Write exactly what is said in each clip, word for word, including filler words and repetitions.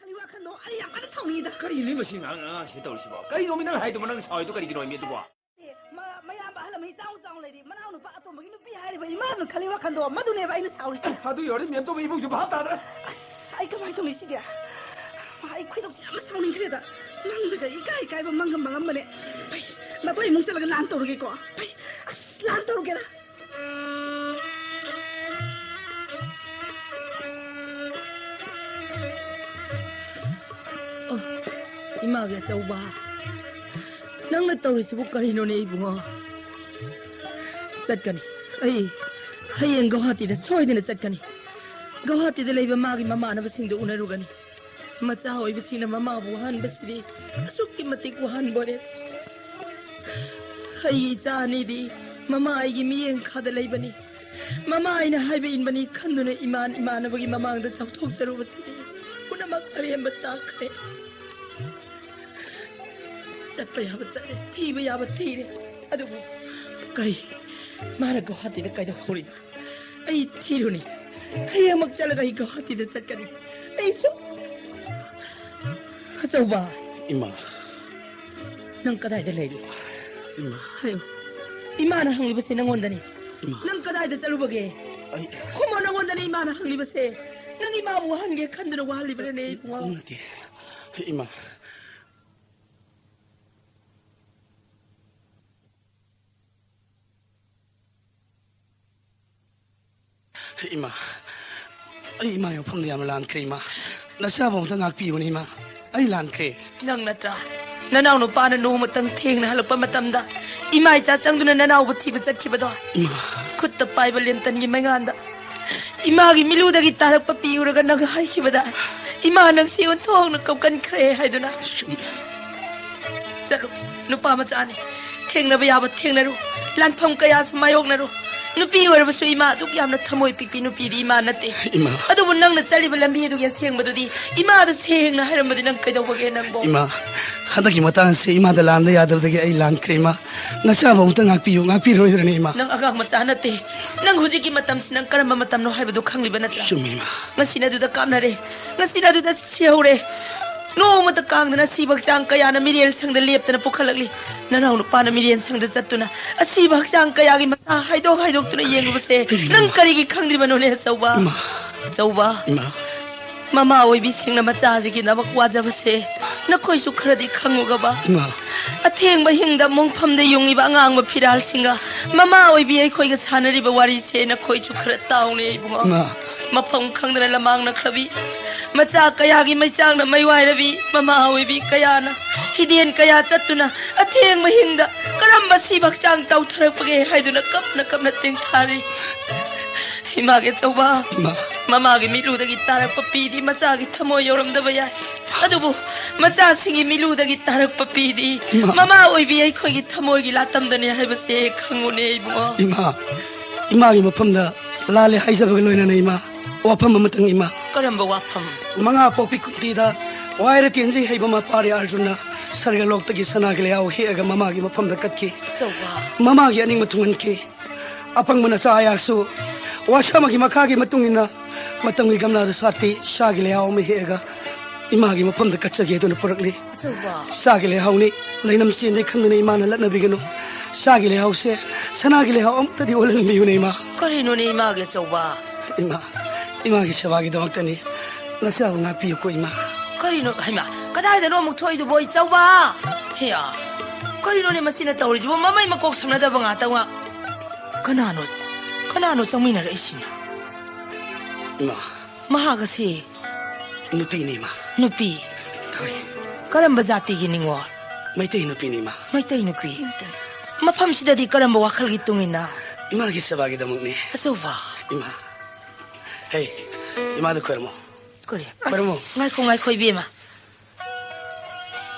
ꯈꯜꯂꯤ ꯋꯥꯈꯜꯗꯣ ꯑꯩ ꯌꯥꯝ ꯀꯟꯅ ꯁꯥꯎꯅꯤꯡꯉꯤꯗ꯫ ꯀꯔꯤꯅꯣ ꯃꯁꯤ ꯑꯉꯥꯡ, ꯑꯉꯥꯡꯁꯤꯅ ꯇꯧꯔꯤꯁꯤꯕꯣ? ꯀꯔꯤꯅꯣꯃꯤ ꯅꯪ ꯍꯥꯏꯗꯨꯕꯣ? ꯅꯪ ꯁꯥꯎꯔꯤꯗꯣ ꯀꯔꯤꯒꯤꯅꯣ ꯃꯤ ꯑꯗꯨꯕꯣ? ꯑꯦ, ꯃ-, ꯃꯌꯥꯝꯕ ꯑꯍꯜ ꯑꯃ ꯏꯆꯥꯎ ꯆꯥꯎꯅ ꯂꯩꯔꯤ, ꯃꯅꯥꯎ ꯅꯨꯄꯥ ꯑꯇꯣꯝꯕꯒꯤ ꯅꯨꯄꯤ ꯍꯥꯏꯔꯤꯕ ꯏꯃꯥꯅ ꯈꯜꯂꯤ ꯋꯥꯈꯜꯗꯣ ꯃꯗꯨꯅꯦꯕ ꯑꯩꯅ ꯁꯥꯎꯔꯤꯁꯦ꯫ ꯑꯗꯨ ꯌꯧꯔꯗꯤ ꯃꯦꯝꯇꯣꯝꯕ ꯏꯕꯨꯡꯁꯨ ꯚꯥꯞ ꯇꯥꯗ꯭ꯔꯦ꯫ ꯑꯁ, ꯑꯩ ꯀꯃꯥꯏꯅ ꯇꯧꯅꯤ ꯁꯤꯗꯤ? ꯑꯩ ꯈꯣꯏꯗꯧꯁꯦ ꯌꯥꯝ ꯁꯥꯎꯅꯤꯡꯈ꯭ꯔꯦꯗ꯫ ꯃꯪꯗꯒ ꯏꯀꯥꯏ ꯏꯀꯥꯏꯕ ꯃꯪꯒ ꯃꯪꯉꯝꯕꯅꯦ꯫ ꯐꯩ, ꯅꯈꯣꯏ ꯏꯃꯨꯡ ꯆꯠꯂꯒ ꯂꯥꯟ ꯇꯧꯔꯨꯒꯦꯀꯣ꯫ ꯐꯩ, ꯑꯁ, ꯂꯥꯟ ꯇꯧꯔꯨꯒꯦꯗ꯫ ꯑꯣ, ꯏꯃꯥꯒꯤ ꯑꯆꯧꯕ, ꯅꯪꯅ ꯇꯧꯔꯤꯁꯤꯕꯨ ꯀꯔꯤꯅꯣꯅꯦ ꯏꯕꯨꯡꯉꯣ? ꯆꯠꯀꯅꯤ꯫ ꯑꯩ ꯍꯌꯦꯡ ꯒꯧꯍꯥꯇꯤꯗ ꯁꯣꯏꯗꯅ ꯆꯠꯀꯅꯤ꯫ ꯒꯧꯍꯥꯇꯤꯗ ꯂꯩꯕ ꯃꯥꯒꯤ ꯃꯃꯥꯟꯅꯕꯁꯤꯡꯗꯨ ꯎꯅꯔꯨꯒꯅꯤ꯫ ꯃꯆꯥ ꯑꯣꯏꯕꯁꯤꯡꯅ ꯃꯃꯥꯕꯨ ꯋꯥꯍꯟꯕꯁꯤꯗꯤ ꯑꯁꯨꯛꯀꯤ ꯃꯇꯤꯛ ꯋꯥꯍꯟꯕꯣꯔꯦ꯫ ꯑꯩꯒꯤ ꯏꯆꯥ ꯑꯅꯤꯗꯤ ꯃꯃꯥ ꯑꯩꯒꯤ ꯃꯤꯠꯌꯦꯡ ꯈꯥꯗ ꯂꯩꯕꯅꯤ꯫ ꯃꯃꯥ ꯑꯩꯅ ꯍꯥꯏꯕ ꯏꯟꯕꯅꯤ ꯈꯟꯗꯨꯅ ꯏꯃꯥꯟ ꯏꯃꯥꯟꯅꯕꯒꯤ ꯃꯃꯥꯡꯗ ꯆꯥꯎꯊꯣꯛꯆꯔꯨꯕꯁꯤꯗꯤ ꯄꯨꯝꯅꯃꯛ ꯑꯔꯦꯝꯕ ꯇꯥꯈ꯭ꯔꯦ꯫ ꯆꯠꯄ ꯌꯥꯕ ꯆꯠꯂꯦ, ꯊꯤꯕ ꯌꯥꯕ ꯊꯤꯔꯦ꯫ ꯑꯗꯨꯕꯨ ꯀꯔꯤ? ꯃꯥꯅ ꯒꯧꯍꯥꯇꯤꯗ ꯀꯩꯗꯧꯍꯧꯔꯤꯕ? ꯑꯩ ꯊꯤꯔꯨꯅꯤ꯫ ꯍꯌꯦꯡꯃꯛ ꯆꯠꯂꯒ ꯑꯩ ꯒꯧꯍꯥꯇꯤꯗ ꯆꯠꯀꯅꯤ꯫ ꯑꯩꯁꯨ ꯑꯆꯧꯕ꯫ ꯏꯃꯥ꯫ ꯅꯪ ꯀꯗꯥꯏꯗ ꯂꯩꯔꯤ? ꯏꯃꯥ꯫ ꯍꯥꯏꯌꯨ꯫ ꯏꯃꯥꯅ ꯍꯪꯂꯤꯕꯁꯦ ꯅꯪꯉꯣꯟꯗꯅꯤ꯫ ꯏꯃꯥ꯫ ꯅꯪ ꯀꯗꯥꯏꯗ ꯆꯠꯂꯨꯕꯒꯦ? ꯑꯩ ꯈꯨꯝꯃꯣ, ꯅꯪꯉꯣꯟꯗꯅꯦ ꯏꯃꯥꯅ ꯍꯪꯂꯤꯕꯁꯦ꯫ ꯅꯪ ꯏꯃꯥꯕꯨ ꯋꯥꯍꯟꯒꯦ ꯈꯟꯗꯨꯅ ꯋꯥꯍꯜꯂꯤꯕꯅꯦ ꯏꯕꯨꯡꯉꯣ꯫ ꯅꯠꯇꯦ꯫ ꯏꯃꯥ꯫ ꯏꯃꯥ, ꯑꯩ ꯏꯃꯥ ꯌꯥꯎꯐꯝꯗ ꯌꯥꯝꯅ ꯂꯥꯟꯈ꯭ꯔꯦ ꯏꯃꯥ꯫ ꯅꯆꯥꯕꯨ ꯑꯝꯇ ꯉꯥꯛꯄꯤꯌꯨꯅꯦ ꯏꯃꯥ꯫ ꯑꯩ ꯂꯥꯟꯈ꯭ꯔꯦ꯫ ꯅꯪ ꯅꯠꯇ꯭ꯔꯥ? ꯅꯅꯥꯎ ꯅꯨꯄꯥꯅ ꯅꯣꯡꯃꯇꯪ ꯊꯦꯡꯅ ꯍꯜꯂꯛꯄ ꯃꯇꯝꯗ ꯏꯃꯥ ꯏꯆꯥ ꯆꯪꯗꯨꯅ ꯅꯅꯥꯎꯕꯨ ꯊꯤꯕ ꯆꯠꯈꯤꯕꯗꯣ? ꯏꯃꯥ꯫ ꯈꯨꯠꯇ ꯄꯥꯏꯕ ꯂꯦꯟꯇꯟꯒꯤ ꯃꯩꯉꯥꯟꯗ ꯏꯃꯥꯒꯤ ꯃꯤꯠꯂꯨꯗꯒꯤ ꯇꯥꯔꯛꯄ ꯄꯤ ꯎꯔꯒ ꯅꯪ ꯍꯥꯏꯈꯤꯕꯗ, "ꯏꯃꯥ ꯅꯪꯁꯤ ꯑꯣꯟꯊꯣꯛꯅ ꯀꯞꯀꯟꯈ꯭ꯔꯦ" ꯍꯥꯏꯗꯨꯅ꯫ ꯆꯨꯝꯃꯤ꯫ ꯆꯠꯂꯨ, ꯅꯨꯄꯥ ꯃꯆꯥꯅꯤ꯫ ꯊꯦꯡꯅꯕ ꯌꯥꯕ ꯊꯦꯡꯅꯔꯨ, ꯂꯥꯟꯐꯝ ꯀꯌꯥꯁꯨ ꯃꯥꯌꯣꯛꯅꯔꯨ꯫ ꯅꯨꯄꯤ ꯑꯣꯏꯔꯕꯁꯨ ꯏꯃꯥ ꯑꯗꯨꯛ ꯌꯥꯝꯅ ꯊꯃꯣꯏ ꯄꯤꯛꯄꯤ ꯅꯨꯄꯤꯗꯤ ꯏꯃꯥ ꯅꯠꯇꯦ꯫ ꯏꯃꯥ꯫ ꯑꯗꯨꯕꯨ ꯅꯪꯅ ꯆꯠꯂꯤꯕ ꯂꯝꯕꯤ ꯑꯗꯨꯒꯤ ꯑꯁꯦꯡꯕꯗꯨꯗꯤ ꯏꯃꯥꯗ ꯁꯦꯡꯅ ꯍꯥꯏꯔꯝꯕꯗꯤ ꯅꯪ ꯀꯩꯗꯧꯕꯒꯦ ꯅꯪꯕꯣ? ꯏꯃꯥ, ꯍꯟꯗꯛꯀꯤ ꯃꯇꯥꯡꯁꯦ ꯏꯃꯥꯗ ꯂꯥꯟꯗ ꯌꯥꯗꯕꯗꯒꯤ ꯑꯩ ꯂꯥꯟꯈ꯭ꯔꯦ, ꯏꯃꯥ꯫ ꯅꯆꯥꯕꯨ ꯑꯃꯨꯛꯇ ꯉꯥꯛꯄꯤꯌꯨ, ꯉꯥꯛꯄꯤꯔꯣꯏꯗ꯭ꯔꯅꯦ, ꯏꯃꯥ? ꯅꯪ ꯑꯉꯥꯡ ꯃꯆꯥ ꯅꯠꯇꯦ꯫ ꯅꯪ ꯍꯧꯖꯤꯛꯀꯤ ꯃꯇꯝꯁꯤ ꯅꯪ ꯀꯔꯝꯕ ꯃꯇꯝꯅꯣ ꯍꯥꯏꯕꯗꯨ ꯈꯪꯂꯤꯕ ꯅꯠꯇ꯭ꯔꯥ? ꯆꯨꯝꯃꯤ, ꯏꯃꯥ꯫ ꯉꯁꯤꯅ ꯑꯗꯨꯗ ꯀꯥꯞꯅꯔꯦ, ꯉꯁꯤꯅ ꯑꯗꯨꯗ ꯁꯤꯍꯧꯔꯦ꯫ ꯅꯣꯡꯃꯇ ꯀꯥꯡꯗꯅ ꯑꯁꯤꯕ ꯍꯛꯆꯥꯡ ꯀꯌꯥꯅ ꯃꯤꯔꯦꯜ ꯁꯪꯗ ꯂꯦꯞꯇꯅ ꯄꯨꯈꯠꯂꯛꯂꯤ꯫ ꯅꯅꯥꯎ ꯅꯨꯄꯥꯅ ꯃꯤꯔꯦꯜ ꯁꯪꯗ ꯆꯠꯇꯨꯅ ꯑꯁꯤꯕ ꯍꯛꯆꯥꯡ ꯀꯌꯥꯒꯤ ꯃꯆꯥ ꯍꯥꯏꯗꯣꯛ ꯍꯥꯏꯗꯣꯛꯇꯨꯅ ꯌꯦꯡꯂꯨꯕꯁꯦ ꯅꯪ ꯀꯔꯤꯒꯤ ꯈꯪꯗ꯭ꯔꯤꯕꯅꯣꯅꯦ, ꯑꯆꯧꯕ? ꯏꯃꯥ꯫ ꯑꯆꯧꯕ꯫ ꯏꯃꯥ꯫ ꯃꯃꯥ ꯑꯣꯏꯕꯤꯁꯤꯡꯅ ꯃꯆꯥꯁꯤꯡꯒꯤꯗꯃꯛ ꯋꯥꯖꯕꯁꯦ ꯅꯈꯣꯏꯁꯨ ꯈꯔꯗꯤ ꯈꯪꯉꯨꯒꯕ꯫ ꯏꯃꯥ꯫ ꯑꯊꯦꯡꯕ ꯍꯤꯡꯗ ꯃꯣꯡꯐꯝꯗ ꯌꯨꯡꯉꯤꯕ ꯑꯉꯥꯡꯕ ꯐꯤꯔꯥꯜꯁꯤꯡꯒ ꯃꯃꯥ ꯑꯣꯏꯕꯤ ꯑꯩꯈꯣꯏꯒ ꯁꯥꯟꯅꯔꯤꯕ ꯋꯥꯔꯤꯁꯦ ꯅꯈꯣꯏꯁꯨ ꯈꯔ ꯇꯥꯎꯅꯦ ꯏꯕꯨꯡꯉꯣ꯫ ꯏꯃꯥ꯫ ꯃꯐꯝ ꯈꯪꯗꯅ ꯂꯃꯥꯡꯅꯈ꯭ꯔꯕꯤ, ꯃꯆꯥ ꯀꯌꯥꯒꯤ ꯃꯩꯆꯥꯡꯅ ꯃꯩ ꯋꯥꯏꯔꯕꯤ ꯃꯃꯥ ꯑꯣꯏꯕꯤ ꯀꯌꯥꯅ ꯍꯤꯗꯦꯟ ꯀꯌꯥ ꯆꯠꯇꯨꯅ ꯑꯊꯦꯡꯕ ꯍꯤꯡꯗ ꯀꯔꯝꯕ ꯁꯤꯕ ꯍꯛꯆꯥꯡ ꯇꯥꯎꯊꯔꯛꯄꯒꯦ ꯍꯥꯏꯗꯨꯅ ꯀꯞꯅ ꯀꯞꯅ ꯇꯦꯡꯊꯥꯔꯤ꯫ ꯏꯃꯥꯒꯤ ꯑꯆꯧꯕ, ꯏꯃꯥ꯫ ꯃꯃꯥꯒꯤ ꯃꯤꯠꯂꯨꯗꯒꯤ ꯇꯥꯔꯛꯄ ꯄꯤꯗꯤ ꯃꯆꯥꯒꯤ ꯊꯃꯣꯏ ꯌꯧꯔꯝꯗꯕ ꯌꯥꯏ, ꯑꯗꯨꯕꯨ ꯃꯆꯥꯁꯤꯡꯒꯤ ꯃꯤꯠꯂꯨꯗꯒꯤ ꯇꯥꯔꯛꯄ ꯄꯤꯗꯤ ꯏꯃꯥ꯫ ꯃꯃꯥ ꯑꯣꯏꯕꯤ ꯑꯩꯈꯣꯏꯒꯤ ꯊꯃꯣꯏꯒꯤ ꯂꯥꯇꯝꯗꯅꯦ ꯍꯥꯏꯕꯁꯦ ꯈꯪꯉꯨꯅꯦ ꯏꯕꯨꯡꯉꯣ꯫ ꯏꯃꯥ, ꯏꯃꯥꯒꯤ ꯃꯐꯝꯗ ꯂꯥꯜꯂꯦ ꯍꯥꯏꯖꯕꯒ ꯂꯣꯏꯅꯅ, ꯏꯃꯥ, ꯋꯥꯐꯝ ꯑꯃꯇꯪ, ꯏꯃꯥ꯫ ꯀꯔꯝꯕ ꯋꯥꯐꯝ? ꯃꯉꯥ ꯄꯣꯛꯄꯤ ꯀꯨꯟꯇꯤꯗ ꯋꯥꯏꯔ ꯇꯦꯟꯖꯩ ꯍꯩꯕ ꯃꯄꯥꯔꯤ ꯑꯥꯔꯖꯨꯟꯅ ꯁꯔꯒꯂꯣꯛꯇꯒꯤ ꯁꯅꯥꯒꯤ ꯂꯩꯍꯥꯎ ꯍꯦꯛꯑꯒ ꯃꯃꯥꯒꯤ ꯃꯐꯝꯗ ꯀꯠꯈꯤ꯫ ꯑꯆꯧꯕ꯫ ꯃꯃꯥꯒꯤ ꯑꯅꯤꯡꯕ ꯊꯨꯡꯍꯟꯈꯤ꯫ ꯑꯄꯪꯕ ꯅꯆꯥ ꯑꯌꯥꯛꯁꯨ ꯋꯥꯁꯥꯃꯒꯤ ꯃꯈꯥꯒꯤ ꯃꯇꯨꯡ ꯏꯟꯅ ꯃꯇꯝꯒꯤ ꯒꯝꯂꯥꯗ ꯁꯥꯠꯄꯤ ꯁꯥꯒꯤ ꯂꯩꯍꯥꯎ ꯑꯃ ꯍꯦꯛꯑꯒ ꯏꯃꯥꯒꯤ ꯃꯐꯝꯗ ꯀꯠꯆꯒꯦ ꯑꯗꯨꯅ ꯄꯨꯔꯛꯂꯤ꯫ ꯑꯆꯧꯕ꯫ ꯁꯥꯒꯤ ꯂꯩꯍꯥꯎꯅꯤ, ꯂꯩꯅꯝ ꯆꯦꯟꯗꯦ ꯈꯪꯗꯨꯅ ꯏꯃꯥꯅ ꯂꯠꯅꯕꯤꯒꯅꯨ꯫ ꯁꯥꯒꯤ ꯂꯩꯍꯥꯎꯁꯦ ꯁꯅꯥꯒꯤ ꯂꯩꯍꯥꯎ ꯑꯃꯨꯛꯇꯗꯤ ꯑꯣꯜꯍꯟꯕꯤꯌꯨꯅꯦ, ꯏꯃꯥ꯫ ꯀꯔꯤꯅꯣꯅꯦ ꯏꯃꯥꯒꯤ ꯑꯆꯧꯕ? ꯏꯃꯥ, ꯏꯃꯥꯒꯤ ꯁꯦꯕꯥꯒꯤꯗꯃꯛꯇꯅꯤ꯫ ꯅꯆꯥꯕꯨ ꯉꯥꯛꯄꯤꯌꯨꯀꯣ, ꯏꯃꯥ꯫ ꯀꯔꯤꯅꯣ, ꯍꯩꯃꯥ, ꯀꯗꯥꯏꯗꯅꯣ ꯑꯃꯨꯛ ꯊꯣꯛꯏꯗꯨꯕꯣ, ꯏꯆꯧꯕ? ꯍꯦꯌꯥ, ꯀꯔꯤꯅꯣꯅꯦ ꯃꯁꯤꯅ ꯇꯧꯔꯤꯁꯤꯕꯣ? ꯃꯃꯩ ꯃꯀꯣꯛ ꯁꯝꯅꯗꯕ ꯉꯥꯛꯇ ꯉꯥ-, ꯀꯅꯥꯅꯣ, ꯀꯅꯥꯅꯣ ꯆꯪꯃꯤꯟꯅꯔꯛꯏꯁꯤꯅ? ꯏꯃꯥ꯫ ꯃꯍꯥꯛ ꯑꯁꯤ ꯅꯨꯄꯤꯅꯤ, ꯏꯃꯥ꯫ ꯅꯨꯄꯤ? ꯍꯣꯏ꯫ ꯀꯔꯝꯕ ꯖꯥꯇꯤꯒꯤ ꯅꯤꯡꯉꯣꯜ? ꯃꯩꯇꯩ ꯅꯨꯄꯤꯅꯤ, ꯏꯃꯥ꯫ ꯃꯩꯇꯩ ꯅꯨꯄꯤ? ꯃꯐꯝꯁꯤꯗꯗꯤ ꯀꯔꯝꯕ ꯋꯥꯈꯜꯒꯤ ꯇꯨꯡ ꯏꯟꯅ? ꯏꯃꯥꯒꯤ ꯁꯦꯕꯥꯒꯤꯗꯃꯛꯅꯤ꯫ ꯑꯆꯧꯕ꯫ ꯏꯃꯥ꯫ ꯍꯦ, ꯏꯃꯥꯗ ꯈꯣꯏꯔꯝꯃꯣ꯫ ꯀꯔꯤ? ꯈꯣꯏꯔꯝꯃꯣ꯫ ꯉꯥꯏꯈꯣ, ꯉꯥꯏꯈꯣ, ꯏꯕꯦꯝꯃ꯫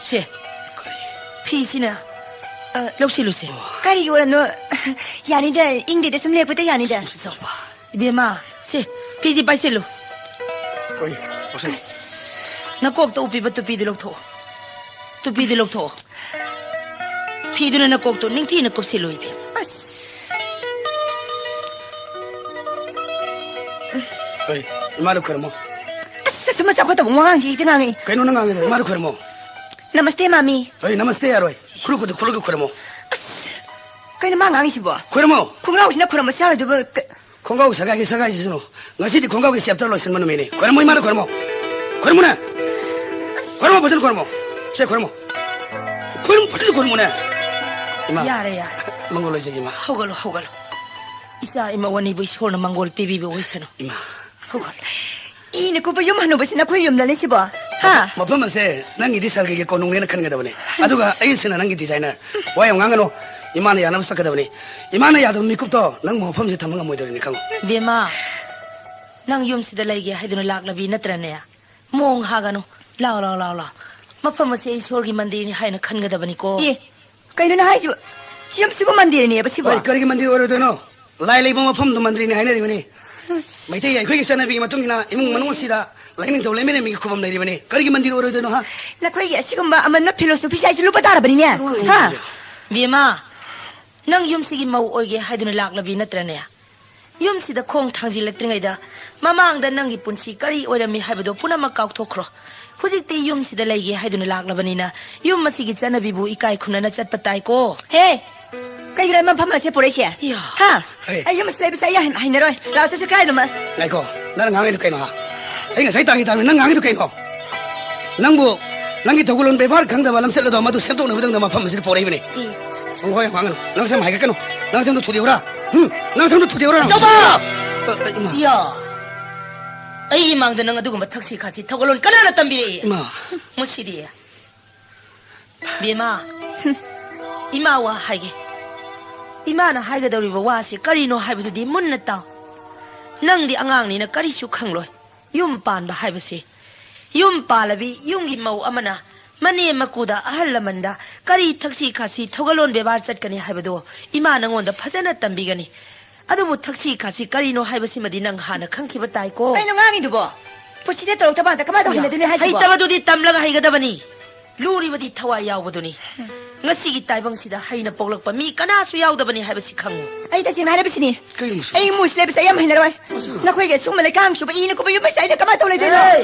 ꯁꯦ, ꯀꯔꯤ? ꯐꯤꯁꯤꯅ ꯑ, ꯂꯧꯁꯤꯜꯂꯨꯁꯦ꯫ ꯀꯔꯤꯒꯤ ꯑꯣꯏꯔꯝꯅꯣ? ꯌꯥꯅꯤꯗ, ꯏꯪꯗꯦꯗ, ꯁꯨꯝ ꯂꯦꯛꯄꯗ ꯌꯥꯅꯤꯗ꯫ ꯏꯆꯥꯎꯕ꯫ ꯏꯕꯦꯝꯃ, ꯁꯦ, ꯐꯤꯁꯤ ꯄꯥꯏꯁꯤꯜꯂꯨ꯫ ꯍꯣꯏ, ꯂꯧꯁꯤꯜꯂꯨ꯫ ꯅꯀꯣꯛꯇ ꯎꯞꯄꯤꯕ ꯇꯨꯄꯤꯗꯨ ꯂꯧꯊꯣꯛꯑꯣ꯫ ꯇꯨꯄꯤꯗꯨ ꯂꯧꯊꯣꯛꯑꯣ꯫ ꯐꯤꯗꯨꯅ ꯅꯀꯣꯛꯇꯣ ꯅꯤꯡꯊꯤꯅ ꯀꯨꯞꯁꯤꯜꯂꯨ, ꯏꯕꯦꯝꯃ꯫ ꯑꯁ꯫ ꯍꯣꯏ, ꯏꯃꯥꯗ ꯈꯣꯏꯔꯝꯃꯣ꯫ ꯑꯁ, ꯑꯁꯨꯝ ꯃꯆꯥ ꯈꯣꯠꯇꯕ ꯋꯥꯉꯥꯡꯁꯤ ꯍꯦꯛꯇ ꯉꯥꯡꯉꯤ꯫ ꯀꯩꯅꯣ ꯅꯪ ꯉꯥꯡꯉꯤꯗꯣ? ꯏꯃꯥꯗ ꯈꯣꯏꯔꯝꯃꯣ꯫ ꯅꯃꯁꯇꯦ, ꯃꯥꯃꯤ꯫ ꯍꯣꯏ, ꯅꯃꯁꯇꯦ ꯌꯥꯔꯣꯏ꯫ ꯈꯨꯔꯨ ꯈꯨꯗꯤ ꯈꯨꯔꯨꯒ ꯈꯨꯔꯝꯃꯣ꯫ ꯑꯁ, ꯀꯩꯅꯣ ꯃꯥ ꯉꯥꯡꯉꯤꯁꯤꯕꯣ? ꯈꯨꯔꯝꯃꯣ꯫ ꯈꯣꯡꯒ꯭ꯔꯥꯎꯁꯤꯅ ꯈꯨꯔꯝꯕꯁꯨ ꯌꯥꯔꯣꯏꯗꯕ ꯀ- ꯈꯣꯡꯒ꯭ꯔꯥꯎ ꯁꯒꯥꯏꯒꯤ ꯁꯒꯥꯏꯁꯤꯁꯅꯨ꯫ ꯉꯁꯤꯗꯤ ꯈꯣꯡꯒ꯭ꯔꯥꯎꯒꯤ chapter ꯂꯣꯏꯁꯤꯟꯕ ꯅꯨꯃꯤꯠꯅꯤ꯫ ꯈꯨꯔꯝꯃꯣ, ꯏꯃꯥꯅ ꯈꯨꯔꯝꯃꯣ꯫ ꯈꯨꯔꯝꯃꯨꯅꯦ꯫ ꯈꯨꯔꯝꯃꯣ, ꯐꯖꯅ ꯈꯨꯔꯝꯃꯣ꯫ ꯁꯦ, ꯈꯨꯔꯝꯃꯣ꯫ ꯈꯨꯔꯝ-, ꯐꯖꯅ ꯈꯨꯔꯝꯃꯨꯅꯦ꯫ ꯏꯃꯥ꯫ ꯌꯥꯔꯦ, ꯌꯥꯔꯦ꯫ ꯃꯪꯒꯣꯜ ꯑꯣꯏꯖꯒꯦ, ꯏꯃꯥ꯫ ꯍꯧꯒꯠꯂꯣ, ꯍꯧꯒꯠꯂꯣ꯫ ꯏꯆꯥ ꯏꯃꯧ ꯑꯅꯤꯕꯨ ꯏꯁꯣꯔꯅ ꯃꯪꯒꯣꯜ ꯄꯤꯕꯤꯕ ꯑꯣꯏꯁꯅꯨ꯫ ꯏꯃꯥ꯫ ꯍꯧꯒꯠꯂꯣ꯫ ꯏꯅ ꯀꯨꯞꯄ ꯌꯨꯝ ꯍꯅꯨꯕꯁꯤ ꯅꯈꯣꯏ ꯌꯨꯝꯗꯅꯤ ꯁꯤꯕꯣ? ꯍꯥ? ꯃꯐꯝ ꯑꯁꯦ ꯅꯪꯒꯤꯗꯤ ꯁꯔꯒꯒꯤ ꯀꯣꯅꯨꯡꯅꯦꯅ ꯈꯟꯒꯗꯕꯅꯦ꯫ ꯑꯗꯨꯒ ꯑꯩꯁꯤꯅ ꯅꯪꯒꯤ designer꯫ ꯋꯥ ꯌꯥꯝ ꯉꯥꯡꯒꯅꯨ꯫ ꯏꯃꯥꯅ ꯌꯥꯅꯕ ꯆꯠꯀꯗꯕꯅꯤ꯫ ꯏꯃꯥꯅ ꯌꯥꯗꯕ ꯃꯤꯀꯨꯞꯇꯣ ꯅꯪꯕꯨ ꯃꯐꯝꯁꯤ ꯊꯝꯕ ꯉꯝꯃꯣꯏꯗꯧꯔꯤꯅꯤ, ꯈꯪꯉꯨ꯫ ꯕꯦꯝꯃ, ꯅꯪ ꯌꯨꯝꯁꯤꯗ ꯂꯩꯒꯦ ꯍꯥꯏꯗꯨꯅ ꯂꯥꯛꯂꯕꯤ ꯅꯠꯇ꯭ꯔꯅꯦ? ꯃꯣꯡ ꯍꯥꯒꯅꯨ꯫ ꯂꯥꯎ, ꯂꯥꯎ, ꯂꯥꯎ, ꯂꯥꯎ꯫ ꯃꯐꯝ ꯑꯁꯤ ꯏꯁꯣꯔꯒꯤ ꯃꯟꯗꯤꯔꯅꯤ ꯍꯥꯏꯅ ꯈꯟꯒꯗꯕꯅꯤꯀꯣ꯫ ꯑꯦ, ꯀꯩꯅꯣꯅꯦ ꯍꯥꯏꯁꯤꯕꯣ? ꯌꯨꯝꯁꯤꯕꯨ ꯃꯟꯗꯤꯔꯅꯦꯕ ꯁꯤꯕꯣ? ꯍꯣꯏ, ꯀꯔꯤꯒꯤ ꯃꯟꯗꯤꯔ ꯑꯣꯏꯔꯣꯏꯗꯣꯏꯅꯣ? ꯂꯥꯏ ꯂꯩꯕ ꯃꯐꯝꯗꯨ ꯃꯟꯗꯤꯔꯅꯤ ꯍꯥꯏꯅꯔꯤꯕꯅꯤ꯫ ꯑꯁ꯫ ꯃꯩꯇꯩ ꯑꯩꯈꯣꯏꯒꯤ ꯆꯠꯅꯕꯤꯒꯤ ꯃꯇꯨꯡ ꯏꯟꯅ ꯏꯃꯨꯡ ꯃꯅꯨꯡ ꯑꯁꯤꯗ ꯂꯥꯏꯅꯤꯡꯊꯧ ꯂꯩꯃꯔꯦꯟꯕꯒꯤ ꯈꯨꯕꯝ ꯂꯩꯔꯤꯕꯅꯤ꯫ ꯀꯔꯤꯒꯤ ꯃꯟꯗꯤꯔ ꯑꯣꯏꯔꯣꯏꯗꯣꯏꯅꯣ, ꯍꯥ? ꯅꯈꯣꯏꯒꯤ ꯑꯁꯤꯒꯨꯝꯕ ꯑꯃꯟꯕ philosophy ꯁꯥꯏꯁꯤ ꯂꯨꯞꯄ ꯇꯥꯔꯕꯅꯤꯅꯦ꯫ ꯍꯥ? ꯕꯦꯝꯃ, ꯅꯪ ꯌꯨꯝꯁꯤꯒꯤ ꯃꯧ ꯑꯣꯏꯒꯦ ꯍꯥꯏꯗꯨꯅ ꯂꯥꯛꯂꯕꯤ ꯅꯠꯇ꯭ꯔꯅꯦ? ꯌꯨꯝꯁꯤꯗ ꯈꯣꯡ ꯊꯥꯡꯖꯤꯜꯂꯛꯇ꯭ꯔꯤꯉꯩꯗ ꯃꯃꯥꯡꯗ ꯅꯪꯒꯤ ꯄꯨꯟꯁꯤ ꯀꯔꯤ ꯑꯣꯏꯔꯝꯃꯤ ꯍꯥꯏꯕꯗꯣ ꯄꯨꯝꯅꯃꯛ ꯀꯥꯎꯊꯣꯛꯈ꯭ꯔꯣ꯫ ꯍꯧꯖꯤꯛꯇꯤ ꯌꯨꯝꯁꯤꯗ ꯂꯩꯒꯦ ꯍꯥꯏꯗꯨꯅ ꯂꯥꯛꯂꯕꯅꯤꯅ ꯌꯨꯝ ꯑꯁꯤꯒꯤ ꯆꯠꯅꯕꯤꯕꯨ ꯏꯀꯥꯏ ꯈꯨꯝꯅꯅ ꯆꯠꯄ ꯇꯥꯏꯀꯣ꯫ ꯍꯦ! ꯀꯩꯒꯤꯅꯣ ꯃꯐꯝ ꯑꯁꯦ ꯄꯨꯔꯛꯏꯁꯦ? ꯏꯌꯥ꯫ ꯍꯥ? ꯍꯦ꯫ ꯑꯩ ꯌꯨꯝ ꯑꯁꯤ ꯂꯩꯕꯁꯦ ꯑꯩ ꯍꯩ-, ꯍꯩꯅꯔꯣꯏ꯫ ꯂꯥꯛꯑꯣ ꯆꯠꯁꯤ ꯀꯥꯏꯗꯅꯣꯃ꯫ ꯉꯥꯏꯈꯣ, ꯅꯪꯅ ꯉꯥꯡꯉꯤꯗꯣ ꯀꯩꯅꯣ, ꯍꯥ? ꯑꯩ ꯉꯁꯥꯏ ꯇꯥꯡꯉꯤ ꯇꯥꯡꯉꯤ, ꯅꯪ ꯉꯥꯡꯉꯤꯗꯣ ꯀꯩꯅꯣ? ꯅꯪꯕꯨ ꯅꯪꯒꯤ ꯊꯧꯒꯜꯂꯣꯟ ꯕꯦꯕꯥꯔ ꯈꯪꯗꯕ ꯂꯝꯆꯠ ꯑꯗꯣ ꯃꯗꯨ ꯁꯦꯝꯗꯣꯛꯅꯕꯗꯪꯗ ꯃꯐꯝ ꯑꯁꯤꯗ ꯄꯣꯔꯛꯏꯕꯅꯤ꯫ ꯏ꯫ ꯅꯪ ꯋꯥ ꯌꯥꯝ ꯉꯥꯡꯒꯅꯨ꯫ ꯅꯪ ꯁꯦꯝ ꯍꯥꯏꯒꯠꯀꯅꯨ꯫ ꯅꯪ ꯁꯦꯝꯗꯣ ꯊꯨꯗꯦꯛꯎꯔꯥ? ꯍꯨꯝ? ꯅꯪ ꯁꯦꯝꯗꯣ ꯊꯨꯗꯦꯛꯎꯔꯥ? ꯅꯪ? ꯏꯆꯥꯎꯕ! ꯑ, ꯑ, ꯏꯃꯥ꯫ ꯏꯌꯥ! ꯑꯩꯒꯤ ꯃꯥꯡꯗ ꯅꯪ ꯑꯗꯨꯒꯨꯝꯕ ꯊꯛꯁꯤ ꯈꯥꯁꯤ ꯊꯧꯒꯜꯂꯣꯟ ꯀꯅꯥꯅ ꯇꯝꯕꯤꯔꯛꯏ? ꯏꯃꯥ꯫ ꯃꯁꯤꯗꯤ꯫ ꯕꯦꯝꯃ, ꯏꯃꯥ ꯋꯥ ꯍꯥꯏꯒꯦ꯫ ꯏꯃꯥꯅ ꯍꯥꯏꯒꯗꯧꯔꯤꯕ ꯋꯥꯁꯤ ꯀꯔꯤꯅꯣ ꯍꯥꯏꯕꯗꯨꯗꯤ ꯃꯨꯟꯅ ꯇꯥꯎ꯫ ꯅꯪꯗꯤ ꯑꯉꯥꯡꯅꯤꯅ ꯀꯔꯤꯁꯨ ꯈꯪꯂꯣꯏ꯫ ꯌꯨꯝ ꯄꯥꯟꯕ ꯍꯥꯏꯕꯁꯤ, ꯌꯨꯝ ꯄꯥꯜꯂꯕꯤ ꯌꯨꯝꯒꯤ ꯃꯧ ꯑꯃꯅ ꯃꯅꯦꯝ ꯃꯀꯨꯗ, ꯑꯍꯜ ꯂꯃꯟꯗ ꯀꯔꯤ ꯊꯛꯁꯤ ꯈꯥꯁꯤ, ꯊꯧꯒꯜꯂꯣꯟ ꯕꯦꯕꯥꯔ ꯆꯠꯀꯅꯤ ꯍꯥꯏꯕꯗꯨ ꯏꯃꯥ ꯅꯉꯣꯟꯗ ꯐꯖꯅ ꯇꯝꯕꯤꯒꯅꯤ꯫ ꯑꯗꯨꯕꯨ ꯊꯛꯁꯤ ꯈꯥꯁꯤ ꯀꯔꯤꯅꯣ ꯍꯥꯏꯕꯁꯤꯃꯗꯤ ꯅꯪ ꯍꯥꯟꯅ ꯈꯪꯈꯤꯕ ꯇꯥꯏꯀꯣ꯫ ꯀꯩꯅꯣ ꯉꯥꯡꯉꯤꯗꯨꯕꯣ? ꯄꯨꯟꯁꯤꯗ ꯇꯧꯔꯛꯇꯕ ꯉꯥꯛꯇ ꯀꯃꯥꯏꯅ ꯇꯧꯍꯜꯂꯗꯣꯏꯅꯣ ꯍꯥꯏꯁꯤꯕꯣ? ꯍꯩꯇꯕꯗꯨꯗꯤ ꯇꯝꯂꯒ ꯍꯩꯒꯗꯕꯅꯤ꯫ ꯂꯨꯔꯤꯕꯗꯤ ꯊꯋꯥꯏ ꯌꯥꯎꯕꯗꯨꯅꯤ꯫ ꯉꯁꯤꯒꯤ ꯇꯥꯏꯕꯪꯁꯤꯗ ꯍꯩꯅ ꯄꯣꯛꯂꯛꯄ ꯃꯤ ꯀꯅꯥꯁꯨ ꯌꯥꯎꯗꯕꯅꯤ ꯍꯥꯏꯕꯁꯤ ꯈꯪꯉꯨ꯫ ꯑꯩ ꯇꯁꯦꯡꯅ ꯍꯥꯏꯔꯕꯁꯤꯅꯤ꯫ ꯀꯩꯅꯣ ꯁꯤ? ꯑꯩ ꯏꯃꯨꯡꯁꯤ ꯂꯩꯕꯁꯦ ꯑꯩ ꯌꯥꯝ ꯍꯩꯅꯔꯣꯏ꯫ ꯅꯈꯣꯏꯒꯤ ꯑꯁꯨꯝꯕ ꯂꯩꯀꯥꯡ ꯁꯨꯕ ꯏꯅ ꯀꯨꯞꯄ ꯌꯨꯝ ꯑꯁꯤꯗ ꯑꯩꯅ ꯀꯃꯥꯏꯅ ꯇꯧ ꯂꯩꯗꯣꯏꯅꯣ? ꯍꯦ!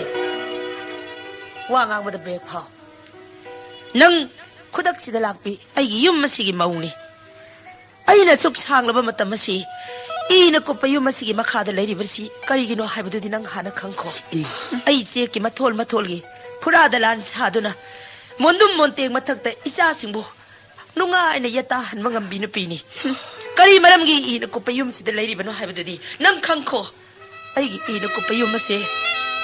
ꯋꯥ ꯉꯥꯡꯕꯗ ꯕ꯭ꯔꯦꯛ ꯐꯥꯎ꯫ ꯅꯪ ꯈꯨꯗꯛꯁꯤꯗ ꯂꯥꯛꯄꯤ ꯑꯩꯒꯤ ꯌꯨꯝ ꯑꯁꯤꯒꯤ ꯃꯧꯅꯤ꯫ ꯑꯩꯅ ꯑꯁꯨꯛ ꯁꯥꯡꯂꯕ ꯃꯇꯝ ꯑꯁꯤ ꯏꯅ ꯀꯨꯞꯄ ꯌꯨꯝ ꯑꯁꯤꯒꯤ ꯃꯈꯥꯗ ꯂꯩꯔꯤꯕꯁꯤ ꯀꯔꯤꯒꯤꯅꯣ ꯍꯥꯏꯕꯗꯨꯗꯤ ꯅꯪ ꯍꯥꯟꯅ ꯈꯪꯈꯣ꯫ ꯏꯃꯥ꯫ ꯑꯩ ꯆꯦꯛꯀꯤ ꯃꯊꯣꯜ ꯃꯊꯣꯜꯒꯤ ꯐꯨꯔꯥ ꯗꯂꯥꯟ ꯁꯥꯗꯨꯅ ꯃꯣꯟꯗꯨꯝ ꯃꯣꯟꯇꯦꯛ ꯃꯊꯛꯇ ꯏꯆꯥꯁꯤꯡꯕꯨ ꯅꯨꯡꯉꯥꯏꯅ ꯌꯦꯇꯥꯍꯟꯕ ꯉꯝꯕꯤ ꯅꯨꯄꯤꯅꯤ꯫ ꯀꯔꯤ ꯃꯔꯝꯒꯤ ꯏꯅ ꯀꯨꯞꯄ ꯌꯨꯝꯁꯤꯗ ꯂꯩꯔꯤꯕꯅꯣ ꯍꯥꯏꯕꯗꯨꯗꯤ ꯅꯪ ꯈꯪꯈꯣ꯫ ꯑꯩꯒꯤ ꯏꯅ ꯀꯨꯞꯄ ꯌꯨꯝ ꯑꯁꯦ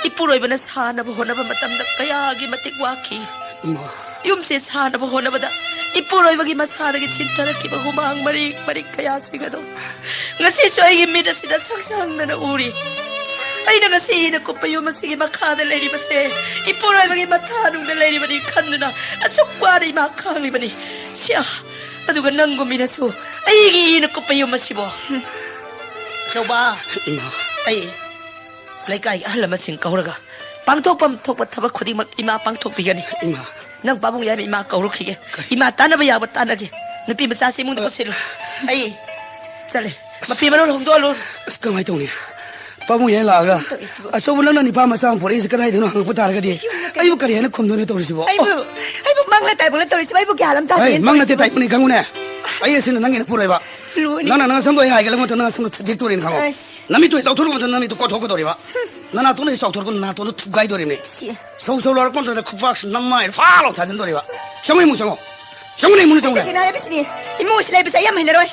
ꯏꯄꯨꯔꯣꯏꯕꯅ ꯁꯥꯅꯕ ꯍꯣꯠꯅꯕ ꯃꯇꯝꯗ ꯀꯌꯥꯒꯤ ꯃꯇꯤꯛ ꯋꯥꯈꯤ꯫ ꯏꯃꯥ꯫ ꯌꯨꯝꯁꯦ ꯁꯥꯅꯕ ꯍꯣꯠꯅꯕꯗ ꯏꯄꯨꯔꯣꯏꯕꯒꯤ ꯃꯁꯥꯗꯒꯤ ꯆꯤꯟꯊꯔꯛꯈꯤꯕ ꯍꯨꯃꯥꯡ ꯃꯔꯤꯛ ꯃꯔꯤꯛ ꯀꯌꯥꯁꯤꯡ ꯑꯗꯣ ꯉꯁꯤꯁꯨ ꯑꯩꯒꯤ ꯃꯤꯠ ꯑꯁꯤꯗ ꯁꯪꯁꯪꯗꯅ ꯎꯔꯤ꯫ ꯑꯩꯅ ꯉꯁꯤ ꯏꯅ ꯀꯨꯞꯄ ꯌꯨꯝ ꯑꯁꯤꯒꯤ ꯃꯈꯥꯗ ꯂꯩꯔꯤꯕꯁꯦ ꯏꯄꯨꯔꯣꯏꯕꯒꯤ ꯃꯊꯥꯅꯨꯡꯗ ꯂꯩꯔꯤꯕꯅꯤ ꯈꯟꯗꯨꯅ ꯑꯁꯨꯛ ꯋꯥꯅ ꯏꯃꯥ ꯈꯥꯡꯂꯤꯕꯅꯤ꯫ ꯁꯤꯌꯥ! ꯑꯗꯨꯒ ꯅꯪꯒꯨꯝ ꯃꯤꯅꯁꯨ ꯑꯩꯒꯤ ꯏꯅ ꯀꯨꯞꯄ ꯌꯨꯝ ꯑꯁꯤꯕꯣ꯫ ꯑꯆꯧꯕ! ꯏꯃꯥ꯫ ꯑꯩ ꯂꯩꯀꯥꯏꯒꯤ ꯑꯍꯜ ꯂꯃꯟꯁꯤꯡ ꯀꯧꯔꯒ ꯄꯥꯡꯊꯣꯛꯐꯝ ꯊꯣꯛꯄ ꯊꯕꯛ ꯈꯨꯗꯤꯡꯃꯛ ꯏꯃꯥ ꯄꯥꯡꯊꯣꯛꯄꯤꯒꯅꯤ꯫ ꯏꯃꯥ꯫ ꯅꯪ ꯄꯥꯕꯨꯡ ꯌꯥꯏꯃ ꯏꯃꯥ ꯀꯧꯔꯨꯈꯤꯒꯦ꯫ ꯀꯔꯤ? ꯏꯃꯥ ꯇꯥꯟꯅꯕ ꯌꯥꯕ ꯇꯥꯟꯅꯒꯦ꯫ ꯅꯨꯄꯤ ꯃꯆꯥꯁꯤ ꯏꯃꯨꯡꯗ ꯑ꯫ ꯄꯨꯁꯤꯜꯂꯨ꯫ ꯑꯩ ꯆꯠꯂꯦ꯫ ꯃꯐꯤ ꯃꯔꯣꯜ ꯍꯣꯡꯗꯣꯛꯍꯜꯂꯨ꯫ ꯑꯁ, ꯀꯃꯥꯏꯅ ꯇꯧꯅꯤ? ꯄꯥꯕꯨꯡ ꯌꯥꯏ ꯂꯥꯛꯑꯒ, ꯇꯧꯔꯤꯁꯤꯕꯣ? "ꯑꯆꯧꯕ, ꯅꯪꯅ ꯅꯤꯄꯥ ꯃꯆꯥ ꯑꯃ ꯄꯣꯔꯛꯏꯁꯦ ꯀꯗꯥꯏꯗꯅꯣ?" ꯍꯪꯉꯛꯄ ꯇꯥꯔꯒꯗꯤ ꯁꯤ ꯌꯨꯝꯗ ꯀꯔꯤ ꯑꯩꯕꯨ ꯀꯔꯤ ꯍꯥꯏꯅ ꯈꯨꯝꯗꯣꯏꯅꯣ ꯇꯧꯔꯤꯁꯤꯕꯣ? ꯑꯩꯕꯨ, ꯑꯣ! ꯑꯩꯕꯨ ꯃꯪꯂ ꯇꯥꯏꯕꯪꯂ ꯇꯧꯔꯤꯁꯤꯕꯣ? ꯑꯩꯕꯨ ꯒ꯭ꯌꯥꯟ ꯑꯃ ꯇꯥꯗꯦ ꯍꯩ, ꯃꯪ ꯅꯠꯇꯦ ꯇꯧꯔꯤꯁꯤꯕꯣ? ꯇꯥꯏꯕꯪꯅꯤ ꯈꯪꯉꯨꯅꯦ꯫ ꯑꯩ ꯑꯁꯤꯅ ꯅꯪꯒꯤꯅ ꯄꯨꯔꯣꯏꯕ꯫ ꯂꯣꯏꯔꯦ꯫ ꯅꯪꯅ ꯅꯪ ꯁꯝꯗꯣ ꯑꯩ ꯍꯥꯏꯒꯠꯂꯛꯄ ꯃꯇꯝꯗ ꯅꯪ ꯁꯝꯗꯣ ꯊꯨꯗꯦꯛꯇꯣꯔꯤꯅꯤ ꯈꯪꯉꯣ꯫ ꯑꯁ꯫ ꯅꯃꯤꯠꯇꯣ ꯍꯦꯛ ꯆꯥꯎꯊꯣꯔꯛꯄ ꯃꯇꯝꯗ ꯅꯃꯤꯠꯇꯣ ꯀꯣꯊꯣꯛꯀꯗꯧꯔꯤꯕ꯫ ꯅꯅꯥꯇꯣꯟꯗꯣ ꯍꯦꯛ ꯆꯥꯎꯊꯣꯔꯛꯄ ꯅꯅꯥꯇꯣꯟꯗꯣ ꯊꯨꯒꯥꯏꯗꯧꯔꯤꯕꯅꯤ꯫ ꯁꯤ꯫ ꯁꯧ ꯁꯧ ꯂꯥꯎꯔꯛꯄ ꯃꯇꯝꯗ ꯈꯨꯄꯥꯛꯁꯤ ꯅꯃꯥꯏꯗ ꯐꯥ ꯂꯥꯎ ꯊꯥꯖꯤꯟꯗꯧꯔꯤꯕ꯫ ꯆꯪꯉꯨ ꯏꯃꯨꯡ ꯆꯪꯉꯨ꯫ ꯆꯪꯉꯨꯅꯦ ꯏꯃꯨꯡ ꯆꯪꯉꯨꯅꯦ꯫ ꯇꯁꯦꯡꯅ ꯍꯥꯏꯕꯁꯤꯅꯤ, ꯏꯃꯨꯡ ꯑꯁꯤ ꯂꯩꯕꯁꯦ ꯑꯩ ꯌꯥꯝ ꯍꯩꯅꯔꯣꯏ꯫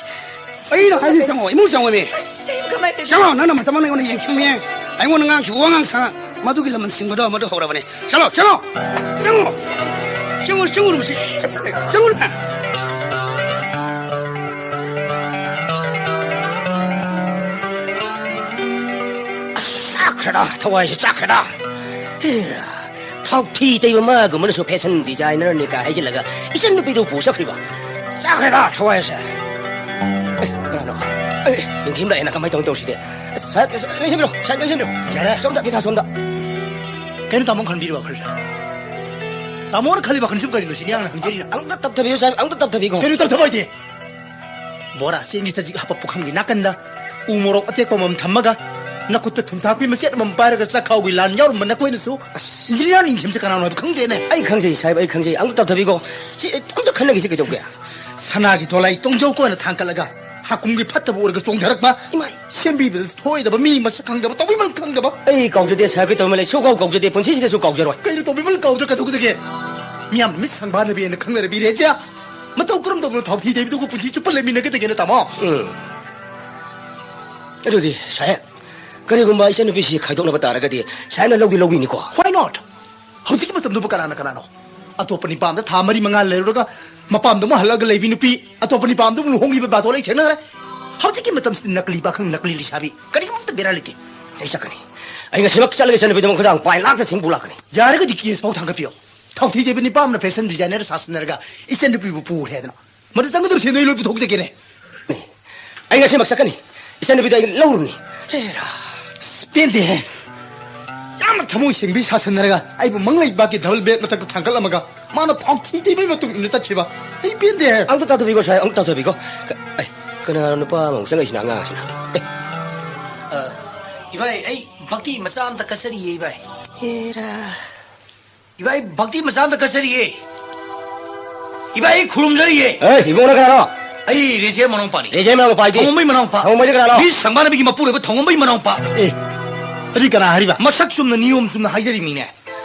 ꯑꯩꯅ ꯍꯥꯏꯁꯤ ꯆꯪꯉꯣ, ꯏꯃꯨꯡ ꯆꯪꯉꯣꯅꯦ꯫ ꯑꯁ, ꯑꯩꯕꯨ ꯀꯃꯥꯏꯅ ꯇꯧꯗꯣꯏꯅꯣ? ꯆꯪꯉꯣ, ꯅꯪꯅ ꯃꯇꯝ ꯑꯃꯗ ꯑꯩꯉꯣꯟꯗ ꯌꯦꯡꯈꯤꯕꯅꯦ꯫ ꯑꯩꯉꯣꯟꯗ ꯉꯥꯡꯈꯤꯕ ꯋꯥꯉꯥꯡ ꯁꯉꯥꯡ ꯃꯗꯨꯒꯤ ꯂꯃꯟ ꯁꯤꯡꯕꯗꯣ ꯃꯗꯨ ꯍꯧꯔꯕꯅꯦ꯫ ꯆꯠꯂꯣ, ꯆꯠꯂꯣ! ꯆꯪꯉꯣ! ꯆꯪꯉꯣ, ꯆꯪꯉꯣ, ꯃꯁꯤ! ꯆꯪꯉꯣ! ꯑꯁ, ꯆꯥꯛꯈ꯭ꯔꯦꯗ, ꯊꯋꯥꯏꯁꯦ ꯆꯥꯛꯈ꯭ꯔꯦꯗ꯫ ꯊꯥꯎꯊꯤ ꯇꯩꯕ ꯃꯥꯒꯨꯝꯕꯅꯁꯨ fashion designer ꯅꯤ ꯀꯥꯏ ꯍꯥꯏꯖꯤꯜꯂꯒ ꯏꯆꯟ ꯅꯨꯄꯤꯗꯨ ꯄꯨ ꯆꯠꯈ꯭ꯔꯤꯕ꯫ ꯆꯠꯈ꯭ꯔꯦꯗ ꯊꯋꯥꯏꯁꯦ꯫ ꯑꯦ, ꯀꯅꯥꯅꯣ? ꯑꯦ, ꯌꯦꯡꯊꯤꯕ ꯂꯥꯛꯑꯦꯅ ꯀꯃꯥꯏꯅ ꯇꯧꯅꯤ ꯇꯧꯔꯤꯁꯤꯗꯤ? ꯑꯁ, ꯁꯥꯍꯦꯕ, ꯂꯦꯡꯁꯤꯟꯕꯤꯔꯣ, ꯁꯥꯍꯦꯕ, ꯂꯦꯡꯁꯤꯟꯕꯤꯔꯣ꯫ ꯌꯥꯔꯦ꯫ ꯁꯣꯝꯗ, ꯄꯤꯊꯥ ꯁꯣꯝꯗ꯫ ꯀꯩꯅꯣ ꯇꯥꯃꯣꯅ ꯈꯟꯕꯤꯔꯤꯕ ꯋꯥꯈꯜꯁꯦ? ꯇꯥꯃꯣꯅ ꯈꯜꯂꯤꯕ ꯋꯥꯈꯜꯁꯤꯕꯨ ꯀꯔꯤꯅꯣ ꯁꯤꯅꯤ ꯑꯩꯅ ꯍꯪꯖꯔꯤꯅ? ꯑꯝꯇ ꯇꯞꯊꯕꯤꯌꯨ ꯁꯥꯍꯦꯕ, ꯑꯝꯇ ꯇꯞꯊꯕꯤꯀꯣ꯫ ꯀꯩꯅꯣ ꯇꯞꯊꯕ ꯍꯥꯏꯗꯤ? ꯕꯣꯔꯥ ꯆꯦꯡꯒꯤ ꯆꯖꯤꯛ ꯍꯥꯞꯄ ꯄꯨꯈꯝꯒꯤ ꯅꯥꯀꯟꯗ ꯎ ꯃꯣꯔꯣꯛ ꯑꯇꯦꯛꯄ ꯑꯃꯃꯝ ꯊꯝꯃꯒ ꯅꯈꯨꯠꯇ ꯊꯨꯝꯊꯥꯛꯄꯤ ꯃꯆꯦꯠ ꯑꯃꯃꯝ ꯄꯥꯏꯔꯒ ꯆꯥꯛꯈꯥꯎꯒꯤ ꯂꯥꯟ ꯌꯥꯎꯔꯝꯕ ꯅꯈꯣꯏꯅꯁꯨ ꯏꯟꯖꯤꯅꯤꯌꯥꯔ ꯏꯟꯊꯤꯕꯁꯦ ꯀꯅꯥꯅꯣ ꯍꯥꯏꯕ ꯈꯪꯗꯦꯅꯦ꯫ ꯑꯩ ꯈꯪꯖꯩ ꯁꯥꯍꯦꯕ, ꯑꯩ ꯈꯪꯖꯩ꯫ ꯑꯝꯇ ꯇꯞꯊꯕꯤꯀꯣ꯫ ꯁꯤ ꯑꯝꯇ ꯈꯟꯅꯈꯤꯁꯤ ꯀꯩꯗꯧꯒꯦ? ꯁꯅꯥꯒꯤ ꯗꯣꯂꯥꯏ ꯇꯣꯡꯖꯧꯀꯣꯅ ꯊꯥꯡꯀꯠꯂꯒ ꯍꯥꯀꯨꯝꯒꯤ ꯐꯠꯇꯕ ꯑꯣꯏꯔꯒ ꯆꯣꯡꯊꯔꯛꯄ꯫ ꯏꯃꯥꯏ꯫ ꯁꯦꯝꯕꯤꯕꯗ ꯁꯣꯏꯗꯕ ꯃꯤ ꯃꯁꯛ ꯈꯪꯗꯕ ꯇꯧꯕꯤꯃꯜ ꯈꯪꯗꯕ꯫ ꯑꯩ ꯀꯥꯎꯖꯗꯦ ꯁꯥꯍꯦꯕ, ꯀꯩꯗꯧꯃꯜꯂꯦ ꯁꯨꯀꯥꯎ ꯀꯥꯎꯖꯗꯦ, ꯄꯨꯟꯁꯤꯁꯤꯗꯁꯨ ꯀꯥꯎꯖꯔꯣꯏ꯫ ꯀꯩꯅꯣ ꯇꯧꯕꯤꯃꯜ ꯀꯥꯎꯗ꯭ꯔ ꯀꯩꯗꯧꯒꯗꯒꯦ? ꯃꯤꯌꯥꯝꯅ ꯃꯤꯠ ꯁꯪꯕꯥꯅꯕꯤꯅ ꯈꯪꯅꯔꯕꯤ ꯔꯦꯖꯤꯌꯥ ꯃꯇꯧ ꯀꯔꯝ ꯇꯧꯗꯅ ꯊꯥꯎꯊꯤ ꯇꯩꯕꯤꯗꯨꯒ ꯄꯨꯟꯁꯤ ꯆꯨꯞꯄ ꯂꯩꯃꯤꯟꯅꯒꯗꯒꯦꯅ ꯇꯥꯃꯣ? ꯎꯝ꯫ ꯑꯗꯨꯗꯤ ꯁꯥꯍꯦꯕ, ꯀꯔꯤꯒꯨꯝꯕ ꯏꯆꯟꯅꯨꯄꯤꯁꯤ ꯈꯥꯏꯗꯣꯛꯅꯕ ꯇꯥꯔꯒꯗꯤ ꯁꯥꯍꯦꯕꯅ ꯂꯧꯗꯤ ꯂꯧꯕꯤꯅꯤꯀꯣ? Why not? ꯍꯧꯖꯤꯛꯀꯤ ꯃꯇꯝꯗꯨꯕꯨ ꯀꯅꯥꯅ ꯀꯅꯥꯅꯣ? ꯑꯇꯣꯞꯄ ꯅꯤꯄꯥ ꯑꯃꯗ ꯊꯥ ꯃꯔꯤ ꯃꯉꯥ ꯂꯩꯔꯨꯔꯒ ꯃꯄꯥꯝꯗ ꯑꯃꯨꯛ ꯍꯜꯂꯛꯑꯒ ꯂꯩꯕꯤ ꯅꯨꯄꯤ, ꯑꯇꯣꯞꯄ ꯅꯤꯄꯥ ꯑꯃꯗ ꯑꯃꯨꯛ ꯂꯨꯍꯣꯡꯈꯤꯕ ꯕꯥꯇꯣꯟ ꯑꯩ ꯊꯦꯡꯅꯈ꯭ꯔꯦ꯫ ꯍꯧꯖꯤꯛꯀꯤ ꯃꯇꯝꯁꯤꯗ ꯅꯀꯂꯤ ꯄꯥꯈꯪ, ꯅꯀꯂꯤ ꯂꯩꯁꯥꯕꯤ, ꯀꯔꯤꯒꯨꯝꯕ ꯑꯝꯇ ꯕꯦꯔꯥ ꯂꯩꯇꯦ꯫ ꯑꯩ ꯆꯠꯀꯅꯤ꯫ ꯑꯩ ꯉꯁꯤꯃꯛ ꯆꯠꯂꯒ ꯏꯆꯟꯅꯨꯄꯤꯗꯃꯛ ꯈꯨꯗꯥꯡ ꯄꯥꯏ ꯂꯥꯛꯇ ꯊꯤꯡ ꯄꯨ ꯂꯥꯛꯀꯅꯤ꯫ ꯌꯥꯔꯒꯗꯤ ꯀꯦꯁ ꯐꯥꯎ ꯊꯥꯡꯒꯠꯄꯤꯌꯣ꯫ ꯊꯥꯎꯊꯤ ꯇꯩꯕ ꯅꯤꯄꯥ ꯑꯃꯅ ꯐꯦꯁꯟ ꯗꯤꯖꯥꯏꯅꯔ ꯁꯥꯁꯟꯅꯔꯒ ꯏꯆꯟꯅꯨꯄꯤꯕꯨ ꯄꯨꯈ꯭ꯔꯦ ꯍꯥꯏꯗꯅ꯫ ꯃꯗꯨ ꯆꯪꯒꯗꯕ ꯁꯦꯟꯗꯣ ꯑꯩ ꯂꯣꯏ ꯄꯨꯊꯣꯛꯆꯒꯦꯅꯦ꯫ ꯑꯩ ꯉꯁꯤꯃꯛ ꯆꯠꯀꯅꯤ꯫ ꯏꯆꯟꯅꯨꯄꯤꯗꯣ ꯑꯩ ꯂꯧꯔꯨꯅꯤ꯫ ꯍꯦꯔꯥ꯫ ꯑꯁ, ꯄꯦꯟꯗꯦꯍꯦ꯫ ꯌꯥꯝꯅ ꯊꯃꯣꯏ ꯁꯦꯡꯕꯤ ꯁꯥꯁꯟꯅꯔꯒ ꯑꯩꯕꯨ ꯃꯪꯂꯩꯕꯥꯛꯀꯤ ꯗꯕꯜ ꯕꯦꯗ ꯃꯊꯛꯇ ꯊꯥꯡꯒꯠꯂꯝꯃꯒ ꯃꯥꯅ ꯊꯥꯎꯊꯤ ꯇꯩꯕꯩ ꯃꯇꯨꯡ ꯏꯟꯅ ꯆꯠꯈꯤꯕ꯫ ꯑꯩ ꯄꯦꯟꯗꯦꯍꯦ꯫ ꯑꯝꯇ ꯇꯥꯊꯕꯤꯀꯣ ꯁꯥꯍꯦꯕ, ꯑꯝꯇ ꯇꯥꯊꯕꯤꯀꯣ꯫ ꯀ-, ꯑꯩ, ꯀꯅꯥꯅꯣ ꯅꯨꯄꯥ ꯑꯃꯃꯨꯛ ꯆꯪꯉꯛꯏꯁꯤꯅ ꯑꯉꯥꯡꯁꯤꯅ? ꯑꯦ꯫ ꯑ, ꯏꯕꯥꯏ, ꯑꯩ ꯚꯛꯇꯤ ꯃꯆꯥ ꯑꯝꯇ ꯀꯠꯆꯔꯤꯌꯦ, ꯏꯕꯥꯏ꯫ ꯍꯦꯔꯥ꯫ ꯏꯕꯥꯏ, ꯚꯛꯇꯤ ꯃꯆꯥ ꯑꯝꯇ ꯀꯠꯆꯔꯤꯌꯦ꯫ ꯏꯕꯥꯏ, ꯑꯩ ꯈꯨꯔꯨꯝꯖꯔꯤꯌꯦ꯫ ꯑꯦ, ꯏꯕꯨꯡꯉꯣ, ꯅꯪ ꯀꯅꯥꯅꯣ? ꯑꯩ ꯔꯦꯖꯦ ꯃꯅꯥꯎꯄꯥꯅꯤ꯫ ꯔꯦꯖꯦ ꯃꯅꯥꯎꯄꯥ ꯍꯥꯏꯗꯤ? ꯊꯧꯉꯝꯕꯩ ꯃꯅꯥꯎꯄꯥ꯫ ꯊꯧꯉꯝꯕꯩꯗꯤ ꯀꯅꯥꯅꯣ? ꯃꯤ ꯁꯪꯕꯥꯅꯕꯤꯒꯤ ꯃꯄꯨꯔꯣꯏꯕ ꯊꯧꯉꯝꯕꯩ ꯃꯅꯥꯎꯄꯥ꯫ ꯑꯦ, ꯑꯗꯨꯗꯤ ꯀꯅꯥ ꯍꯥꯏꯔꯤꯕ? ꯃꯁꯛ ꯆꯨꯝꯅ, ꯅꯤꯌꯣꯝ ꯆꯨꯝꯅ ꯍꯥꯏꯖꯔꯤꯃꯤꯅꯦ꯫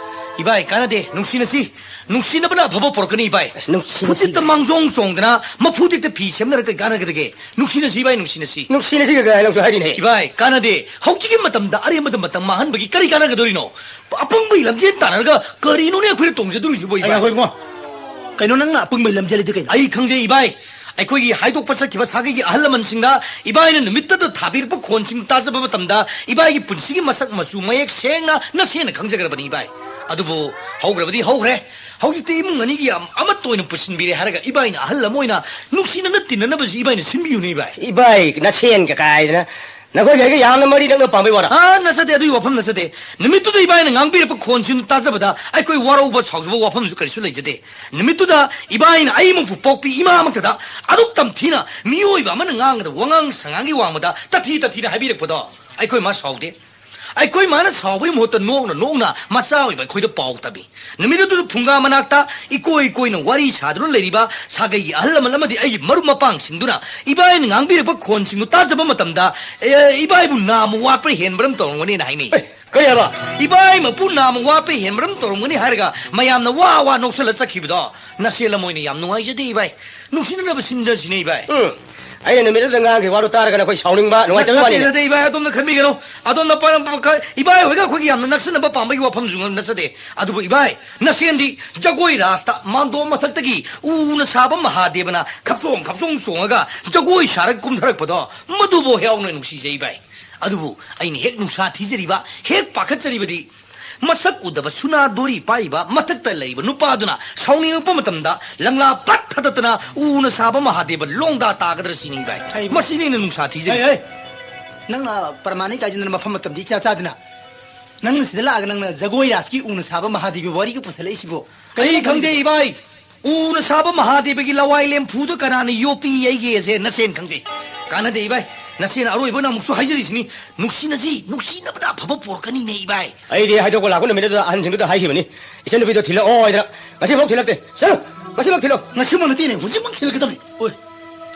ꯏꯕꯥꯏ, ꯀꯥꯟꯅꯗꯦ, ꯅꯨꯡꯁꯤꯅꯁꯤ꯫ ꯅꯨꯡꯁꯤꯅꯕꯅ ꯑꯐꯕ ꯄꯨꯔꯛꯀꯅꯤ, ꯏꯕꯥꯏ꯫ ꯑꯁ, ꯅꯨꯡꯁꯤꯅꯁꯤ꯫ ꯐꯨꯆꯤꯠꯇ ꯃꯥꯡꯖꯣꯡ ꯆꯣꯡꯗꯅ, ꯃꯐꯨ ꯇꯦꯛꯇ ꯐꯤ ꯁꯦꯝꯅꯔ ꯀꯩ ꯀꯥꯟꯅꯒꯗꯒꯦ? ꯅꯨꯡꯁꯤꯅꯁꯤ, ꯏꯕꯥꯏ, ꯅꯨꯡꯁꯤꯅꯁꯤ꯫ ꯅꯨꯡꯁꯤꯅꯁꯤ ꯀꯩ ꯀꯥꯏ ꯅꯪꯁꯨ ꯍꯥꯏꯔꯤꯅꯦ? ꯏꯕꯥꯏ, ꯀꯥꯟꯅꯗꯦ꯫ ꯍꯧꯖꯤꯛꯀꯤ ꯃꯇꯝꯗ ꯑꯔꯦꯝꯕꯗ ꯃꯇꯝ ꯃꯥꯡꯍꯟꯕꯒꯤ ꯀꯔꯤ ꯀꯥꯟꯅꯒꯗꯧꯔꯤꯅꯣ? ꯑꯄꯪꯕꯒꯤ ꯂꯝꯖꯦꯜ ꯇꯥꯟꯅꯔꯒ ꯀꯔꯤꯅꯣꯅꯦ ꯑꯩꯈꯣꯏꯅ ꯇꯣꯡꯖꯗꯣꯔꯤꯁꯤꯕꯣ, ꯑꯩ ꯏꯕꯥꯏ? ꯉꯥꯏꯈꯣ ꯏꯕꯨꯡꯉꯣ꯫ ꯀꯩꯅꯣ ꯅꯪꯅ ꯑꯄꯪꯕꯒꯤ ꯂꯝꯖꯦꯜ ꯍꯥꯏꯗꯤ ꯀꯩꯅꯣ? ꯑꯩ ꯈꯪꯖꯩ, ꯏꯕꯥꯏ꯫ ꯑꯩꯈꯣꯏꯒꯤ ꯍꯥꯏꯗꯣꯛꯄ ꯆꯠꯈꯤꯕ ꯁꯥꯒꯩꯒꯤ ꯑꯍꯜ ꯂꯃꯟꯁꯤꯡꯗ ꯏꯕꯥꯏꯅ ꯅꯨꯃꯤꯠꯇꯗ ꯊꯥꯕꯤꯔꯛꯄ ꯈꯣꯟꯁꯤꯡ ꯇꯥꯖꯕ ꯃꯇꯝꯗ ꯏꯕꯥꯏꯒꯤ ꯄꯨꯟꯁꯤꯒꯤ ꯃꯁꯛ ꯃꯆꯨ ꯃꯌꯦꯛ ꯁꯦꯡꯅ ꯅꯁꯦꯅ ꯈꯪꯖꯈ꯭ꯔꯕꯅꯤ, ꯏꯕꯥꯏ꯫ ꯑꯗꯨꯕꯨ ꯍꯧꯈ꯭ꯔꯕꯗꯤ ꯍꯧꯈ꯭ꯔꯦ꯫ ꯍꯧꯖꯤꯛꯇꯤ ꯏꯃꯨꯡ ꯑꯅꯤꯒꯤ ꯌꯥꯝ ꯑꯃꯠꯇ ꯑꯣꯏꯅ ꯄꯨꯁꯤꯟꯕꯤꯔꯦ ꯍꯥꯏꯔꯒ ꯏꯕꯥꯏꯅ ꯑꯍꯜ ꯑꯃ ꯑꯣꯏꯅ ꯅꯨꯡꯁꯤꯅꯅ ꯇꯤꯟꯅꯅꯕꯁꯤ ꯏꯕꯥꯏꯅ ꯁꯤꯟꯕꯤꯌꯨꯅꯦ, ꯏꯕꯥꯏ꯫ ꯏꯕꯥꯏ, ꯅꯁꯦꯟꯒ ꯀꯥꯏꯗꯅ ꯅꯈꯣꯏꯒꯤ ꯑꯩꯒ ꯌꯥꯝꯅ ꯃꯔꯤ ꯅꯛꯅ ꯄꯥꯝꯕꯩ ꯋꯥꯔꯥ? ꯑꯥ, ꯅꯠꯆꯗꯦ, ꯑꯗꯨꯒꯤ ꯋꯥꯐꯝ ꯅꯠꯆꯗꯦ꯫ ꯅꯨꯃꯤꯠꯇꯨꯗ ꯏꯕꯥꯏꯅ ꯉꯥꯡꯕꯤꯔꯛꯄ ꯈꯣꯟꯁꯤꯡꯗꯨ ꯇꯥꯖꯕꯗ ꯑꯩꯈꯣꯏ ꯋꯥꯔꯧꯕ ꯁꯥꯎꯖꯕ ꯋꯥꯐꯝꯁꯨ ꯀꯔꯤꯁꯨ ꯂꯩꯖꯗꯦ꯫ ꯅꯨꯃꯤꯠꯇꯨꯗ ꯏꯕꯥꯏꯅ ꯑꯩꯃꯛꯄꯨ ꯄꯣꯛꯄꯤ ꯏꯃꯥꯃꯛꯇꯗ ꯑꯗꯨꯛ ꯇꯝꯊꯤꯅ ꯃꯤꯑꯣꯏꯕ ꯑꯃꯅ ꯉꯥꯡꯒꯗꯕ ꯋꯥꯉꯥꯡ ꯁꯉꯥꯡꯒꯤ ꯋꯥꯡꯃꯗ ꯇꯊꯤ ꯇꯊꯤꯅ ꯍꯥꯏꯕꯤꯔꯛꯄꯗꯣ ꯑꯩꯈꯣꯏ ꯃꯥ ꯁꯥꯎꯗꯦ꯫ ꯑꯩꯈꯣꯏ ꯃꯥꯅ ꯁꯥꯎꯕꯒꯤ ꯃꯍꯨꯠꯇ ꯅꯣꯛꯅ ꯅꯣꯛꯅ ꯃꯆꯥ ꯑꯣꯏꯕ ꯑꯩꯈꯣꯏꯗ ꯄꯥꯎ ꯇꯝꯃꯤ꯫ ꯅꯨꯃꯤꯠ ꯑꯗꯨꯗ ꯐꯨꯡꯒꯥ ꯃꯅꯥꯛꯇ ꯏꯀꯣꯏ ꯀꯣꯏꯅ ꯋꯥꯔꯤ ꯁꯥꯗꯨꯅ ꯂꯩꯔꯤꯕ ꯁꯥꯒꯩꯒꯤ ꯑꯍꯜ ꯂꯃꯟ ꯑꯃꯗꯤ ꯑꯩꯒꯤ ꯃꯔꯨꯞ ꯃꯄꯥꯡꯁꯤꯡꯗꯨꯅ ꯏꯕꯥꯏꯅ ꯉꯥꯡꯕꯤꯔꯛꯄ ꯈꯣꯟꯁꯤꯡꯗꯨ ꯇꯥꯖꯕ ꯃꯇꯝꯗ, "ꯑꯦ, ꯏꯕꯥꯏꯕꯨ ꯅꯥꯝꯃ ꯋꯥꯠꯄ꯭ꯔ ꯍꯦꯟꯕ꯭ꯔ ꯑꯃ ꯇꯧꯔꯝꯒꯅꯤꯅ" ꯍꯥꯏꯅꯩ꯫ ꯑꯦ, ꯀꯔꯤ ꯍꯥꯏꯕ? "ꯏꯕꯥꯏ ꯃꯄꯨ ꯅꯥꯝꯃ ꯋꯥꯠꯄ꯭ꯔ ꯍꯦꯟꯕ꯭ꯔ ꯑꯃ ꯇꯧꯔꯝꯒꯅꯤ" ꯍꯥꯏꯔꯒ ꯃꯌꯥꯝꯅ ꯋꯥ ꯋꯥ ꯅꯣꯛꯁꯜꯂ ꯆꯠꯈꯤꯕꯗꯣ ꯅꯁꯦ ꯂꯃꯣꯏꯅ ꯌꯥꯝ ꯅꯨꯡꯉꯥꯏꯖꯗꯦ, ꯏꯕꯥꯏ꯫ ꯅꯨꯡꯁꯤꯅꯅꯕ ꯁꯤꯟꯖꯁꯤꯅꯦ, ꯏꯕꯥꯏ꯫ ꯎꯝ꯫ ꯑꯩꯅ ꯅꯨꯃꯤꯠ ꯑꯗꯨꯗ ꯉꯥꯡꯈꯤꯕ ꯋꯥꯗꯣ ꯇꯥꯔꯒ ꯅꯈꯣꯏ ꯁꯥꯎꯅꯤꯡꯕ, ꯅꯨꯡꯉꯥꯏꯇꯕ ꯅꯠꯇꯦ, ꯋꯥꯅꯤꯅꯦ꯫ ꯅꯠꯇꯦ, ꯏꯕꯥꯏ, ꯑꯗꯣꯝꯅ ꯈꯟꯕꯤꯒꯅꯨ꯫ ꯑꯗꯣꯝꯅ ꯄ-, ꯄ-, ꯈ-, ꯏꯕꯥꯏ ꯍꯣꯏꯒ ꯑꯩꯈꯣꯏꯒ ꯌꯥꯝꯅ ꯅꯛꯁꯤꯟꯅꯕ ꯄꯥꯝꯕꯒꯤ ꯋꯥꯐꯝꯁꯨ ꯅꯠꯆꯗꯦ꯫ ꯑꯗꯨꯕꯨ ꯏꯕꯥꯏ, ꯅꯁꯦꯟꯗꯤ ꯖꯒꯣꯏ ꯔꯥꯁꯇ ꯃꯥꯟꯗꯣꯞ ꯃꯊꯛꯇꯒꯤ ꯎꯅ ꯁꯥꯕ ꯃꯍꯥꯗꯦꯕꯅ ꯈꯞꯆꯣꯡ ꯈꯞꯆꯣꯡ ꯆꯣꯡꯉꯒ ꯖꯒꯣꯏ ꯁꯥꯔꯒ ꯀꯨꯝꯊꯔꯛꯄꯗꯣ, ꯃꯗꯨꯕꯨ ꯍꯦꯛ ꯌꯥꯎꯅ ꯅꯨꯡꯁꯤꯖꯩ, ꯏꯕꯥꯏ꯫ ꯑꯗꯨꯕꯨ ꯑꯩꯅ ꯍꯦꯛ ꯅꯨꯡꯁꯥ ꯊꯤꯖꯔꯤꯕ, ꯍꯦꯛ ꯄꯥꯈꯠꯆꯔꯤꯕꯗꯤ, ꯃꯁꯛ ꯎꯗꯕ ꯁꯨꯅꯥ ꯗꯣꯔꯤ ꯄꯥꯏꯔꯤꯕ ꯃꯊꯛꯇ ꯂꯩꯔꯤꯕ ꯅꯨꯄꯥꯗꯨꯅ ꯁꯥꯎꯅꯤꯡꯉꯛꯄ ꯃꯇꯝꯗ ꯂꯪꯂꯥ ꯄꯠ ꯊꯥꯗꯠꯇꯅ ꯎꯅ ꯁꯥꯕ ꯃꯍꯥꯗꯦꯕ ꯂꯣꯡꯗꯥ ꯇꯥꯒꯗ꯭ꯔꯥ ꯁꯤꯅꯤ, ꯚꯥꯏ꯫ ꯍꯩ, ꯃꯁꯤꯅꯤ ꯑꯩꯅ ꯅꯨꯡꯁꯥ ꯊꯤꯖꯔꯤꯁꯦ꯫ ꯍꯩ, ꯍꯩ꯫ ꯅꯪꯅ ꯄ꯭ꯔꯃꯥꯟ ꯏꯀꯥꯏꯁꯤꯟꯗꯅ ꯃꯐꯝ ꯃꯇꯝꯗꯤ ꯏꯆꯥ ꯆꯥꯗꯅ, ꯅꯪꯅ ꯁꯤꯗ ꯂꯥꯛꯑꯒ ꯅꯪꯅ ꯖꯒꯣꯏ ꯔꯥꯁꯀꯤ ꯎꯅ ꯁꯥꯕ ꯃꯍꯥꯗꯦꯕ ꯋꯥꯔꯤꯒ ꯄꯨꯁꯜꯂꯛꯏꯁꯤꯕꯣ? ꯑꯩ ꯀꯔꯤꯅꯣ ꯈꯪꯖꯩ, ꯈꯪꯗꯦ? ꯏꯕꯥꯏ꯫ ꯎꯅ ꯁꯥꯕ ꯃꯍꯥꯗꯦꯕꯒꯤ ꯂꯋꯥꯏ ꯂꯦꯝꯐꯨꯗꯨ ꯀꯅꯥꯅ ꯌꯣꯛꯄꯤ ꯌꯩꯒꯦꯁꯦ ꯅꯁꯦꯟ ꯈꯪꯖꯩ꯫ ꯀꯥꯟꯅꯗꯦ ꯏꯕꯥꯏ, ꯅꯁꯦꯟ ꯑꯔꯣꯏꯕꯅ ꯑꯃꯨꯛꯁꯨ ꯍꯥꯏꯖꯔꯤꯁꯤꯅꯤ, ꯅꯨꯡꯁꯤꯅꯁꯤ, ꯅꯨꯡꯁꯤꯅꯕꯅ ꯑꯐꯕ ꯄꯨꯔꯛꯀꯅꯤꯅꯦ ꯏꯕꯥꯏ꯫ ꯑꯩꯗꯤ ꯍꯥꯏꯗꯣꯛꯄ ꯂꯥꯛꯄ ꯅꯨꯃꯤꯠ ꯑꯗꯨꯗ ꯑꯍꯟꯁꯤꯡꯗꯨꯗ ꯍꯥꯏꯈꯤꯕꯅꯤ, "ꯏꯆꯟꯅꯨꯄꯤꯗꯣ ꯊꯤꯜꯂꯛꯑꯣ" ꯍꯥꯏꯗꯅ꯫ ꯉꯁꯤꯐꯥꯎ ꯊꯤꯜꯂꯛꯇꯦ꯫ ꯆꯠꯂꯨ, ꯉꯁꯤꯐꯥꯎ ꯊꯤꯜꯂꯛꯑꯣ꯫ ꯉꯁꯤꯃꯛ ꯅꯠꯇꯦꯅꯦ, ꯍꯧꯖꯤꯛꯃꯛ ꯊꯤꯜꯂꯛꯀꯗꯕꯅꯤ꯫ ꯑꯣꯏ,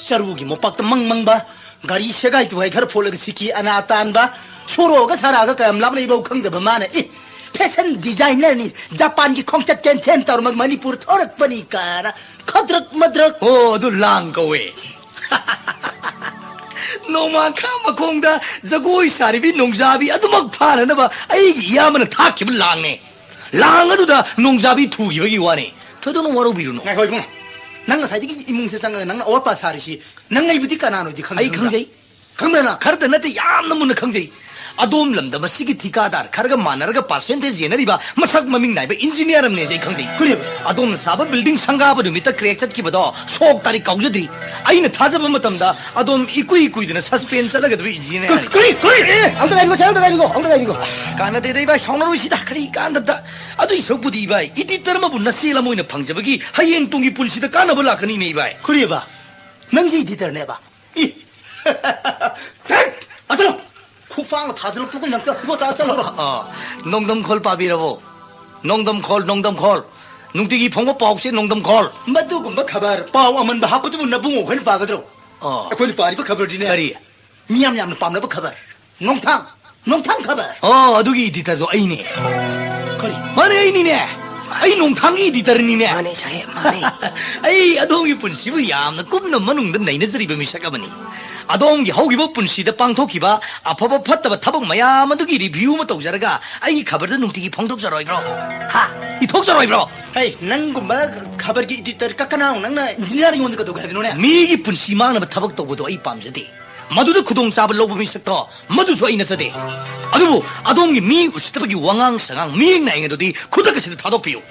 ꯆꯔꯨꯒꯤ ꯃꯣꯝꯄꯥꯛꯇ ꯃꯪ ꯃꯪꯕ, ꯒꯥꯔꯤ ꯁꯦꯒꯥꯏ ꯇꯨꯒꯥꯏ ꯈꯔ ꯐꯣꯠꯂꯒ ꯁꯤꯀꯤ ꯑꯅꯥ ꯇꯥꯟꯕ, ꯁꯣꯔꯣꯒ ꯁꯥꯔꯥꯒ ꯀꯌꯥꯝ ꯂꯥꯞꯅꯩꯕꯧ ꯈꯪꯗꯕ ꯃꯥꯅ, ꯑꯦ, ꯐꯦꯁꯟ ꯗꯤꯖꯥꯏꯅꯔꯅꯤ, ꯖꯄꯥꯟꯒꯤ ꯈꯣꯡꯆꯠ ꯆꯦꯟꯊꯦꯟ ꯇꯧꯔꯝꯃꯒ ꯃꯅꯤꯄꯨꯔ ꯊꯣꯔꯛꯄꯅꯤ ꯀꯥꯏꯅ ꯈꯗ꯭ꯔꯛ ꯃꯗ꯭ꯔꯛ꯫ ꯑꯣ, ꯑꯗꯨ ꯂꯥꯡ ꯀꯧꯋꯦ꯫ ꯅꯣꯡꯃꯥꯡꯈꯥ ꯃꯈꯣꯡꯗ ꯖꯒꯣꯏ ꯁꯥꯔꯤꯕꯤ ꯅꯣꯡꯖꯥꯕꯤ ꯑꯗꯨꯃꯛ ꯐꯥꯅꯅꯕ ꯑꯩꯒꯤ ꯏꯌꯥꯝꯕꯅ ꯊꯥꯛꯈꯤꯕ ꯂꯥꯡꯅꯦ꯫ ꯂꯥꯡ ꯑꯗꯨꯗ ꯅꯣꯡꯖꯥꯕꯤ ꯊꯨꯈꯤꯕꯒꯤ ꯋꯥꯅꯤ꯫ ꯊꯣꯏꯗꯣꯛꯅ ꯋꯥꯔꯧꯕꯤꯔꯨꯅꯨ꯫ ꯉꯥꯏꯈꯣ ꯏꯕꯨꯡꯉꯣ, ꯅꯪ ꯉꯁꯥꯏꯗꯒꯤ ꯏꯃꯨꯡꯁꯦ ꯆꯪꯉꯒ ꯅꯪꯅ ꯑꯋꯥꯠꯄ ꯁꯥꯔꯤꯁꯤ, ꯅꯪ ꯑꯩꯕꯨꯗꯤ ꯀꯅꯥꯅꯣꯗꯤ ꯈꯪꯗꯦ, ꯑꯩ ꯈꯪꯕ꯭ꯔꯥ? ꯈꯪꯖꯩ꯫ ꯈꯪꯕ꯭ꯔꯥ ꯅꯪ? ꯈꯔꯇ ꯅꯠꯇꯦ, ꯌꯥꯝꯅ ꯃꯨꯟꯅ ꯈꯪꯖꯩ꯫ ꯑꯗꯣꯝ ꯂꯝꯗ ꯃꯁꯤꯒꯤ ꯊꯤꯀꯥꯗꯥꯔ ꯈꯔꯒ ꯃꯥꯟꯅꯔꯒ percentage ꯌꯦꯟꯅꯔꯤꯕ ꯃꯁꯛ ꯃꯃꯤꯡ ꯅꯥꯏꯕ engineer ꯑꯃꯅꯦꯁꯦ ꯑꯩ ꯈꯪꯖꯩ꯫ ꯀꯔꯤꯕ? ꯑꯗꯣꯝꯅ ꯁꯥꯕ building ꯁꯪꯒꯥꯕ ꯅꯨꯃꯤꯠꯇ crack ꯆꯠꯈꯤꯕꯗꯣ ꯁꯣꯛ ꯇꯥꯔꯤꯛ ꯀꯥꯎꯖꯗ꯭ꯔꯤ꯫ ꯑꯩꯅ ꯊꯥꯖꯕ ꯃꯇꯝꯗ ꯑꯗꯣꯝ ꯏꯀꯨꯏ ꯀꯨꯏꯗꯅ suspend ꯆꯠꯂꯒꯗꯕ engineer ꯀꯔꯤ, ꯍꯥꯏꯔꯤ꯫ ꯀꯔꯤ, ꯀꯔꯤ? ꯑꯦ, ꯑꯝꯇ ꯉꯥꯏꯕꯤꯈꯣ, ꯁꯦ, ꯑꯝꯇ ꯉꯥꯏꯕꯤꯈꯣ, ꯑꯝꯇ ꯉꯥꯏꯕꯤꯈꯣ꯫ ꯀꯥꯟꯅꯗꯦꯗ ꯏꯕꯥꯏ, ꯁꯥꯎꯅꯔꯣꯏꯁꯤꯗ, ꯀꯔꯤ ꯀꯥꯟꯗꯕꯗ꯫ ꯑꯗꯨꯏ ꯁꯔꯨꯛꯄꯨꯗꯤ ꯏꯕꯥꯏ, editor ꯑꯃꯕꯨ ꯅꯆꯦ ꯂꯝ ꯑꯣꯏꯅ ꯐꯪꯖꯕꯒꯤ ꯍꯌꯦꯡ ꯇꯨꯡꯒꯤ ꯄꯨꯟꯁꯤꯗ ꯀꯥꯟꯅꯕ ꯂꯥꯛꯀꯅꯤꯅꯦ ꯏꯕꯥꯏ꯫ ꯀꯔꯤꯕ? ꯅꯪꯁꯦ editorꯅꯦꯕ? ꯏ! ꯊꯠ! ꯑꯆꯜꯂꯣ! ꯈꯨꯄꯥꯡꯅ ꯊꯥꯖꯤꯜꯂꯛꯇ꯭ꯔꯒ ꯅꯪ ꯆꯠ-, ꯏꯕꯣ, ꯆꯠ-, ꯆꯠꯂꯣꯕ꯫ ꯑ, ꯅꯣꯡꯗꯝꯈꯣꯜ ꯄꯥꯕꯤꯔꯕꯣ? ꯅꯣꯡꯗꯝꯈꯣꯜ, ꯅꯣꯡꯗꯝꯈꯣꯜ꯫ ꯅꯨꯡꯇꯤꯒꯤ ꯐꯣꯡꯕ ꯄꯥꯎꯁꯦ ꯅꯣꯡꯗꯝꯈꯣꯜ꯫ ꯃꯗꯨꯒꯨꯝꯕ ꯈꯕꯔ, ꯄꯥꯎ ꯑꯃꯟꯕ ꯍꯥꯞꯄꯗꯨꯕꯨ ꯅꯕꯨꯡꯉꯣ ꯍꯣꯏꯅ ꯄꯥꯒꯗ꯭ꯔꯣ? ꯑ꯫ ꯑꯩꯈꯣꯏꯅ ꯄꯥꯔꯤꯕ ꯈꯕꯔꯗꯤꯅꯦ꯫ ꯀꯔꯤ? ꯃꯤꯌꯥꯝ ꯌꯥꯝꯅ ꯄꯥꯝꯅꯕ ꯈꯕꯔ꯫ ꯅꯣꯡꯊꯥꯡ! ꯅꯣꯡꯊꯥꯡ ꯈꯕꯔ! ꯑꯣ, ꯑꯗꯨꯒꯤ editorꯗꯣ ꯑꯩꯅꯦ꯫ ꯀꯔꯤ? ꯃꯥꯅꯦ, ꯑꯩꯅꯤꯅꯦ꯫ ꯑꯩ ꯅꯣꯡꯊꯥꯡꯒꯤ editorꯅꯤꯅꯦ꯫ ꯃꯥꯅꯦ, ꯁꯥꯍꯦꯕ, ꯃꯥꯅꯦ꯫ ꯑꯩ ꯑꯗꯣꯝꯒꯤ ꯄꯨꯟꯁꯤꯕꯨ ꯌꯥꯝꯅ ꯀꯨꯞꯅ ꯃꯅꯨꯡꯗ ꯅꯩꯅꯖꯔꯤꯕ ꯃꯤꯁꯛ ꯑꯃꯅꯤ꯫ ꯑꯗꯣꯝꯒꯤ ꯍꯧꯈꯤꯕ ꯄꯨꯟꯁꯤꯗ ꯄꯥꯡꯊꯣꯛꯈꯤꯕ ꯑꯐꯕ ꯐꯠꯇꯕ ꯊꯕꯛ ꯃꯌꯥꯝ ꯑꯗꯨꯒꯤ review ꯑꯃ ꯇꯧꯖꯔꯒ ꯑꯩꯒꯤ ꯈꯕꯔꯗ ꯅꯨꯡꯇꯤꯒꯤ ꯐꯣꯡꯗꯣꯛꯆꯔꯣꯏꯕ꯭ꯔꯣ? ꯍꯥ? ꯏꯊꯣꯛꯆꯔꯣꯏꯕ꯭ꯔꯣ? ꯍꯩ, ꯅꯪꯒꯨꯝꯕ ꯈꯕꯔꯒꯤ editor ꯀꯛꯀꯅꯥꯎ ꯅꯪꯅ engineer ꯑꯩꯉꯣꯟꯗ ꯀꯩꯗꯧꯒꯦ ꯍꯥꯏꯕꯅꯣꯅꯦ? ꯃꯤꯒꯤ ꯄꯨꯟꯁꯤ ꯃꯥꯡꯅꯕ ꯊꯕꯛ ꯇꯧꯕꯗꯣ ꯑꯩ ꯄꯥꯝꯖꯗꯦ꯫ ꯃꯗꯨꯗ ꯈꯨꯗꯣꯡꯆꯥꯕ ꯂꯧꯕ ꯃꯤꯁꯛꯇꯣ ꯃꯗꯨꯁꯨ ꯑꯩ ꯅꯠꯆꯗꯦ꯫ ꯑꯗꯨꯕꯨ ꯑꯗꯣꯝꯒꯤ ꯃꯤ ꯎꯁꯤꯠꯇꯕꯒꯤ ꯋꯥꯉꯥꯡ ꯁꯉꯥꯡ, ꯃꯤꯠꯌꯦꯡ ꯅꯥꯌꯦꯡ ꯑꯗꯨꯗꯤ ꯈꯨꯗꯛ ꯑꯁꯤꯗ ꯊꯥꯗꯣꯛꯄꯤꯌꯨ꯫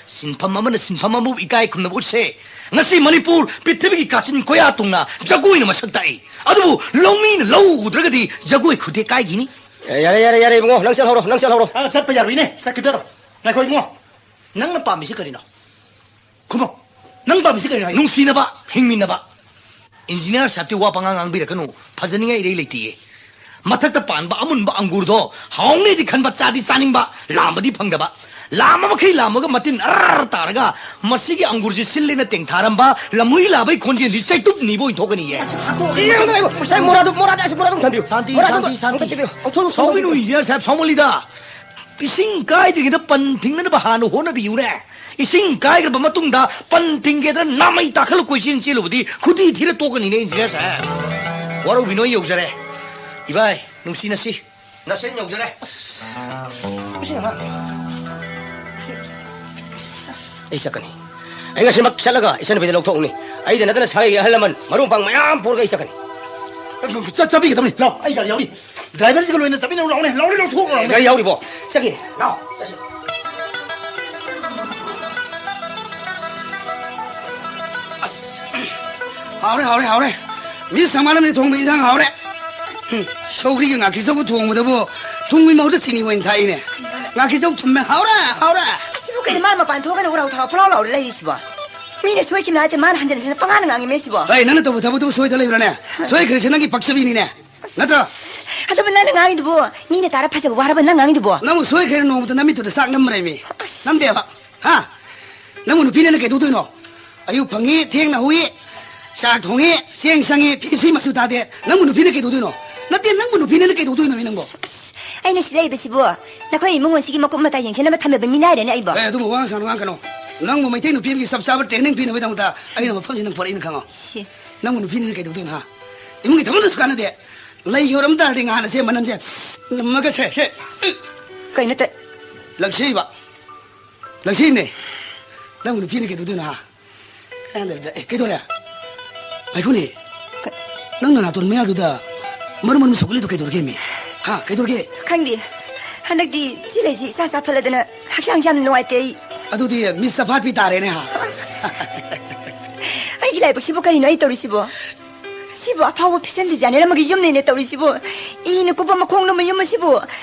ꯁꯤꯟꯐꯝ ꯑꯃꯅ ꯁꯤꯟꯐꯝ ꯑꯃꯕꯨ ꯏꯀꯥꯏ ꯈꯨꯝꯅꯕ ꯎꯠꯁꯦ꯫ ꯉꯁꯤ ꯃꯅꯤꯄꯨꯔ ꯄ꯭ꯔꯤꯊꯤꯕꯤꯒꯤ ꯀꯥꯆꯤꯟ ꯀꯣꯌꯥ ꯇꯨꯡꯅ ꯖꯒꯣꯏꯅ ꯃꯁꯛ ꯇꯥꯛꯏ꯫ ꯑꯗꯨꯕꯨ ꯂꯧꯃꯤꯅ ꯂꯧ ꯎꯗ꯭ꯔꯒꯗꯤ ꯖꯒꯣꯏ ꯈꯨꯗꯦꯛ ꯀꯥꯏꯒꯤꯅꯤ꯫ ꯑꯦ, ꯌꯥꯔꯦ, ꯌꯥꯔꯦ, ꯌꯥꯔꯦ, ꯏꯕꯨꯡꯉꯣ, ꯅꯪ ꯆꯠꯍꯧꯔꯣ, ꯅꯪ ꯆꯠꯍꯧꯔꯣ꯫ ꯑ, ꯆꯠꯄ ꯌꯥꯔꯣꯏꯅꯦ, ꯆꯠꯈꯤꯗꯔꯣ? ꯉꯥꯏꯈꯣ, ꯏꯕꯨꯡꯉꯣ, ꯅꯪꯅ ꯄꯥꯝꯃꯤꯁꯤ ꯀꯔꯤꯅꯣ? ꯈꯨꯝꯃꯣ, ꯅꯪ ꯄꯥꯝꯃꯤꯁꯤ ꯀꯔꯤꯅꯣ ꯍꯥꯏ? ꯅꯨꯡꯁꯤꯅꯕ, ꯍꯤꯡꯃꯤꯟꯅꯕ꯫ Engineer ꯁꯥꯍꯦꯕꯇꯤ ꯋꯥ ꯄꯉꯥꯡ ꯉꯥꯡꯕꯤꯔꯛꯀꯅꯨ, ꯐꯖꯅꯤꯡꯉꯥꯏ ꯏꯔꯩ ꯂꯩꯇꯤꯌꯦ꯫ ꯃꯊꯛꯇ ꯄꯥꯟꯕ ꯑꯃꯨꯟꯕ ꯑꯪꯒꯨꯔꯗꯣ ꯍꯥꯎꯅꯤꯗꯤ ꯈꯟꯕ, ꯆꯥꯗꯤ ꯆꯥꯅꯤꯡꯕ, ꯂꯥꯝꯕꯗꯤ ꯐꯪꯗꯕ꯫ ꯂꯥꯝꯕ ꯃꯈꯩ ꯂꯥꯝꯃꯒ ꯃꯇꯤꯟ ꯑꯔ ꯇꯥꯔꯒ ꯃꯁꯤꯒꯤ ꯑꯪꯒꯨꯔꯁꯤ ꯁꯤꯜꯂꯦꯅ ꯇꯦꯡꯊꯥꯔꯝꯕ ꯂꯝꯍꯨꯏ ꯂꯥꯕꯩ ꯈꯣꯟꯖꯦꯜꯗꯤ ꯆꯩꯇꯨꯞ ꯅꯤꯕ ꯑꯣꯏꯅ ꯊꯣꯛꯀꯅꯤꯌꯦ꯫ ꯁꯥꯏ, ꯃꯣꯔꯥꯗꯨ, ꯃꯣꯔꯥꯗꯨ ꯑꯩꯁꯨ ꯃꯣꯔꯥꯗꯨ ꯑꯝ ꯊꯝꯕꯤꯌꯨ꯫ ꯁꯥꯟꯇꯤ, ꯃꯣꯔꯥꯗꯨ ꯁꯥꯟꯇꯤ, ꯑꯝꯇ ꯁꯥꯟꯇꯤ꯫ ꯄꯤꯕꯤꯔꯣ꯫ ꯑꯣꯟꯊꯣꯛ, ꯑꯣꯟꯊꯣꯛ, ꯁꯥꯎꯕꯤꯅꯨ, ꯑꯣꯟꯊꯣꯛ꯫ Engineer ꯁꯥꯍꯦꯕ, ꯁꯥꯎꯃꯜꯂꯤꯗ꯫ ꯏꯁꯤꯡ ꯀꯥꯏꯗ꯭ꯔꯤꯉꯩꯗ ꯄꯟ ꯊꯤꯡꯅꯅꯕ ꯍꯥꯟꯅ ꯍꯣꯠꯅꯕꯤꯌꯨꯅꯦ꯫ ꯏꯁꯤꯡ ꯀꯥꯏꯈ꯭ꯔꯕ ꯃꯇꯨꯡꯗ ꯄꯟ ꯊꯤꯡꯒꯦꯗꯅ ꯅꯥꯃꯩ ꯇꯥꯈꯠꯂ ꯀꯣꯏꯆꯦꯟ ꯆꯦꯜꯂꯨꯕꯗꯤ ꯈꯨꯗꯤ ꯊꯤꯔ ꯇꯣꯛꯀꯅꯤꯅꯦ, Engineer ꯁꯥꯍꯦꯕ꯫ ꯋꯥꯔꯧꯕꯤꯅꯨ, ꯑꯩ ꯌꯧꯖꯔꯦ꯫ ꯏꯕꯥꯏ, ꯅꯨꯡꯁꯤꯅꯁꯤ꯫ ꯅꯁꯦꯟ ꯌꯧꯖꯔꯦ꯫ ꯃꯁꯤ ꯑꯉꯥꯡ꯫ ꯑꯩ ꯆꯠꯀꯅꯤ꯫ ꯑꯩ ꯉꯁꯤꯃꯛ ꯆꯠꯂꯒ ꯏꯆꯟꯅꯨꯄꯤꯗ ꯂꯧꯊꯣꯛꯎꯅꯤ꯫ ꯑꯩꯗ ꯅꯠꯇꯅ ꯁꯥꯒꯩꯒꯤ ꯑꯍꯜ ꯂꯃꯟ, ꯃꯔꯨꯞ ꯃꯄꯥꯡ ꯃꯌꯥꯝ ꯄꯨꯔꯒ ꯑꯩ ꯆꯠꯀꯅꯤ꯫ ꯆꯠ-, ꯆꯠꯄꯤꯒꯗꯕꯅꯤ꯫ ꯂꯥꯎ, ꯑꯩ ꯒꯥꯔꯤ ꯌꯥꯎꯔꯤ꯫ ꯗ꯭ꯔꯥꯏꯚꯔꯁꯤꯒ ꯂꯣꯏꯅ ꯆꯠꯃꯤꯟꯅꯔꯨ ꯂꯥꯎꯅꯦ, ꯂꯥꯎꯔꯦ, ꯂꯧꯊꯣꯛꯎ ꯂꯥꯎꯅꯦ꯫ ꯒꯥꯔꯤ ꯌꯥꯎꯔꯤꯕꯣ? ꯆꯠꯈꯤꯅꯦ꯫ ꯂꯥꯎ, ꯆꯠꯁꯤ꯫ ꯑꯁ, ꯍꯥꯎꯔꯦ, ꯍꯥꯎꯔꯦ, ꯍꯥꯎꯔꯦ꯫ ꯃꯤꯁ ꯁꯃꯥꯅꯟꯗ ꯊꯣꯡꯕ ꯏꯟꯁꯥꯡ ꯍꯥꯎꯔꯦ꯫ ꯎꯝ, ꯁꯧꯒ꯭ꯔꯤꯒ ꯉꯥꯀꯤꯆꯧꯒ ꯊꯣꯡꯕꯗꯕꯨ ꯊꯨꯝꯒꯤ ꯃꯍꯨꯠꯇ ꯆꯤꯅꯤ ꯑꯣꯏꯅ ꯊꯥꯛꯏꯅꯦ꯫ ꯉꯥꯀꯤꯆꯧ ꯊꯨꯝꯃꯦ, ꯍꯥꯎꯔꯦ, ꯍꯥꯎꯔꯦ꯫ ꯑꯁꯤꯕꯨ ꯀꯩꯅꯣ, ꯃꯥꯅ ꯃꯄꯥꯟ ꯊꯣꯛꯑꯒꯅ ꯎꯔꯥꯎ ꯊꯔꯥꯎ ꯐꯨꯔꯥꯎ ꯂꯥꯎꯔ ꯂꯩꯔꯤꯁꯤꯕꯣ? ꯃꯤꯅ ꯁꯣꯏꯈꯤꯕꯅ ꯍꯥꯏꯗꯦ, ꯃꯥꯅ ꯍꯟꯖꯤꯟ ꯍꯟꯖꯤꯟ ꯄꯉꯥꯡꯗ ꯉꯥꯡꯉꯤꯃꯦ ꯁꯤꯕꯣ꯫ ꯍꯩ, ꯅꯪꯅ ꯇꯧꯕ ꯊꯕꯛꯇꯨꯕꯨ ꯁꯣꯏꯗ ꯂꯩꯕ꯭ꯔꯥꯅꯦ? ꯁꯣꯏꯈ꯭ꯔꯤꯁꯦ ꯅꯪꯒꯤ ꯄꯛꯆꯕꯤꯅꯤꯅꯦ꯫ ꯅꯠꯇ꯭ꯔꯣ? ꯑꯗꯨꯕꯨ ꯅꯪꯅ ꯉꯥꯡꯉꯤꯗꯨꯕꯨ ꯃꯤꯅ ꯇꯥꯔ ꯐꯖꯕ ꯋꯥꯔꯕ ꯅꯪ ꯉꯥꯡꯉꯤꯗꯨꯕꯨ? ꯅꯪꯕꯨ ꯁꯣꯏꯈ꯭ꯔꯦ ꯅꯣꯡꯃꯇ ꯅꯃꯤꯠꯇꯨꯗ ꯆꯥꯛ ꯅꯝꯕ꯭ꯔꯦꯃꯤ꯫ ꯑꯁ꯫ ꯅꯝꯗꯦꯕ꯫ ꯍꯥ? ꯅꯪꯕꯨ ꯅꯨꯄꯤꯅꯦꯅ ꯀꯩꯗꯧꯗꯣꯏꯅꯣ? ꯑꯌꯨꯛ ꯐꯪꯉꯤ, ꯊꯦꯡꯅ ꯍꯧꯏ, ꯆꯥꯛ ꯊꯣꯡꯉꯤ, ꯆꯦꯡ ꯆꯪꯉꯤ, ꯐꯤ ꯁꯨꯏ ꯃꯆꯨ ꯇꯥꯗꯦ꯫ ꯅꯪꯕꯨ ꯅꯨꯄꯤꯅ ꯀꯩꯗꯧꯗꯣꯏꯅꯣ? ꯅꯠꯇꯦ, ꯅꯪꯕꯨ ꯅꯨꯄꯤꯅꯦꯅ ꯀꯩꯗꯧꯗꯣꯏꯅꯣꯃꯤ ꯅꯪꯕꯣ? ꯑꯁ, ꯑꯩꯅ ꯁꯤꯗ ꯂꯩꯕꯁꯤꯕꯨ ꯅꯈꯣꯏ ꯏꯃꯨꯡ ꯃꯅꯨꯡꯁꯤꯒꯤ ꯃꯀꯨꯞ ꯃꯇꯥ ꯌꯦꯡꯁꯤꯟꯅꯕ ꯊꯝꯃꯤꯕ ꯃꯤꯅꯥꯏꯔꯅꯦ ꯑꯩꯕꯣ? ꯑꯦ, ꯑꯗꯨꯝꯕ ꯋꯥ ꯉꯥꯡꯁꯥꯅꯨ, ꯉꯥꯡꯀꯅꯨ꯫ ꯅꯪꯕꯨ ꯃꯩꯇꯩ ꯅꯨꯄꯤ ꯑꯃꯒꯤ ꯆꯞ ꯆꯥꯕ training ꯄꯤꯅꯕꯒꯤꯗꯃꯛꯇ ꯑꯩꯅ ꯃꯐꯝꯁꯤ ꯅꯪ ꯄꯨꯔꯛꯏꯅꯦ ꯈꯪꯉꯣ꯫ ꯁꯤ꯫ ꯅꯪꯕꯨ ꯅꯨꯄꯤꯅꯦꯅ ꯀꯩꯗꯧꯗꯣꯏꯅꯣ, ꯍꯥ? ꯏꯃꯨꯡꯒꯤ ꯊꯕꯛꯅꯁꯨ ꯀꯥꯟꯅꯗꯦ꯫ ꯂꯩ ꯌꯧꯔꯝ ꯇꯥꯔꯗꯤ ꯉꯍꯥꯟ ꯑꯁꯦ ꯃꯅꯝꯁꯦ ꯅꯝꯃꯒ ꯁꯦ, ꯁꯦ꯫ ꯀꯩꯅꯣ ꯇ- ꯂꯪꯁꯤꯕ꯫ ꯂꯪꯁꯤꯅꯦ꯫ ꯅꯪ ꯅꯨꯄꯤꯅ ꯀꯩꯗꯧꯗꯣꯏꯅꯣ, ꯍꯥ? ꯀꯥꯟꯅꯗꯕꯗ꯫ ꯑꯦ, ꯀꯩꯗꯧꯔꯦ? ꯉꯥꯏꯈꯣꯅꯦ꯫ ꯀ- ꯅꯪ ꯅꯅꯥꯇꯣꯟ ꯃꯌꯥꯗꯨꯗ ꯃꯔꯨ ꯃꯔꯨ ꯁꯧꯒꯠꯂꯤꯗꯣ ꯀꯩꯗꯧꯔꯒꯦ, ꯃꯤ? ꯍꯥ, ꯀꯩꯗꯧꯔꯒꯦ? ꯈꯪꯗꯦ꯫ ꯍꯟꯗꯛꯇꯤ ꯁꯤ ꯂꯩꯁꯤ ꯏꯆꯥ ꯆꯥ ꯐꯠꯂꯗꯅ ꯍꯛꯆꯥꯡꯁꯦ ꯌꯥꯝ ꯅꯨꯡꯉꯥꯏꯇꯦ ꯑꯩ꯫ ꯑꯗꯨꯗꯤ ꯃꯤꯁ ꯆꯐꯥꯠꯄꯤ ꯇꯥꯔꯦꯅꯦ, ꯍꯥ? ꯑꯩꯒꯤ ꯂꯥꯏꯕꯛꯁꯤꯕꯨ ꯀꯔꯤꯅꯣ ꯑꯩ ꯇꯧꯔꯤꯁꯤꯕꯣ? ꯁꯤꯕꯨ ꯑꯐꯥꯎꯕ fashion designer ꯑꯃꯒꯤ ꯌꯨꯝꯅꯤꯅꯦ ꯇꯧꯔꯤꯁꯤꯕꯨ꯫ ꯏꯅ ꯀꯨꯞꯄ ꯃꯈꯣꯡ ꯂꯨꯝꯕ ꯌꯨꯝ ꯑꯁꯤꯕꯨ꯫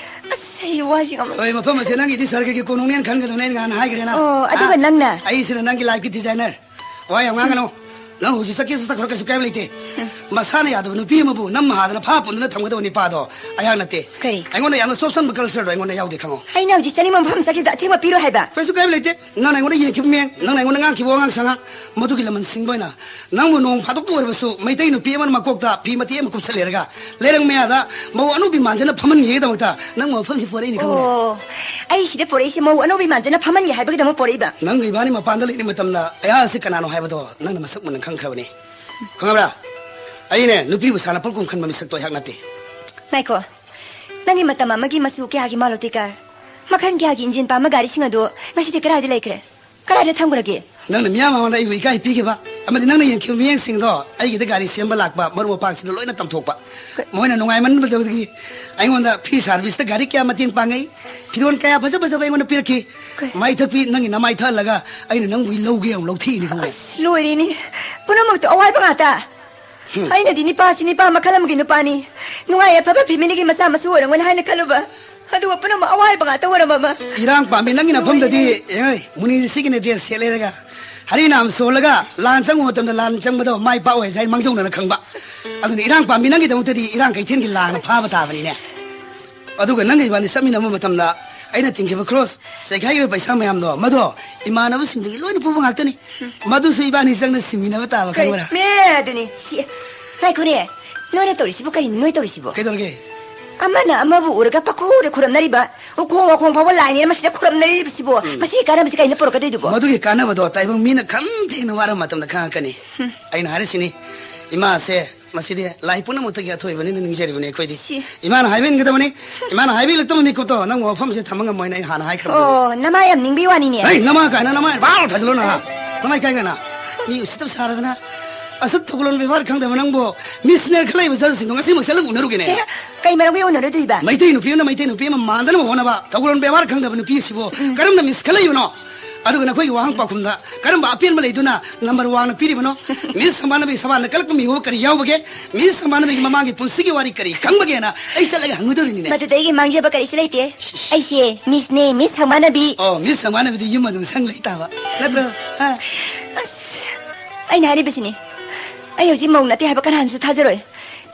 ꯑꯁ, ꯑꯩ ꯋꯥꯁꯤ ꯉꯝ- ꯍꯣꯏ, ꯃꯐꯝ ꯑꯁꯦ ꯅꯪꯒꯤꯗꯤ ꯁꯔꯒꯒꯤ ꯀꯣꯅꯨꯡꯅꯦꯅ ꯈꯟꯒꯗꯧꯅꯦ, ꯑꯩꯅ ꯉꯍꯥꯟ ꯍꯥꯏꯈ꯭ꯔꯦꯅ꯫ ꯑꯣ, ꯑꯗꯨꯒ ꯍꯥ? ꯅꯪꯅ? ꯑꯩꯁꯤꯅ ꯅꯪꯒꯤ lifeꯀꯤ designer꯫ ꯋꯥ ꯌꯥꯝ ꯉꯥꯡꯒꯅꯨ꯫ ꯅꯪ ꯍꯧꯖꯤꯛ ꯆꯠꯀꯦꯁꯨ ꯆꯠꯈ꯭ꯔꯣ, ꯀꯩꯁꯨ ꯀꯥꯏꯕ ꯂꯩꯇꯦ꯫ ꯎꯝ꯫ ꯃꯁꯥꯅ ꯌꯥꯗꯕ ꯅꯨꯄꯤ ꯑꯃꯕꯨ ꯅꯝ ꯍꯥꯗꯅ ꯐꯥ ꯄꯨꯟꯗꯨꯅ ꯊꯝꯒꯗꯕ ꯅꯤꯄꯥꯗꯣ ꯑꯩꯍꯥꯛ ꯅꯠꯇꯦ꯫ ꯀꯔꯤ? ꯑꯩꯉꯣꯟꯗ ꯌꯥꯝꯅ ꯆꯣꯞꯁꯟꯕ cultureꯗꯣ ꯑꯩꯉꯣꯟꯗ ꯌꯥꯎꯗꯦ, ꯈꯪꯉꯣ꯫ ꯑꯩꯅ ꯍꯧꯖꯤꯛ ꯆꯠꯅꯤꯡꯕ ꯃꯐꯝ ꯆꯠꯈꯤꯕꯗ ꯑꯊꯤꯡꯕ ꯄꯤꯔꯣꯏ ꯍꯥꯏꯕ? ꯀꯩꯁꯨ ꯀꯥꯏꯕ ꯂꯩꯇꯦ꯫ ꯅꯪꯅ ꯑꯩꯉꯣꯟꯗ ꯌꯦꯡꯈꯤꯕ ꯃꯤꯠꯌꯦꯡ, ꯅꯪꯅ ꯑꯩꯉꯣꯟꯗ ꯉꯥꯡꯈꯤꯕ ꯋꯥꯉꯥꯡ ꯁꯉꯥꯡ, ꯃꯗꯨꯒꯤ ꯂꯃꯟ ꯁꯤꯡꯕ ꯑꯣꯏꯅ ꯅꯪꯕꯨ ꯅꯣꯡ ꯐꯥꯗꯣꯛꯇ ꯑꯣꯏꯔꯕꯁꯨ ꯃꯩꯇꯩ ꯅꯨꯄꯤ ꯑꯃꯅ ꯃꯀꯣꯛꯇ ꯐꯤ ꯃꯇꯦꯛ ꯑꯃ ꯀꯨꯞꯁꯜꯂꯦꯔꯒ ꯂꯩꯔꯛ ꯃꯌꯥꯗ ꯃꯧ ꯑꯅꯧꯕꯤ ꯃꯥꯟꯖꯅ ꯐꯝꯍꯟꯒꯦꯒꯤꯗꯃꯛꯇ ꯅꯪꯕꯨ ꯃꯐꯝꯁꯤ ꯄꯨꯔꯛꯏꯅꯤ, ꯈꯪꯉꯨꯅꯦ꯫ ꯑꯣ, ꯑꯩ ꯁꯤꯗ ꯄꯨꯔꯛꯏꯁꯦ ꯃꯧ ꯑꯅꯧꯕꯤ ꯃꯥꯟꯖꯅ ꯐꯝꯍꯟꯒꯦ ꯍꯥꯏꯕꯒꯤꯗꯃꯛ ꯄꯨꯔꯛꯏꯕ? ꯅꯪꯒ ꯏꯕꯥꯅꯤ ꯃꯄꯥꯟꯗ ꯂꯩꯔꯤꯉꯩ ꯃꯇꯝꯗ ꯑꯩꯍꯥꯛ ꯑꯁꯤ ꯀꯅꯥꯅꯣ ꯍꯥꯏꯕꯗꯣ ꯅꯪꯅ ꯃꯁꯛ ꯃꯨꯟꯅ ꯈꯪꯈ꯭ꯔꯕꯅꯤ꯫ ꯈꯪꯉꯕ꯭ꯔꯥ? ꯑꯩꯅꯦ, ꯅꯨꯄꯤꯕꯨ ꯁꯥꯟꯅꯄꯣꯠꯀꯨꯝ ꯈꯟꯕ ꯃꯤꯁꯛꯇꯣ ꯑꯩꯍꯥꯛ ꯅꯠꯇꯦ꯫ ꯉꯥꯏꯈꯣ, ꯅꯪꯒꯤ ꯃꯇꯝ ꯑꯃꯒꯤ ꯃꯆꯨ ꯀꯌꯥꯒꯤ Maruti car, ꯃꯈꯜ ꯀꯌꯥꯒꯤ engine ꯄꯥꯟꯕ ꯒꯥꯔꯤꯁꯤꯡ ꯑꯗꯨ ꯉꯁꯤꯗꯤ ꯀꯗꯥꯏꯗ ꯂꯩꯈ꯭ꯔꯦ? ꯀꯗꯥꯏꯗ ꯊꯝꯈ꯭ꯔꯒꯦ? ꯅꯪꯅ ꯃꯤꯌꯥꯝ ꯃꯃꯥꯡꯗ ꯑꯩꯕꯨ ꯏꯀꯥꯏ ꯄꯤꯈꯤꯕ, ꯑꯃꯗꯤ ꯅꯪꯅ ꯌꯦꯡꯈꯤꯕ ꯃꯤꯠꯌꯦꯡꯁꯤꯡꯗꯣ ꯑꯩꯒꯤꯗ ꯒꯥꯔꯤ ꯁꯦꯝꯕ ꯂꯥꯛꯄ ꯃꯔꯨꯞ ꯃꯄꯥꯡꯁꯤꯡꯗ ꯂꯣꯏꯅ ꯇꯝꯊꯣꯛꯄ꯫ ꯀ- ꯃꯣꯏꯅ ꯅꯨꯡꯉꯥꯏꯃꯟꯕꯗꯒꯤ ꯑꯩꯉꯣꯟꯗ ꯐ꯭ꯔꯤ ꯁꯥꯔꯚꯤꯁꯇ ꯒꯥꯔꯤ ꯀꯌꯥ ꯃꯇꯦꯡ ꯄꯥꯡꯉꯤ, ꯐꯤꯔꯣꯜ ꯀꯌꯥ ꯐꯖ ꯐꯖꯕ ꯑꯩꯉꯣꯟꯗ ꯄꯤꯔꯛꯈꯤ꯫ ꯀ- ꯃꯥꯏ ꯊꯛꯄꯤ, ꯅꯪꯒꯤ ꯅꯃꯥꯏ ꯊꯛꯍꯜꯂꯒ ꯑꯩꯅ ꯅꯪꯕꯨ ꯂꯧꯒꯦ ꯑꯃꯨꯛ ꯂꯧꯊꯤꯛꯏꯅꯤ ꯈꯪꯕ꯭ꯔꯥ? ꯑꯁ, ꯂꯣꯏꯔꯦꯅꯦ꯫ ꯄꯨꯝꯅꯃꯛꯇꯣ ꯑꯋꯥꯏꯕ ꯉꯥꯛꯇ꯫ ꯍꯝ꯫ ꯑꯩꯅꯗꯤ ꯅꯤꯄꯥꯁꯤ ꯅꯤꯄꯥ ꯃꯈꯜ ꯑꯃꯒꯤ ꯅꯨꯄꯥꯅꯤ꯫ ꯅꯨꯡꯉꯥꯏ ꯌꯥꯏꯐꯕ ꯐꯦꯃꯤꯂꯤꯒꯤ ꯃꯆꯥ ꯃꯁꯨ ꯑꯣꯏꯔꯝꯒꯅꯤ ꯍꯥꯏꯅ ꯈꯜꯂꯨꯕ꯫ ꯑꯗꯨꯒ ꯄꯨꯝꯅꯃꯛ ꯑꯋꯥꯏꯕ ꯉꯥꯛꯇ ꯑꯣꯏꯔꯝꯃꯕ꯫ ꯏꯔꯥꯡ ꯄꯥꯝꯃꯤ ꯅꯪꯒꯤ ꯅꯐꯝꯗꯗꯤ, ꯂꯣꯏꯔꯦ꯫ ꯑꯦ, ꯃꯨꯅꯤꯔꯁꯤꯒꯤ ꯅꯦꯇꯦ ꯁꯦꯠꯂꯦꯔꯒ ꯍꯔꯤꯅꯥꯝ ꯁꯣꯜꯂꯒ ꯂꯥꯟ ꯆꯪꯕ ꯃꯇꯝꯗ ꯂꯥꯟ ꯆꯪꯕꯗꯣ ꯃꯥꯏ ꯄꯥꯛꯑꯣꯏ ꯍꯥꯏꯁꯦ ꯑꯩ ꯃꯥꯡꯖꯧꯅꯅ ꯈꯪꯕ꯫ ꯑꯗꯨꯅ ꯏꯔꯥꯡ ꯄꯥꯝꯃꯤ ꯅꯪꯒꯤꯗꯃꯛꯇꯗꯤ ꯏꯔꯥꯡ ꯀꯩꯊꯦꯜꯒꯤ ꯂꯥꯡꯅ ꯐꯥꯕ ꯇꯥꯕꯅꯤꯅꯦ꯫ ꯑꯗꯨꯒ ꯅꯪꯒ ꯏꯕꯥꯅꯤ ꯆꯠꯃꯤꯟꯅꯕ ꯃꯇꯝꯗ ꯑꯩꯅ ꯇꯤꯡꯈꯤꯕ ꯈ꯭ꯔꯣꯁ, ꯆꯩꯈꯥꯏꯈꯤꯕ ꯄꯩꯁꯥ ꯃꯌꯥꯝꯗꯣ, ꯃꯗꯣ ꯏꯃꯥꯟꯅꯕꯁꯤꯡꯗꯒꯤ ꯂꯣꯏꯅ ꯄꯨꯕ ꯉꯥꯛꯇꯅꯤ꯫ ꯃꯗꯨꯁꯨ ꯏꯕꯥꯅꯤ ꯆꯪꯅ ꯁꯤꯡꯃꯤꯟꯅꯕ ꯇꯥꯕ ꯈꯪꯕ꯭ꯔꯥ? ꯀꯔꯤ? ꯃꯦ, ꯑꯗꯨꯅꯤ꯫ ꯁꯤ, ꯉꯥꯏꯈꯣꯅꯦ꯫ ꯅꯣꯏꯅ ꯇꯧꯔꯤꯁꯤꯕꯨ ꯀꯔꯤꯅꯣ ꯅꯣꯏ ꯇꯧꯔꯤꯁꯤꯕꯣ? ꯀꯩꯗꯧꯔꯒꯦ? ꯑꯃꯅ ꯑꯃꯕꯨ ꯎꯔꯒ ꯄꯪꯈꯨꯗ ꯈꯨꯔꯝꯅꯔꯤꯕ, ꯎꯈꯣꯡ ꯋꯥꯈꯣꯡ ꯐꯥꯎꯕ ꯂꯥꯏꯅꯦꯅ ꯃꯁꯤꯗ ꯈꯨꯔꯝꯅꯔꯤꯕꯁꯤꯕꯣ? ꯎꯝ꯫ ꯃꯁꯤꯒꯤ ꯀꯥꯟꯅꯕꯁꯤ ꯀꯩꯅ ꯄꯨꯔꯛꯀꯗꯣꯏꯗꯨꯕꯣ? ꯃꯗꯨꯒꯤ ꯀꯥꯟꯅꯕꯗꯣ ꯇꯥꯏꯕꯪ ꯃꯤꯅ ꯈꯝ ꯊꯦꯡꯅ ꯋꯥꯔꯕ ꯃꯇꯝꯗ ꯈꯪꯉꯛꯀꯅꯤ꯫ ꯎꯝ꯫ ꯑꯩꯅ ꯍꯥꯏꯔꯤꯁꯤꯅꯤ, ꯏꯃꯥꯁꯦ ꯃꯁꯤꯗꯤ ꯂꯥꯏ ꯄꯨꯝꯅꯃꯛꯇꯒꯤ ꯑꯊꯣꯏꯕꯅꯤꯅ ꯅꯤꯡꯖꯔꯤꯕꯅꯤ ꯑꯩꯈꯣꯏꯗꯤ꯫ ꯁꯤ꯫ ꯏꯃꯥꯅ ꯍꯥꯏꯕ ꯏꯟꯒꯗꯕꯅꯤ꯫ ꯏꯃꯥꯅ ꯍꯥꯏꯕ ꯏꯜꯂꯛꯇꯕ ꯃꯤꯀꯨꯞꯇꯣ ꯅꯪꯕꯨ ꯃꯐꯝꯁꯤꯗ ꯊꯝꯕ ꯉꯝꯃꯣꯏꯅ ꯑꯩ ꯍꯥꯟꯅ ꯍꯥꯏꯈ꯭ꯔꯕꯅꯤ꯫ ꯑꯣ, ꯅꯃꯥ ꯌꯥꯝ ꯅꯤꯡꯕꯤ ꯋꯥꯅꯤꯅꯦ꯫ ꯍꯩ, ꯅꯃꯥ ꯀꯥꯏꯅ ꯅꯃꯥ ꯕꯥꯔ ꯊꯥꯖꯤꯜꯂꯣ ꯅꯍꯥ꯫ ꯑꯁ꯫ ꯅꯃꯥꯏ ꯀꯥꯏꯈ꯭ꯔꯦ ꯅ꯫ ꯃꯤ ꯎꯁꯤꯠꯇꯕ ꯁꯥꯔꯗꯅ꯫ ꯑꯁꯨꯛ ꯊꯧꯒꯜꯂꯣꯟ ꯕꯦꯕꯥꯔ ꯈꯪꯗꯕ ꯅꯪꯕꯨ ꯃꯤꯁꯅꯦꯔ ꯈꯔ ꯂꯩꯕ ꯖꯜꯁꯤꯡꯗꯣ ꯉꯁꯤꯃꯛ ꯆꯠꯂꯒ ꯎꯅꯔꯨꯒꯦꯅꯦ꯫ ꯑꯦ, ꯀꯩ ꯃꯔꯝꯒꯤ ꯎꯅꯔꯨꯗꯣꯏꯕ? ꯃꯩꯇꯩ ꯅꯨꯄꯤ ꯑꯃꯅ ꯃꯩꯇꯩ ꯅꯨꯄꯤ ꯑꯃ ꯃꯥꯟꯗꯅꯕ ꯍꯣꯠꯅꯕ ꯊꯧꯒꯜꯂꯣꯟ ꯕꯦꯕꯥꯔ ꯈꯪꯗꯕ ꯅꯨꯄꯤ ꯑꯁꯤꯕꯨ ꯎꯝ꯫ ꯀꯔꯝꯅ ꯃꯤꯁ ꯈꯜꯂꯛꯏꯕꯅꯣ? ꯑꯗꯨꯒ ꯅꯈꯣꯏꯒꯤ ꯋꯥꯍꯪ ꯄꯥꯎꯈꯨꯝꯗ ꯀꯔꯝꯕ ꯑꯄꯦꯟꯕ ꯂꯩꯗꯨꯅ ꯅꯝꯕꯔ ꯋꯥꯡꯅ ꯄꯤꯔꯤꯕꯅꯣ? ꯃꯤꯁ ꯁꯪꯕꯥꯅꯕꯤ ꯁꯕꯥꯟꯅ ꯀꯜꯂꯛꯄ ꯃꯤꯑꯣꯏ ꯀꯔꯤ ꯌꯥꯎꯕꯒꯦ? ꯃꯤꯁ ꯁꯪꯕꯥꯅꯕꯤꯒꯤ ꯃꯃꯥꯡꯒꯤ ꯄꯨꯟꯁꯤꯒꯤ ꯋꯥꯔꯤ ꯀꯔꯤ ꯈꯪꯕꯒꯦꯅ ꯑꯩ ꯆꯠꯂꯒ ꯍꯪꯉꯨꯗꯧꯔꯤꯅꯤꯅꯦ꯫ ꯃꯗꯨꯗ ꯑꯩꯒꯤ ꯃꯥꯡꯖꯕ ꯀꯔꯤꯁꯨ ꯂꯩꯇꯦ꯫ ꯁꯤꯁ꯫ ꯑꯩꯁꯦ ꯃꯤꯁꯅꯦ, ꯃꯤꯁ ꯁꯪꯕꯥꯅꯕꯤ꯫ ꯑꯣ, ꯃꯤꯁ ꯁꯪꯕꯥꯅꯕꯤꯗꯤ ꯌꯨꯝ ꯑꯗꯨꯝ ꯁꯪ ꯂꯩ ꯇꯥꯕ, ꯅꯠꯇ꯭ꯔꯣ? ꯍꯥ? ꯑꯁ, ꯑꯩꯅ ꯍꯥꯏꯔꯤꯕꯁꯤꯅꯤ꯫ ꯑꯩ ꯍꯧꯖꯤꯛ ꯃꯧ ꯅꯠꯇꯦ ꯍꯥꯏꯕ ꯀꯅꯥꯅꯁꯨ ꯊꯥꯖꯔꯣꯏ꯫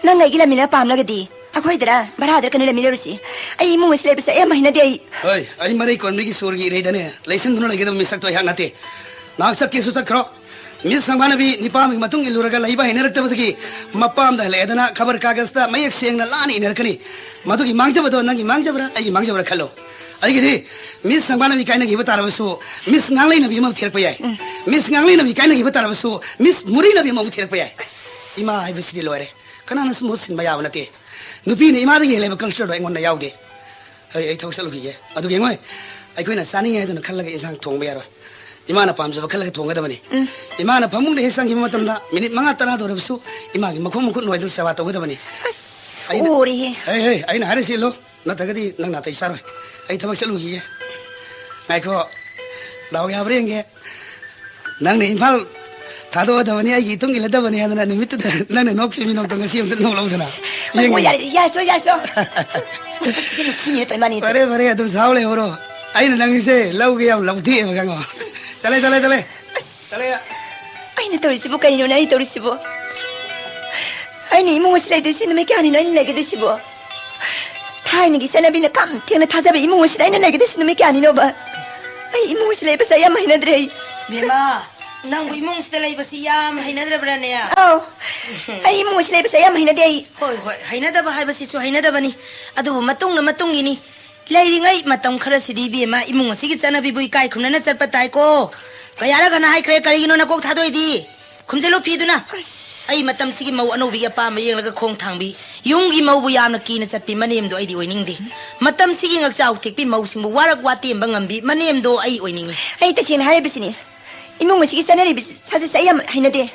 ꯅꯪ ꯑꯩꯒꯤ ꯂꯩꯃꯤꯟꯅ ꯄꯥꯝꯂꯒꯗꯤ ꯑꯩꯈꯣꯏꯗꯔ ꯚꯔꯥꯗꯔ ꯀꯩꯅꯣ ꯂꯩꯃꯤꯟꯅꯔꯨꯁꯤ꯫ ꯑꯩ ꯏꯃꯨꯡ ꯑꯁꯤ ꯂꯩꯕꯁꯦ ꯑꯩ ꯌꯥꯝ ꯍꯩꯅꯗꯦ ꯑꯩ꯫ ꯍꯣꯏ, ꯑꯩ ꯃꯔꯩ ꯀꯣꯟꯕꯤꯒꯤ ꯁꯣꯔꯒꯤ ꯏꯔꯩꯗꯅꯦ ꯂꯩꯁꯤꯟꯗꯨꯅ ꯂꯩꯒꯗꯕ ꯃꯤꯁꯛꯇꯣ ꯑꯩꯍꯥꯛ ꯅꯠꯇꯦ꯫ ꯅꯍꯥꯛ ꯆꯠꯀꯦꯁꯨ ꯆꯠꯈ꯭ꯔꯣ꯫ ꯃꯤꯁ ꯁꯪꯕꯥꯅꯕꯤ ꯅꯤꯄꯥ ꯑꯃꯒꯤ ꯃꯇꯨꯡ ꯏꯜꯂꯨꯔꯒ ꯂꯩꯕ ꯍꯩꯅꯔꯛꯇꯕꯗꯒꯤ ꯃꯄꯥꯝꯗ ꯍꯜꯂꯛꯑꯦꯗꯅ ꯈꯕꯔ ꯀꯥꯒꯖꯇ ꯃꯌꯦꯛ ꯁꯦꯡꯅ ꯂꯥꯟꯅ ꯏꯅꯔꯛꯀꯅꯤ꯫ ꯃꯗꯨꯒꯤ ꯃꯥꯡꯖꯕꯗꯣ ꯅꯪꯒꯤ ꯃꯥꯡꯖꯕ꯭ꯔꯥ ꯑꯩꯒꯤ ꯃꯥꯡꯖꯕ꯭ꯔꯥ ꯈꯜꯂꯣ꯫ ꯑꯩꯒꯤꯗꯤ ꯃꯤꯁ ꯁꯪꯕꯥꯅꯕꯤ ꯀꯥꯏꯅꯈꯤꯕ ꯇꯥꯔꯕꯁꯨ ꯃꯤꯁ ꯉꯥꯡꯂꯩꯅꯕꯤ ꯑꯃ ꯊꯤꯔꯛꯄ ꯌꯥꯏ꯫ ꯎꯝ꯫ ꯃꯤꯁ ꯉꯥꯡꯂꯩꯅꯕꯤ ꯀꯥꯏꯅꯈꯤꯕ ꯇꯥꯔꯕꯁꯨ ꯃꯤꯁ ꯃꯨꯔꯩꯅꯕꯤ ꯑꯃ ꯊꯤꯔꯛꯄ ꯌꯥꯏ꯫ ꯏꯃꯥ ꯍꯥꯏꯕꯁꯤꯗꯤ ꯂꯣꯏꯔꯦ꯫ ꯀꯅꯥꯅꯁꯨ ꯃꯍꯨꯠ ꯁꯤꯟꯕ ꯌꯥꯕ ꯅꯠꯇꯦ꯫ ꯅꯨꯄꯤꯅ ꯏꯃꯥꯗꯒꯤ ꯍꯦꯜꯂꯦꯕ ꯀꯜꯆꯔꯗꯣ ꯑꯩꯉꯣꯟꯗ ꯌꯥꯎꯗꯦ꯫ ꯑꯩ, ꯑꯩ ꯊꯕꯛ ꯆꯠꯂꯨꯈꯤꯒꯦ꯫ ꯑꯗꯨꯒ ꯌꯦꯡꯉꯣꯏ, ꯑꯩꯈꯣꯏꯅ ꯆꯥꯅꯤꯡꯉꯦ ꯍꯥꯏꯗꯨꯅ ꯈꯜꯂꯒ ꯏꯟꯁꯥꯡ ꯊꯣꯡꯕ ꯌꯥꯔꯣꯏ꯫ ꯏꯃꯥꯅ ꯄꯥꯝꯖꯕ ꯈꯜꯂꯒ ꯊꯣꯡꯒꯗꯕꯅꯤ꯫ ꯎꯝ꯫ ꯏꯃꯥꯅ ꯐꯃꯨꯡꯗ ꯍꯦꯛ ꯆꯪꯈꯤꯕ ꯃꯇꯝꯗ ꯃꯤꯅꯤꯠ ꯃꯉꯥ ꯇꯔꯥꯗ ꯑꯣꯏꯔꯕꯁꯨ ꯏꯃꯥꯒꯤ ꯃꯈꯣꯡ ꯃꯈꯨꯠ ꯅꯣꯏꯗꯅ ꯁꯦꯕꯥ ꯇꯧꯒꯗꯕꯅꯤ꯫ ꯑꯁ, ꯑꯩꯅ ꯎꯔꯦꯍꯦ꯫ ꯍꯦ, ꯍꯦ, ꯑꯩꯅ ꯍꯥꯏꯔꯤꯁꯤ ꯏꯜꯂꯨ, ꯅꯠꯇ꯭ꯔꯒꯗꯤ ꯅꯪ ꯅꯥꯇꯩ ꯆꯥꯔꯣꯏ꯫ ꯑꯩ ꯊꯕꯛ ꯆꯠꯂꯨꯈꯤꯒꯦ꯫ ꯉꯥꯏꯈꯣ, ꯗꯥꯎ ꯌꯥꯕ꯭ꯔꯥ ꯌꯦꯡꯒꯦ꯫ ꯅꯪꯅ ꯏꯝꯐꯥꯜ ꯊꯥꯗꯣꯛꯑꯗꯕꯅꯤ, ꯑꯩꯒꯤ ꯏꯇꯨꯡ ꯏꯜꯂꯗꯕꯅꯤ ꯍꯥꯏꯗꯅ ꯅꯨꯃꯤꯠꯇꯨꯗ ꯅꯪꯅ ꯅꯣꯛꯈꯤꯕ ꯃꯤꯅꯣꯛꯇꯣ ꯉꯁꯤ ꯑꯝꯇ ꯅꯣꯛꯂꯧꯗꯅ ꯍꯣꯏ, ꯌꯦꯡꯒꯦ꯫ ꯌꯥꯔꯦ, ꯌꯥꯔꯦ, ꯌꯥꯔꯦ, ꯌꯥꯔꯦ꯫ ꯃꯁꯛꯁꯤꯒ ꯅꯨꯡꯁꯤꯅꯦ ꯇꯧ ꯏꯃꯥꯅꯤ꯫ ꯐꯔꯦ, ꯐꯔꯦ, ꯑꯗꯨꯝ ꯁꯥꯎ ꯂꯩꯍꯧꯔꯣ꯫ ꯑꯩꯅ ꯅꯪꯁꯦ ꯂꯧꯒꯦ ꯌꯥꯝ ꯂꯧꯊꯦꯛꯑꯦꯕ, ꯈꯪꯉꯣ꯫ ꯆꯠꯂꯦ, ꯆꯠꯂꯦ, ꯆꯠꯂꯦ꯫ ꯑꯁ, ꯆꯠꯂꯦ꯫ ꯑꯩꯅ ꯇꯧꯔꯤꯁꯤꯕꯨ ꯀꯩꯅꯣꯅꯦ ꯑꯩ ꯇꯧꯔꯤꯁꯤꯕꯨ? ꯑꯩꯅ ꯏꯃꯨꯡ ꯑꯁꯤ ꯂꯩꯗꯣꯏꯁꯤ ꯅꯨꯃꯤꯠ ꯀꯌꯥꯅꯤꯅꯣ ꯑꯩꯅ ꯂꯩꯒꯗꯣꯏꯁꯤꯕꯨ? ꯊꯥꯏꯅꯒꯤ ꯆꯠꯅꯕꯤꯅ ꯈꯝ ꯊꯦꯡꯅ ꯊꯥꯖꯕ ꯏꯃꯨꯡ ꯑꯁꯤꯗ ꯑꯩꯅ ꯂꯩꯒꯗꯣꯏꯁꯤ ꯅꯨꯃꯤꯠ ꯀꯌꯥꯅꯤꯅꯣꯕ? ꯑꯩ ꯏꯃꯨꯡ ꯑꯁꯤ ꯂꯩꯕꯁꯦ ꯑꯩ ꯌꯥꯝ ꯍꯩꯅꯗ꯭ꯔꯦ ꯑꯩ꯫ ꯕꯦꯝꯃ, ꯅꯪꯕꯨ ꯏꯃꯨꯡꯁꯤꯗ ꯂꯩꯕꯁꯤ ꯌꯥꯝ ꯍꯩꯅꯗ꯭ꯔꯕ꯭ꯔꯥꯅꯦ? ꯑꯧ, ꯑꯩ ꯏꯃꯨꯡ ꯑꯁꯤ ꯂꯩꯕꯁꯦ ꯑꯩ ꯌꯥꯝ ꯍꯩꯅꯗꯦ ꯑꯩ꯫ ꯍꯣꯏ, ꯍꯣꯏ, ꯍꯩꯅꯗꯕ ꯍꯥꯏꯕꯁꯤꯁꯨ ꯍꯩꯅꯗꯕꯅꯤ, ꯑꯗꯨꯕꯨ ꯃꯇꯨꯡꯅ ꯃꯇꯨꯡꯒꯤꯅꯤ꯫ ꯂꯩꯔꯤꯉꯩ ꯃꯇꯝ ꯈꯔꯁꯤꯗꯤ ꯏꯕꯦꯝꯃ, ꯏꯃꯨꯡ ꯑꯁꯤꯒꯤ ꯆꯠꯅꯕꯤꯕꯨ ꯏꯀꯥꯏ ꯈꯨꯝꯅꯅ ꯆꯠꯄ ꯇꯥꯏꯀꯣ꯫ ꯀꯌꯥꯔꯛ ꯍꯟꯅ ꯍꯥꯏꯈ꯭ꯔꯦ, ꯀꯔꯤꯒꯤꯅꯣ ꯅꯀꯣꯛ ꯊꯥꯗꯣꯛꯏꯗꯤ? ꯈꯨꯝꯖꯤꯜꯂꯨ ꯐꯤꯗꯨꯅ꯫ ꯑꯁ꯫ ꯑꯩ ꯃꯇꯝꯁꯤꯒꯤ ꯃꯧ ꯑꯅꯧꯕꯤꯒꯤ ꯑꯄꯥꯝꯕ ꯌꯦꯡꯂꯒ ꯈꯣꯡ ꯊꯥꯡꯕꯤ, ꯌꯨꯝꯒꯤ ꯃꯧꯕꯨ ꯌꯥꯝꯅ ꯀꯤꯅ ꯆꯠꯄꯤ ꯃꯅꯦꯝꯗꯣ ꯑꯩꯗꯤ ꯑꯣꯏꯅꯤꯡꯗꯦ꯫ ꯃꯇꯝꯁꯤꯒꯤ ꯉꯛꯆꯥꯎ ꯊꯦꯛꯄꯤ ꯃꯧꯁꯤꯡꯕꯨ ꯋꯥꯔꯛ ꯋꯥꯇꯦꯝꯕ ꯉꯝꯕꯤ ꯃꯅꯦꯝꯗꯣ ꯑꯩ ꯑꯣꯏꯅꯤꯡꯉꯤ꯫ ꯑꯩ ꯇꯁꯦꯡꯅ ꯍꯥꯏꯔꯤꯕꯁꯤꯅꯤ, ꯏꯃꯨꯡ ꯑꯁꯤꯒꯤ ꯆꯠꯅꯔꯤꯕ ꯁꯥꯖꯠꯁꯦ ꯑꯩ ꯌꯥꯝ ꯍꯩꯅꯗꯦ꯫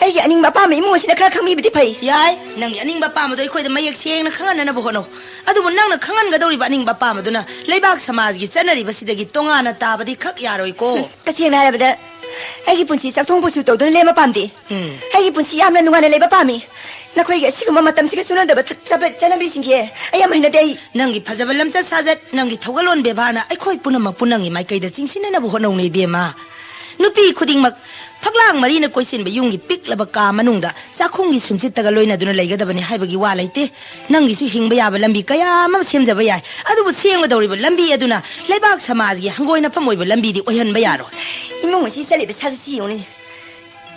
ꯑꯩꯒꯤ ꯑꯅꯤꯡꯕ ꯑꯄꯥꯝꯕ ꯏꯃꯨꯡ ꯑꯁꯤꯅ ꯈꯔ ꯈꯪꯕꯤꯕꯗꯤ ꯐꯩ꯫ ꯌꯥꯏ, ꯅꯪꯒꯤ ꯑꯅꯤꯡꯕ ꯑꯄꯥꯝꯕꯗꯣ ꯑꯩꯈꯣꯏꯗ ꯃꯌꯦꯛ ꯁꯦꯡꯅ ꯈꯪꯍꯟꯅꯅꯕ ꯍꯣꯠꯅꯧ꯫ ꯑꯗꯨꯕꯨ ꯅꯪꯅ ꯈꯪꯍꯟꯒꯗꯧꯔꯤꯕ ꯑꯅꯤꯡꯕ ꯑꯄꯥꯝꯕꯗꯨꯅ ꯂꯩꯕꯥꯛ ꯁꯃꯥꯖꯒꯤ ꯆꯠꯅꯔꯤꯕꯁꯤꯗꯒꯤ ꯇꯣꯉꯥꯟꯅ ꯇꯥꯕꯗꯤ ꯈꯛ ꯌꯥꯔꯣꯏꯀꯣ꯫ ꯎꯝ, ꯇꯁꯦꯡꯅ ꯍꯥꯏꯔꯕꯗ, ꯑꯩꯒꯤ ꯄꯨꯟꯁꯤ ꯆꯥꯛꯊꯣꯡ ꯄꯣꯠꯁꯨ ꯇꯧꯗꯨꯅ ꯂꯦꯟꯕ ꯄꯥꯝꯗꯦ꯫ ꯎꯝ꯫ ꯑꯩꯒꯤ ꯄꯨꯟꯁꯤ ꯌꯥꯝꯅ ꯅꯨꯡꯉꯥꯏꯅ ꯂꯩꯕ ꯄꯥꯝꯃꯤ꯫ ꯅꯈꯣꯏꯒꯤ ꯑꯁꯤꯒꯨꯝꯕ ꯃꯇꯝꯁꯤꯒ ꯆꯨꯅꯗꯕ ꯆꯠ-, ꯆꯠꯅꯕꯤꯁꯤꯡꯁꯦ ꯑꯩ ꯌꯥꯝ ꯍꯩꯅꯗꯦ ꯑꯩ꯫ ꯅꯪꯒꯤ ꯐꯖꯕ ꯂꯝꯆꯠ ꯁꯥꯖꯠ, ꯅꯪꯒꯤ ꯊꯧꯒꯜꯂꯣꯟ ꯕꯦꯕꯥꯔꯅ ꯑꯩꯈꯣꯏ ꯄꯨꯝꯅꯃꯛꯄꯨ ꯅꯪꯒꯤ ꯃꯥꯏꯀꯩꯗ ꯆꯤꯡꯁꯤꯟꯅꯅꯕ ꯍꯣꯠꯅꯧꯅꯦ ꯏꯕꯦꯝꯃ꯫ ꯅꯨꯄꯤ ꯈꯨꯗꯤꯡꯃꯛ ꯐꯛꯂꯥꯡ ꯃꯔꯤꯅ ꯀꯣꯏꯁꯤꯟꯕ ꯌꯨꯝꯒꯤ ꯄꯤꯛꯂꯕ ꯀꯥ ꯃꯅꯨꯡꯗ ꯆꯥꯛꯈꯨꯝꯒꯤ ꯁꯨꯝꯆꯤꯠꯇꯒ ꯂꯣꯏꯅꯗꯨꯅ ꯂꯩꯒꯗꯕꯅꯤ ꯍꯥꯏꯕꯒꯤ ꯋꯥ ꯂꯩꯇꯦ꯫ ꯅꯪꯒꯤꯁꯨ ꯍꯤꯡꯕ ꯌꯥꯕ ꯂꯝꯕꯤ ꯀꯌꯥ ꯑꯃ ꯁꯦꯝꯖꯕ ꯌꯥꯏ, ꯑꯗꯨꯕꯨ ꯁꯦꯝꯒꯗꯧꯔꯤꯕ ꯂꯝꯕꯤ ꯑꯗꯨꯅ ꯂꯩꯕꯥꯛ ꯁꯃꯥꯖꯒꯤ ꯍꯪꯒꯣꯏꯅꯐꯝ ꯑꯣꯏꯕ ꯂꯝꯕꯤꯗꯤ ꯑꯣꯏꯍꯟꯕ ꯌꯥꯔꯣꯏ꯫ ꯏꯃꯨꯡ ꯑꯁꯤ ꯆꯠꯂꯤꯕ ꯁꯥꯖꯠꯁꯤ ꯌꯦꯡꯉꯨꯅꯦ꯫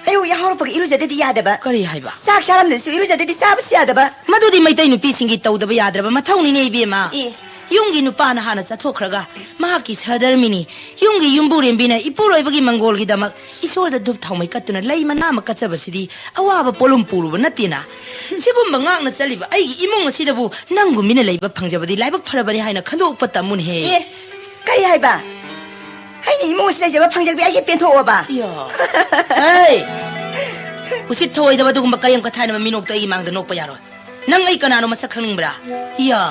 ꯑꯌꯨꯛ ꯌꯥꯍꯧꯔꯛꯄꯒ ꯏꯔꯨꯖꯗꯗꯤ ꯌꯥꯗꯕ꯫ ꯀꯔꯤ ꯍꯥꯏꯕ? ꯆꯥꯛ ꯆꯥꯔꯝꯗꯁꯨ ꯏꯔꯨꯖꯗꯗꯤ ꯆꯥꯕꯁꯨ ꯌꯥꯗꯕ꯫ ꯃꯗꯨꯗꯤ ꯃꯩꯇꯩ ꯅꯨꯄꯤꯁꯤꯡꯒꯤ ꯇꯧꯗꯕ ꯌꯥꯗ꯭ꯔꯕ ꯃꯊꯧꯅꯤꯅꯦ, ꯏꯕꯦꯝꯃ꯫ ꯑꯦ꯫ ꯌꯨꯝꯒꯤ ꯅꯨꯄꯥꯅ ꯍꯥꯟꯅ ꯆꯠꯊꯣꯛꯈ꯭ꯔꯒ ꯃꯍꯥꯛꯀꯤ ꯁꯍꯙꯔꯃꯤꯅꯤ, ꯌꯨꯝꯒꯤ ꯌꯨꯝꯕꯨꯔꯦꯝꯕꯤꯅ ꯏꯄꯨꯔꯣꯏꯕꯒꯤ ꯃꯪꯒꯣꯜꯒꯤꯗꯃꯛ ꯏꯁꯣꯔꯗ ꯙꯨꯞ ꯊꯥꯎꯃꯩ ꯀꯠꯇꯨꯅ ꯂꯩ ꯃꯅꯥ ꯑꯃ ꯀꯠꯆꯕꯁꯤꯗꯤ ꯑꯋꯥꯕ ꯄꯣꯠꯂꯨꯝ ꯄꯨꯔꯨꯕ ꯅꯠꯇꯦꯅ꯫ ꯁꯤꯒꯨꯝꯕ ꯉꯥꯛꯅ ꯆꯠꯂꯤꯕ ꯑꯩꯒꯤ ꯏꯃꯨꯡ ꯑꯁꯤꯗꯕꯨ ꯅꯪꯒꯨꯝꯕꯤꯅ ꯂꯩꯕ ꯐꯪꯖꯕꯗꯤ ꯂꯥꯏꯕꯛ ꯐꯔꯕꯅꯤ ꯍꯥꯏꯅ ꯈꯟꯗꯣꯛꯄ ꯇꯝꯃꯨꯅꯦꯍꯦ꯫ ꯑꯦ, ꯀꯔꯤ ꯍꯥꯏꯕ? ꯑꯩꯅ ꯏꯃꯨꯡ ꯑꯁꯤ ꯂꯩꯖꯕ ꯐꯪꯖꯕꯤ ꯑꯩꯒꯤ ꯄꯦꯟꯊꯣꯛꯑꯣꯕ꯫ ꯏꯌꯥ꯫ ꯍꯦ! ꯎꯁꯤꯠ ꯊꯑꯣꯏꯗꯕ ꯑꯗꯨꯒꯨꯝꯕ ꯀꯔꯦꯝ ꯀꯊꯥꯏꯅꯕ ꯃꯤꯅꯣꯛꯇꯣ ꯑꯩꯒꯤ ꯃꯥꯡꯗ ꯅꯣꯛꯄ ꯌꯥꯔꯣꯏ꯫ ꯅꯪ ꯑꯩ ꯀꯅꯥꯅꯣ ꯃꯁꯛ ꯈꯪꯅꯤꯡꯕ꯭ꯔꯥ? ꯏꯌꯥ!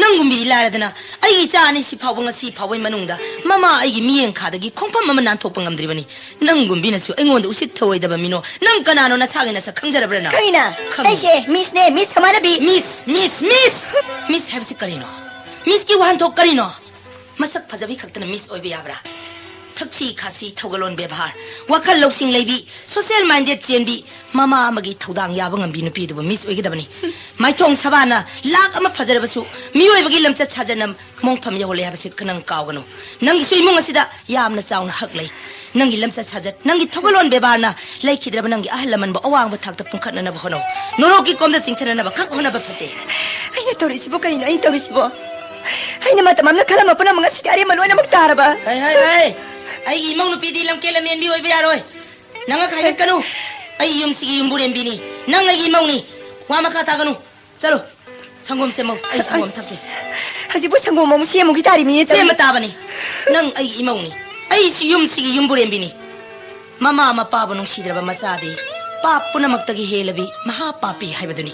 ꯅꯪꯒꯨꯝꯕꯤꯗꯤ ꯂꯥꯏꯔꯗꯅ ꯑꯩꯒꯤ ꯏꯆꯥ ꯑꯅꯤ ꯁꯤ ꯐꯥꯎꯕ ꯉꯁꯤ ꯐꯥꯎꯕꯒꯤ ꯃꯅꯨꯡꯗ ꯃꯃꯥ ꯑꯩꯒꯤ ꯃꯤꯠꯌꯦꯡ ꯈꯥꯗꯒꯤ ꯈꯣꯡꯐꯝ ꯑꯃ ꯅꯥꯟꯊꯣꯛꯄ ꯉꯝꯗ꯭ꯔꯤꯕꯅꯤ꯫ ꯅꯪꯒꯨꯝꯕꯤꯅꯁꯨ ꯑꯩꯉꯣꯟꯗ ꯎꯁꯤꯠ ꯊꯑꯣꯏꯗꯕ ꯃꯤꯅꯣꯛ꯫ ꯅꯪ ꯀꯅꯥꯅꯣ ꯅꯁꯥꯒꯤ ꯅꯁꯛ ꯈꯪꯖꯔꯕ꯭ꯔꯥ ꯅꯪ? ꯈꯪꯉꯤꯅ꯫ ꯈꯪꯉꯤ꯫ ꯑꯩꯁꯦ ꯃꯤꯁꯅꯦ, ꯃꯤꯁ ꯁꯃꯥꯅꯕꯤ꯫ ꯃꯤꯁ, ꯃꯤꯁ, ꯃꯤꯁ! ꯃꯤꯁ ꯍꯥꯏꯕꯁꯤ ꯀꯔꯤꯅꯣ? ꯃꯤꯁꯀꯤ ꯋꯥꯍꯟꯊꯣꯛ ꯀꯔꯤꯅꯣ? ꯃꯁꯛ ꯐꯖꯕꯤ ꯈꯛꯇꯅ ꯃꯤꯁ ꯑꯣꯏꯕ ꯌꯥꯕ꯭ꯔꯥ? ꯊꯛꯁꯤ ꯈꯥꯁꯤ, ꯊꯧꯒꯜꯂꯣꯟ ꯕꯦꯕꯥꯔ, ꯋꯥꯈꯜ ꯂꯧꯁꯤꯡ ꯂꯩꯕꯤ, social minded ꯆꯦꯟꯕꯤ, ꯃꯃꯥ ꯑꯃꯒꯤ ꯊꯧꯗꯥꯡ ꯌꯥꯕ ꯉꯝꯕꯤ ꯅꯨꯄꯤꯗꯨꯕꯨ ꯃꯤꯁ ꯑꯣꯏꯒꯗꯕꯅꯤ꯫ ꯃꯥꯏꯊꯣꯡ ꯁꯕꯥꯟꯅ ꯂꯥꯛ ꯑꯃ ꯐꯖꯔꯕꯁꯨ, ꯃꯤꯑꯣꯏꯕꯒꯤ ꯂꯝꯆꯠ ꯁꯥꯖꯠꯅ ꯃꯣꯡꯐꯝ ꯌꯧꯍꯜꯂꯦ ꯍꯥꯏꯕꯁꯤ ꯅꯪ ꯀꯥꯎꯒꯅꯨ꯫ ꯅꯪꯒꯤꯁꯨ ꯏꯃꯨꯡ ꯑꯁꯤꯗ ꯌꯥꯝꯅ ꯆꯥꯎꯅ ꯍꯛ ꯂꯩ꯫ ꯅꯪꯒꯤ ꯂꯝꯆꯠ ꯁꯥꯖꯠ, ꯅꯪꯒꯤ ꯊꯧꯒꯜꯂꯣꯟ ꯕꯦꯕꯥꯔꯅ ꯂꯩꯈꯤꯗ꯭ꯔꯕ ꯅꯪꯒꯤ ꯑꯍꯜ ꯂꯃꯟꯕꯨ ꯑꯋꯥꯡꯕ ꯊꯥꯛꯇ ꯄꯨꯡꯈꯠꯅꯅꯕ ꯍꯣꯠꯅꯧ꯫ ꯅꯣꯔꯣꯛꯀꯤ ꯀꯣꯝꯗ ꯆꯤꯡꯊꯅꯅꯕ ꯈꯛ ꯍꯣꯠꯅꯕ ꯐꯠꯇꯦ꯫ ꯑꯩꯅ ꯇꯧꯔꯤꯁꯤꯕꯨ ꯀꯔꯤꯅꯣ ꯑꯩꯅ ꯇꯧꯔꯤꯁꯤꯕꯨ? ꯑꯩꯅ ꯃꯇꯝ ꯑꯃꯗ ꯈꯜꯂꯝꯕ ꯄꯨꯝꯅꯃꯛ ꯉꯁꯤꯗꯤ ꯑꯔꯦꯝꯕ ꯂꯣꯏꯅꯃꯛ ꯇꯥꯔꯕ꯫ ꯍꯩ, ꯍꯩ, ꯍꯩ! ꯑꯩꯒꯤ ꯏꯃꯧ ꯅꯨꯄꯤꯗꯤ ꯂꯝꯀꯦꯠ ꯂꯝꯍꯦꯟꯕꯤ ꯑꯣꯏꯕ ꯌꯥꯔꯣꯏ꯫ ꯅꯪ ꯉꯛ ꯍꯥꯏꯒꯠꯀꯅꯨ꯫ ꯑꯩ ꯌꯨꯝꯁꯤꯒꯤ ꯌꯨꯝꯕꯨꯔꯦꯝꯕꯤꯅꯤ꯫ ꯅꯪ ꯑꯩꯒꯤ ꯏꯃꯧꯅꯤ꯫ ꯋꯥ ꯃꯈꯥ ꯇꯥꯒꯅꯨ꯫ ꯆꯠꯂꯣ꯫ ꯁꯪꯒꯣꯝ ꯁꯦꯝꯃꯣ꯫ ꯑꯩ ꯁꯪꯒꯣꯝ ꯑꯁ, ꯊꯛꯀꯦ꯫ ꯍꯧꯖꯤꯛꯄꯨ ꯁꯪꯒꯣꯝ ꯑꯃꯨꯛ ꯁꯦꯝꯃꯨꯈꯤ ꯇꯥꯔꯤꯃꯤꯅꯦ, ꯇꯧꯔꯤ-, ꯁꯦꯝꯕ ꯇꯥꯕꯅꯤ꯫ ꯅꯪ ꯑꯩꯒꯤ ꯏꯃꯧꯅꯤ꯫ ꯑꯩꯁꯨ ꯌꯨꯝꯁꯤꯒꯤ ꯌꯨꯝꯕꯨꯔꯦꯝꯕꯤꯅꯤ꯫ ꯃꯃꯥ ꯃꯄꯥꯕꯨ ꯅꯨꯡꯁꯤꯗ꯭ꯔꯕ ꯃꯆꯥꯗꯤ ꯄꯥꯞ ꯄꯨꯝꯅꯃꯛꯇꯒꯤ ꯍꯦꯜꯂꯕꯤ ꯃꯍꯥ ꯄꯥꯄꯤ ꯍꯥꯏꯕꯗꯨꯅꯤ꯫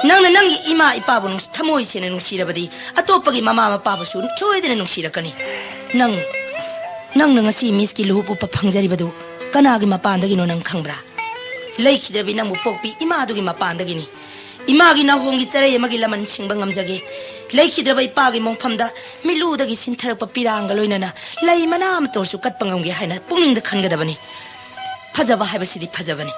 ꯅꯪꯅ ꯅꯪꯒꯤ ꯏꯃꯥ ꯏꯄꯥꯕꯨ ꯅꯨꯡꯁꯤ-, ꯊꯃꯣꯏ ꯁꯦꯡꯅ ꯅꯨꯡꯁꯤꯔꯕꯗꯤ ꯑꯇꯣꯞꯄꯒꯤ ꯃꯃꯥ ꯃꯄꯥꯕꯨꯁꯨ ꯁꯣꯏꯗꯅ ꯅꯨꯡꯁꯤꯔꯛꯀꯅꯤ꯫ ꯅꯪ, ꯅꯪꯅ ꯉꯁꯤ ꯃꯤꯁꯀꯤ ꯂꯨꯍꯨꯞ ꯎꯞꯄ ꯐꯪꯖꯔꯤꯕꯗꯨ ꯀꯅꯥꯒꯤ ꯃꯄꯥꯟꯗꯒꯤꯅꯣ ꯅꯪ ꯈꯪꯕ꯭ꯔꯥ? ꯂꯩꯈꯤꯗ꯭ꯔꯕꯤ ꯅꯪꯕꯨ ꯄꯣꯛꯄꯤ ꯏꯃꯥꯗꯨꯒꯤ ꯃꯄꯥꯟꯗꯒꯤꯅꯤ꯫ ꯏꯃꯥꯒꯤ ꯅꯥꯍꯣꯡꯒꯤ ꯆꯔꯩ ꯑꯃꯒꯤ ꯂꯃꯟ ꯁꯤꯡꯕ ꯉꯝꯖꯒꯦ꯫ ꯂꯩꯈꯤꯗ꯭ꯔꯕ ꯏꯄꯥꯒꯤ ꯃꯣꯡꯐꯝꯗ ꯃꯤꯠꯂꯨꯗꯒꯤ ꯁꯤꯟꯊꯔꯛꯄ ꯄꯤꯔꯥꯡꯒ ꯂꯣꯏꯅꯅ ꯂꯩ ꯃꯅꯥ ꯑꯃꯇ ꯑꯣꯏꯔꯁꯨ ꯀꯠꯄ ꯉꯝꯒꯦ ꯍꯥꯏꯅ ꯄꯨꯛꯅꯤꯡꯗ ꯈꯟꯒꯗꯕꯅꯤ꯫ ꯐꯖꯕ ꯍꯥꯏꯕꯁꯤꯗꯤ ꯐꯖꯕꯅꯤ꯫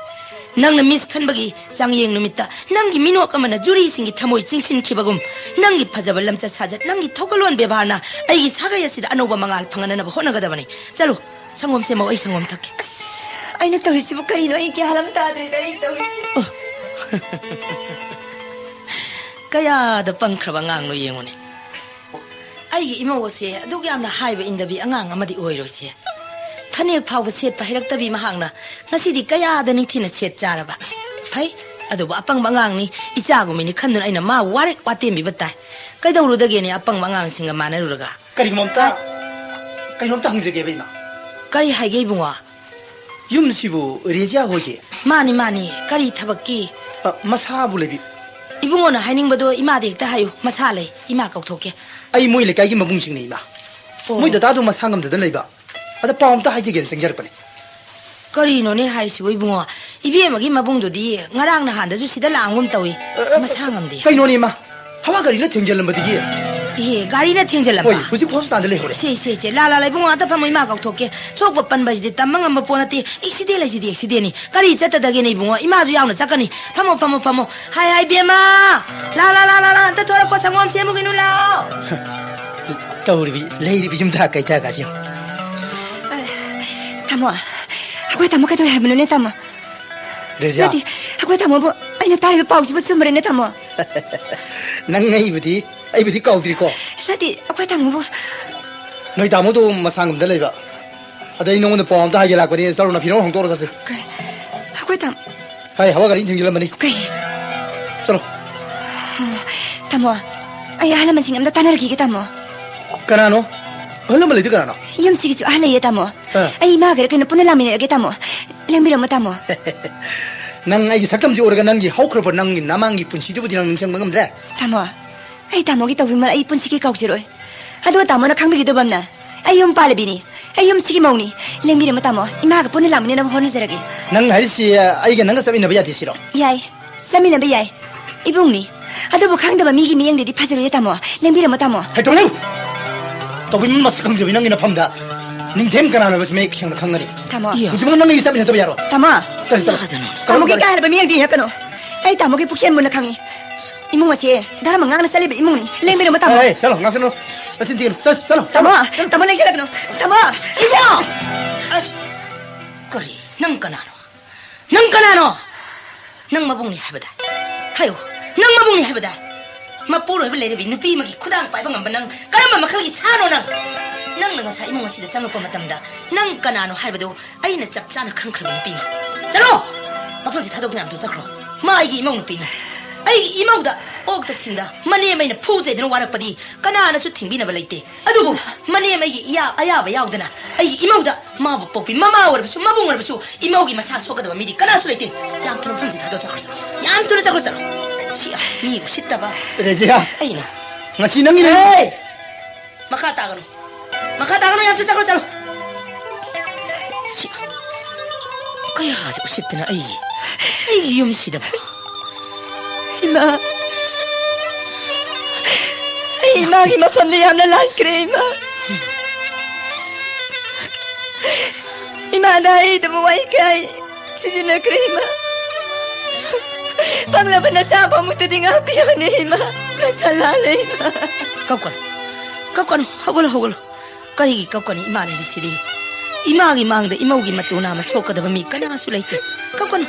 ꯅꯪꯅ ꯃꯤꯁ ꯈꯟꯕꯒꯤ ꯆꯥꯡꯌꯦꯡ ꯅꯨꯃꯤꯠꯇ ꯅꯪꯒꯤ ꯃꯤꯅꯣꯛ ꯑꯃꯅ ꯖꯨꯔꯤꯁꯤꯡꯒꯤ ꯊꯃꯣꯏ ꯆꯤꯡꯁꯤꯟꯈꯤꯕꯒꯨꯝ, ꯅꯪꯒꯤ ꯐꯖꯕ ꯂꯝꯆꯠ ꯁꯥꯖꯠ, ꯅꯪꯒꯤ ꯊꯧꯒꯜꯂꯣꯟ ꯕꯦꯕꯥꯔꯅ ꯑꯩꯒꯤ ꯁꯥꯒꯩ ꯑꯁꯤꯗ ꯑꯅꯧꯕ ꯃꯉꯥꯜ ꯐꯪꯍꯟꯅꯕ ꯍꯣꯠꯅꯒꯗꯕꯅꯤ꯫ ꯆꯠꯂꯨ, ꯁꯪꯒꯣꯝ ꯁꯦꯝꯃꯣ, ꯑꯩ ꯁꯪꯒꯣꯝ ꯊꯛꯀꯦ꯫ ꯑꯁ, ꯑꯩꯅ ꯇꯧꯔꯤꯁꯤꯕꯨ ꯀꯔꯤꯅꯣ? ꯑꯩ ꯒ꯭ꯌꯥꯟ ꯑꯃ ꯇꯥꯗ꯭ꯔꯦꯗ, ꯑꯩ ꯇꯧꯔꯤꯁꯤ꯫ ꯑꯣ꯫ ꯀꯌꯥꯗ ꯄꯪꯈ꯭ꯔꯕ ꯑꯉꯥꯡꯅꯣ ꯌꯦꯡꯉꯨꯅꯦ꯫ ꯑꯩꯒꯤ ꯏꯃꯧ ꯑꯁꯦ ꯑꯗꯨꯛ ꯌꯥꯝꯅ ꯍꯥꯏꯕ ꯏꯟꯗꯕꯤ ꯑꯉꯥꯡ ꯑꯃꯗꯤ ꯑꯣꯏꯔꯣꯏꯁꯦ꯫ ꯐꯅꯦꯛ ꯐꯥꯎꯕ ꯁꯦꯠꯄ ꯍꯩꯔꯛꯇꯕꯤ ꯃꯍꯥꯛꯅ ꯉꯁꯤꯗꯤ ꯀꯌꯥꯗ ꯅꯤꯡꯊꯤꯅ ꯁꯦꯠ ꯆꯥꯔꯕ꯫ ꯐꯩ, ꯑꯗꯨꯕꯨ ꯑꯄꯪꯕ ꯑꯉꯥꯡꯅꯤ, ꯏꯆꯥꯒꯨꯝꯕꯅꯤ ꯈꯟꯗꯨꯅ ꯑꯩꯅ ꯃꯥ ꯋꯥꯔꯦꯛ ꯋꯥꯇꯦꯝꯕꯤꯕ ꯇꯥꯏ꯫ ꯀꯩꯗꯧꯔꯨꯗꯒꯦꯅꯦ ꯑꯄꯪꯕ ꯑꯉꯥꯡꯁꯤꯡꯒ ꯃꯥꯟꯅꯔꯨꯔꯒ? ꯀꯔꯤꯒꯨꯝꯕ ꯑꯝꯇ ꯀꯩꯅꯣꯝꯇ ꯍꯪꯖꯒꯦꯕ, ꯏꯃꯥ꯫ ꯀꯔꯤ ꯍꯥꯏꯒꯦ, ꯏꯕꯨꯡꯉꯣ? ꯌꯨꯝꯁꯤꯕꯨ ꯔꯦꯖꯤꯌꯥ ꯍꯣꯏꯒꯤ? ꯃꯥꯅꯤ, ꯃꯥꯅꯤ꯫ ꯀꯔꯤ ꯊꯕꯛꯀꯤ? ꯑ, ꯃꯁꯥꯕꯨ ꯂꯩꯕꯤ- ꯏꯕꯨꯡꯉꯣꯅ ꯍꯥꯏꯅꯤꯡꯕꯗꯣ ꯏꯃꯥꯗ ꯍꯦꯛꯇ ꯍꯥꯏꯌꯨ꯫ ꯃꯁꯥ ꯂꯩ, ꯏꯃꯥ ꯀꯧꯊꯣꯛꯀꯦ꯫ ꯑꯩ ꯃꯣꯏ ꯂꯩꯀꯥꯏꯒꯤ ꯃꯕꯨꯡꯁꯤꯡꯅꯦ, ꯏꯃꯥ꯫ ꯑꯣ꯫ ꯃꯣꯏ ꯗꯗꯥꯗꯣ ꯃꯁꯥ ꯉꯝꯗꯗꯅ ꯂꯩꯕ꯫ ꯑꯗ ꯄꯥꯎ ꯑꯝꯇ ꯍꯥꯏꯖꯒꯦꯅ ꯆꯪꯖꯔꯛꯄꯅꯦ꯫ ꯀꯔꯤꯅꯣꯅꯦ ꯍꯥꯏꯔꯤꯁꯤꯕꯨ, ꯏꯕꯨꯡꯉꯣ? ꯏꯕꯦꯝꯃꯒꯤ ꯃꯕꯨꯡꯗꯨꯗꯤ ꯉꯔꯥꯡ ꯅꯍꯥꯟꯗꯁꯨ ꯁꯤꯗ ꯂꯥꯛꯑꯝꯒꯨꯝ ꯇꯧꯏ꯫ ꯑ, ꯑ, ꯃꯁꯥ ꯉꯝꯗꯦ꯫ ꯀꯩꯅꯣꯅꯦ, ꯏꯃꯥ? ꯍꯋꯥ ꯒꯥꯔꯤꯅ ꯊꯦꯡꯖꯤꯜꯂꯝꯕꯗꯒꯤ꯫ ꯏꯍꯦ, ꯒꯥꯔꯤꯅ ꯊꯦꯡꯖꯤꯜꯂꯝꯕ? ꯍꯣꯏ, ꯍꯧꯖꯤꯛ ꯍꯣꯁꯄꯤꯇꯥꯜꯗ ꯂꯩꯍꯧꯔꯦ꯫ ꯁꯦ, ꯁꯦ, ꯁꯦ, ꯂꯥ, ꯂꯥ, ꯂꯥ, ꯏꯕꯨꯡꯉꯣ, ꯑꯝꯇ ꯐꯝꯃꯣ, ꯏꯃꯥ ꯀꯧꯊꯣꯛꯀꯦ꯫ ꯁꯣꯛꯄ ꯄꯟꯕ ꯍꯥꯏꯁꯤꯗꯤ ꯇꯝꯕ ꯉꯝꯕ ꯄꯣꯠ ꯅꯠꯇꯦ꯫ ꯑꯦꯛꯁꯤꯗꯦꯟ ꯍꯥꯏꯁꯤꯗꯤ ꯑꯦꯛꯁꯤꯗꯦꯟꯅꯤ꯫ ꯀꯔꯤ ꯆꯠꯇꯗꯒꯦꯅꯦ, ꯏꯕꯨꯡꯉꯣ? ꯏꯃꯥꯁꯨ ꯌꯥꯎꯅ ꯆꯠꯀꯅꯤ꯫ ꯐꯝꯃꯣ, ꯐꯝꯃꯣ, ꯐꯝꯃꯣ꯫ ꯍꯥꯏ, ꯍꯥꯏ, ꯏꯕꯦꯝꯃ! ꯂꯥ, ꯂꯥ, ꯂꯥ, ꯂꯥ, ꯂꯥ, ꯑꯝꯇ ꯊꯣꯔꯛꯈꯣ, ꯁꯪꯒꯣꯝ ꯁꯦꯝꯃꯨꯈꯤꯅꯨ, ꯂꯥꯛꯑꯣ꯫ ꯇꯧꯔꯤꯕꯤ, ꯂꯩꯔꯤꯕꯤ ꯌꯨꯝꯗ ꯀꯩꯊꯥ ꯀꯥꯁꯤ ꯌꯦꯡꯉꯨ꯫ ꯑ, ꯇꯥꯃꯣ, ꯑꯩꯈꯣꯏ ꯇꯥꯃꯣ ꯀꯩꯗꯧꯔꯦ ꯍꯥꯏꯕꯅꯣꯅꯦ, ꯇꯥꯃꯣ? ꯔꯦꯖꯤꯌꯥ꯫ ꯅꯠꯇꯦ, ꯑꯩꯈꯣꯏ ꯇꯥꯃꯣꯕꯨ ꯑꯩꯅ ꯇꯥꯔꯤꯕ ꯄꯥꯎꯁꯤꯕꯨ ꯆꯨꯝꯕꯔꯦꯅꯦ, ꯇꯥꯃꯣ? ꯅꯪ ꯑꯩꯕꯨꯗꯤ, ꯑꯩꯕꯨꯗꯤ ꯀꯥꯎꯗ꯭ꯔꯤꯀꯣ? ꯅꯠꯇꯦ, ꯑꯩꯈꯣꯏ ꯇꯥꯃꯣꯕꯨ꯫ ꯅꯣꯏ ꯇꯥꯃꯣꯗꯣ ꯃꯁꯥ ꯉꯝꯗ ꯂꯩꯕ꯫ ꯑꯗ ꯑꯩ ꯅꯉꯣꯟꯗ ꯄꯥꯎ ꯑꯝꯇ ꯍꯥꯏꯒꯦ ꯂꯥꯛꯄꯅꯦ꯫ ꯆꯠꯂꯣ, ꯅꯐꯤꯔꯣꯟ ꯍꯣꯡꯗꯣꯛꯑꯣ, ꯆꯠꯁꯤ꯫ ꯀꯩ? ꯑꯩꯈꯣꯏ ꯇꯥꯃꯣ꯫ ꯍꯥꯏ, ꯍꯋꯥ ꯒꯥꯔꯤꯅ ꯊꯤꯡꯖꯤꯜꯂꯝꯕꯅꯤ꯫ ꯀꯩ? ꯆꯠꯂꯣ꯫ ꯑꯣ, ꯇꯥꯃꯣ, ꯑꯩ ꯑꯍꯜ ꯂꯃꯟꯁꯤꯡ ꯑꯝꯇ ꯇꯥꯟꯅꯔꯛꯈꯤꯒꯦ, ꯇꯥꯃꯣ꯫ ꯀꯅꯥꯅꯣ? ꯑꯍꯜ ꯂꯃꯟ ꯂꯩꯗꯤ ꯀꯅꯥꯅꯣ? ꯌꯨꯝꯁꯤꯒꯤꯁꯨ ꯑꯍꯜ ꯂꯩꯌꯦ, ꯇꯥꯃꯣ꯫ ꯑꯥ꯫ ꯑꯩ ꯏꯃꯥꯒꯔ ꯀꯩꯅꯣ ꯄꯨꯟꯅ ꯂꯥꯛꯃꯤꯟꯅꯔꯒꯦ, ꯇꯥꯃꯣ꯫ ꯂꯦꯡꯕꯤꯔꯝꯃꯣ, ꯇꯥꯃꯣ꯫ ꯅꯪ ꯑꯩꯒꯤ ꯁꯛꯇꯝꯁꯤ ꯎꯔꯒ ꯅꯪꯒꯤ ꯍꯧꯈ꯭ꯔꯕ ꯅꯪꯒꯤ ꯅꯃꯥꯡꯒꯤ ꯄꯨꯟꯁꯤꯗꯨꯕꯨꯗꯤ ꯅꯪ ꯅꯤꯡꯁꯤꯡꯕ ꯉꯝꯗ꯭ꯔꯦ? ꯇꯥꯃꯣ, ꯑꯩ ꯇꯥꯃꯣꯒꯤ ꯇꯧꯕꯤꯃꯜ ꯑꯩ ꯄꯨꯟꯁꯤꯒꯤ ꯀꯥꯎꯖꯔꯣꯏ꯫ ꯑꯗꯨꯒ ꯇꯥꯃꯣꯅ ꯈꯪꯕꯤꯒꯗꯕ ꯑꯃꯅ, ꯑꯩ ꯌꯨꯝ ꯄꯥꯜꯂꯕꯤꯅꯤ, ꯑꯩ ꯌꯨꯝꯁꯤꯒꯤ ꯃꯧꯅꯤ꯫ ꯂꯦꯡꯕꯤꯔꯝꯃꯣ, ꯇꯥꯃꯣ, ꯏꯃꯥꯒ ꯄꯨꯟꯅ ꯂꯥꯛꯃꯤꯟꯅꯅꯕ ꯍꯣꯠꯅꯖꯔꯒꯦ꯫ ꯅꯪ ꯍꯥꯏꯔꯤꯁꯤ ꯑꯩꯒ ꯅꯪꯒ ꯆꯠꯃꯤꯟꯅꯕ ꯌꯥꯗꯦ ꯁꯤꯔꯣ? ꯌꯥꯏ, ꯆꯠꯃꯤꯟꯅꯕ ꯌꯥꯏ꯫ ꯏꯕꯨꯡꯅꯤ꯫ ꯑꯗꯨꯕꯨ ꯈꯪꯗꯕ ꯃꯤꯒꯤ ꯃꯤꯠꯌꯦꯡꯗꯗꯤ ꯐꯖꯔꯣꯏꯌꯦ, ꯇꯥꯃꯣ꯫ ꯂꯦꯡꯕꯤꯔꯝꯃꯣ, ꯇꯥꯃꯣ꯫ ꯍꯦ, ꯇꯧꯅꯨ! ꯇꯧꯕꯤꯃꯜ ꯃꯁꯛ ꯈꯪꯗꯕꯤ ꯅꯪꯒꯤ ꯅꯐꯝꯗ꯫ ꯅꯤꯡꯊꯦꯝ ꯀꯅꯥꯅꯣ ꯍꯥꯏꯕꯁꯤ ꯃꯌꯦꯛ ꯁꯦꯡꯅ ꯈꯪꯒꯅꯤ꯫ ꯇꯥꯃꯣ꯫ ꯏꯌꯥ꯫ ꯍꯧꯖꯤꯛꯃꯛ ꯅꯪꯒꯤ ꯆꯠꯃꯤꯟꯅꯗꯕ ꯌꯥꯔꯣꯏ꯫ ꯇꯥꯃꯣ꯫ ꯆꯠꯂꯁꯤ, ꯆꯠꯂꯁꯤ꯫ ꯀꯗꯥꯏꯗꯅꯣ? ꯇꯥꯃꯣꯒꯤ ꯀꯔꯝꯕ ꯏꯀꯥꯏ ꯍꯥꯏꯔꯕ ꯃꯤꯠꯌꯦꯡꯗꯤ ꯌꯦꯡꯉꯛꯀꯅꯨ꯫ ꯑꯩ ꯇꯥꯃꯣꯒꯤ ꯄꯨꯛꯆꯦꯜ ꯃꯨꯟꯅ ꯈꯪꯉꯤ꯫ ꯏꯃꯨꯡ ꯑꯁꯤ ꯙꯔꯃ ꯉꯥꯛꯅ ꯆꯠꯂꯤꯕ ꯏꯃꯨꯡꯅꯤ꯫ ꯂꯦꯡꯕꯤꯔꯝꯃꯣ, ꯇꯥꯃꯣ꯫ ꯑꯦ, ꯆꯠꯂꯣ, ꯉꯥꯛꯁꯤꯟꯅꯨ꯫ ꯅꯆꯤꯟ ꯊꯤꯒꯅꯨ꯫ ꯆꯠ-, ꯆꯠꯂꯣ, ꯇꯥꯃꯣ, ꯆꯠꯂꯣ꯫ ꯇꯥꯃꯣ ꯂꯦꯡꯁꯤꯜꯂꯛꯀꯅꯨ꯫ ꯇꯥꯃꯣ! ꯏꯕꯣ! ꯑꯁ! ꯀꯔꯤ? ꯅꯪ ꯀꯅꯥꯅꯣ? ꯅꯪ ꯀꯅꯥꯅꯣ? ꯅꯪ ꯃꯕꯨꯡꯅꯤ ꯍꯥꯏꯕꯗꯥꯏ? ꯍꯥꯏꯌꯨ, ꯅꯪ ꯃꯕꯨꯡꯅꯤ ꯍꯥꯏꯕꯗꯥꯏ? ꯃꯄꯨꯔꯣꯏꯕ ꯂꯩꯔꯕꯤ ꯅꯨꯄꯤ ꯑꯃꯒꯤ ꯈꯨꯗꯥꯡ ꯄꯥꯏꯕ ꯉꯝꯕ ꯅꯪ ꯀꯔꯝꯕ ꯃꯈꯜꯒꯤ ꯁꯥꯅꯣ ꯅꯪ? ꯅꯪꯅ ꯉꯁꯥꯏ ꯏꯃꯨꯡ ꯑꯁꯤꯗ ꯆꯪꯂꯛꯄ ꯃꯇꯝꯗ ꯅꯪ ꯀꯅꯥꯅꯣ ꯍꯥꯏꯕꯗꯨ ꯑꯩꯅ ꯆꯞ ꯆꯥꯅ ꯈꯪꯈ꯭ꯔꯕ ꯅꯨꯄꯤꯅꯤ꯫ ꯆꯠꯂꯣ! ꯃꯐꯝꯁꯤ ꯊꯥꯗꯣꯛꯇꯨꯅ ꯑꯝꯇ ꯆꯠꯈ꯭ꯔꯣ꯫ ꯃꯥ ꯑꯩꯒꯤ ꯏꯃꯧ ꯅꯨꯄꯤꯅꯤ꯫ ꯑꯩꯒꯤ ꯏꯃꯧꯗ ꯑꯣꯛꯇ ꯁꯤꯡꯗ ꯃꯅꯦꯝ ꯑꯩꯅ ꯐꯨ ꯆꯩꯗꯅ ꯋꯥꯔꯛꯄꯗꯤ ꯀꯅꯥꯅꯁꯨ ꯊꯤꯡꯕꯤꯅꯕ ꯂꯩꯇꯦ꯫ ꯑꯗꯨꯕꯨ ꯃꯅꯦꯝ ꯑꯩꯒꯤ ꯏꯌꯥ-, ꯑꯌꯥꯕ ꯌꯥꯎꯗꯅ ꯑꯩꯒꯤ ꯏꯃꯧꯗ ꯃꯥꯕꯨ ꯄꯣꯛꯄꯤ ꯃꯃꯥ ꯑꯣꯏꯔꯕꯁꯨ ꯃꯕꯨꯡ ꯑꯣꯏꯔꯕꯁꯨ ꯏꯃꯧꯒꯤ ꯃꯁꯥ ꯁꯣꯛꯀꯗꯕ ꯃꯤꯗꯤ ꯀꯅꯥꯁꯨ ꯂꯩꯇꯦ꯫ ꯌꯥꯝ ꯊꯨꯅ ꯃꯐꯝꯁꯤꯗ ꯊꯥꯗꯣꯛ ꯆꯠꯈ꯭ꯔꯣ꯫ ꯌꯥꯝ ꯊꯨꯅ ꯆꯠꯈ꯭ꯔꯣ, ꯆꯠꯂꯣ꯫ ꯁꯤ ꯃꯤ ꯎꯁꯤꯠꯇꯕ꯫ ꯔꯦꯖꯤꯌꯥ, ꯑꯩꯅ ꯉꯁꯤ ꯅꯪꯒꯤ ꯅꯨꯃꯤꯠ- ꯍꯦ! ꯃꯈꯥ ꯇꯥꯒꯅꯨ꯫ ꯃꯈꯥ ꯇꯥꯒꯅꯨ, ꯌꯥꯝ ꯊꯨꯅ ꯆꯠꯈ꯭ꯔꯣ, ꯆꯠꯂꯣ꯫ ꯁꯤ ꯀꯌꯥꯗꯤ ꯎꯁꯤꯠꯇꯅ ꯑꯩꯒꯤ, ꯑꯩꯒꯤ ꯌꯨꯝꯁꯤꯗꯕꯨ꯫ ꯏꯃꯥ, ꯑꯩ ꯏꯃꯥꯒꯤ ꯃꯐꯝꯗ ꯌꯥꯝꯅ ꯂꯥꯟꯈ꯭ꯔꯦ, ꯏꯃꯥ꯫ ꯏꯃꯥꯅ ꯍꯥꯏꯗꯕ ꯋꯥꯍꯩ ꯀꯌꯥ ꯑꯩ ꯁꯤꯖꯤꯟꯅꯈ꯭ꯔꯦ, ꯏꯃꯥ꯫ ꯄꯪꯂꯕ ꯅꯆꯥ ꯑꯃꯨꯛꯇꯗꯤ ꯉꯥꯛꯄꯤꯌꯨꯅꯦ, ꯏꯃꯥ꯫ ꯅꯆꯥ ꯂꯥꯜꯂꯦ, ꯏꯃꯥ꯫ ꯀꯞꯀꯅꯨ, ꯀꯞꯀꯅꯨ, ꯍꯧꯒꯠꯂꯣ, ꯍꯧꯒꯠꯂꯣ꯫ ꯀꯔꯤꯒꯤ ꯀꯞꯀꯅꯤ? ꯏꯃꯥ ꯂꯩꯔꯤꯁꯤꯗꯤ꯫ ꯏꯃꯥꯒꯤ ꯃꯥꯡꯗ ꯏꯃꯧꯒꯤ ꯃꯇꯨ ꯅꯥꯝꯃ ꯁꯣꯛꯀꯗꯕ ꯃꯤ ꯀꯅꯥꯁꯨ ꯂꯩꯇꯦ꯫ ꯀꯞꯀꯅꯨ꯫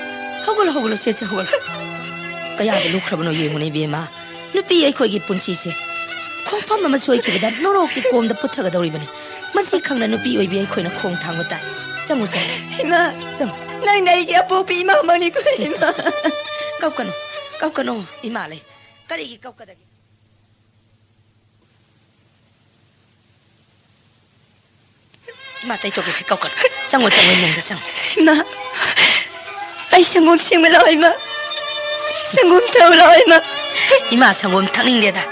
ꯍꯧꯒꯠꯂꯣ, ꯍꯧꯒꯠꯂꯣ, ꯁꯦ, ꯁꯦ, ꯍꯧꯒꯠꯂꯣ꯫ ꯀꯌꯥꯗ ꯂꯨꯈ꯭ꯔꯕꯅꯣ ꯌꯦꯡꯉꯨꯅꯦ, ꯏꯕꯦꯝꯃ꯫ ꯅꯨꯄꯤ ꯑꯩꯈꯣꯏꯒꯤ ꯄꯨꯟꯁꯤꯁꯦ ꯈꯣꯡꯐꯝ ꯑꯃ ꯁꯣꯏꯈꯤꯕꯗ ꯅꯣꯔꯣꯛꯀꯤ ꯀꯣꯝꯗ ꯄꯨꯊꯒꯗꯧꯔꯤꯕꯅꯤ꯫ ꯃꯁꯤ ꯈꯪꯅ ꯅꯨꯄꯤ ꯑꯣꯏꯕꯤ ꯑꯩꯈꯣꯏꯅ ꯈꯣꯡ ꯊꯥꯡꯕ ꯇꯥꯏ꯫ ꯆꯪꯉꯨ, ꯆꯪꯉꯨ꯫ ꯏꯃꯥ, ꯆꯪꯉꯨ꯫ ꯅꯪꯅ ꯑꯩꯒꯤ ꯑꯄꯣꯛꯄꯤ ꯏꯃꯥꯃꯛꯅꯤꯀꯣ, ꯏꯃꯥ꯫ ꯀꯞꯀꯅꯨ, ꯀꯞꯀꯅꯨ, ꯏꯃꯥ ꯂꯩ꯫ ꯀꯔꯤꯒꯤ ꯀꯞꯀꯗꯒꯦ? ꯏꯃꯥ, ꯇꯩꯊꯣꯛꯀꯦꯁꯦ, ꯀꯞꯀꯅꯨ꯫ ꯆꯪꯉꯣ, ꯆꯪꯉꯣ, ꯏꯃꯨꯡꯗ ꯆꯪꯉꯣ꯫ ꯏꯃꯥ, ꯑꯩ ꯁꯪꯒꯣꯝ ꯁꯦꯡꯕ ꯂꯥꯛꯑꯣ, ꯏꯃꯥ꯫ ꯁꯪꯒꯣꯝ ꯊꯛꯎ ꯂꯥꯛꯑꯣ, ꯏꯃꯥ꯫ ꯏꯃꯥ, ꯁꯪꯒꯣꯝ ꯊꯛꯅꯤꯡꯗꯦꯗ꯫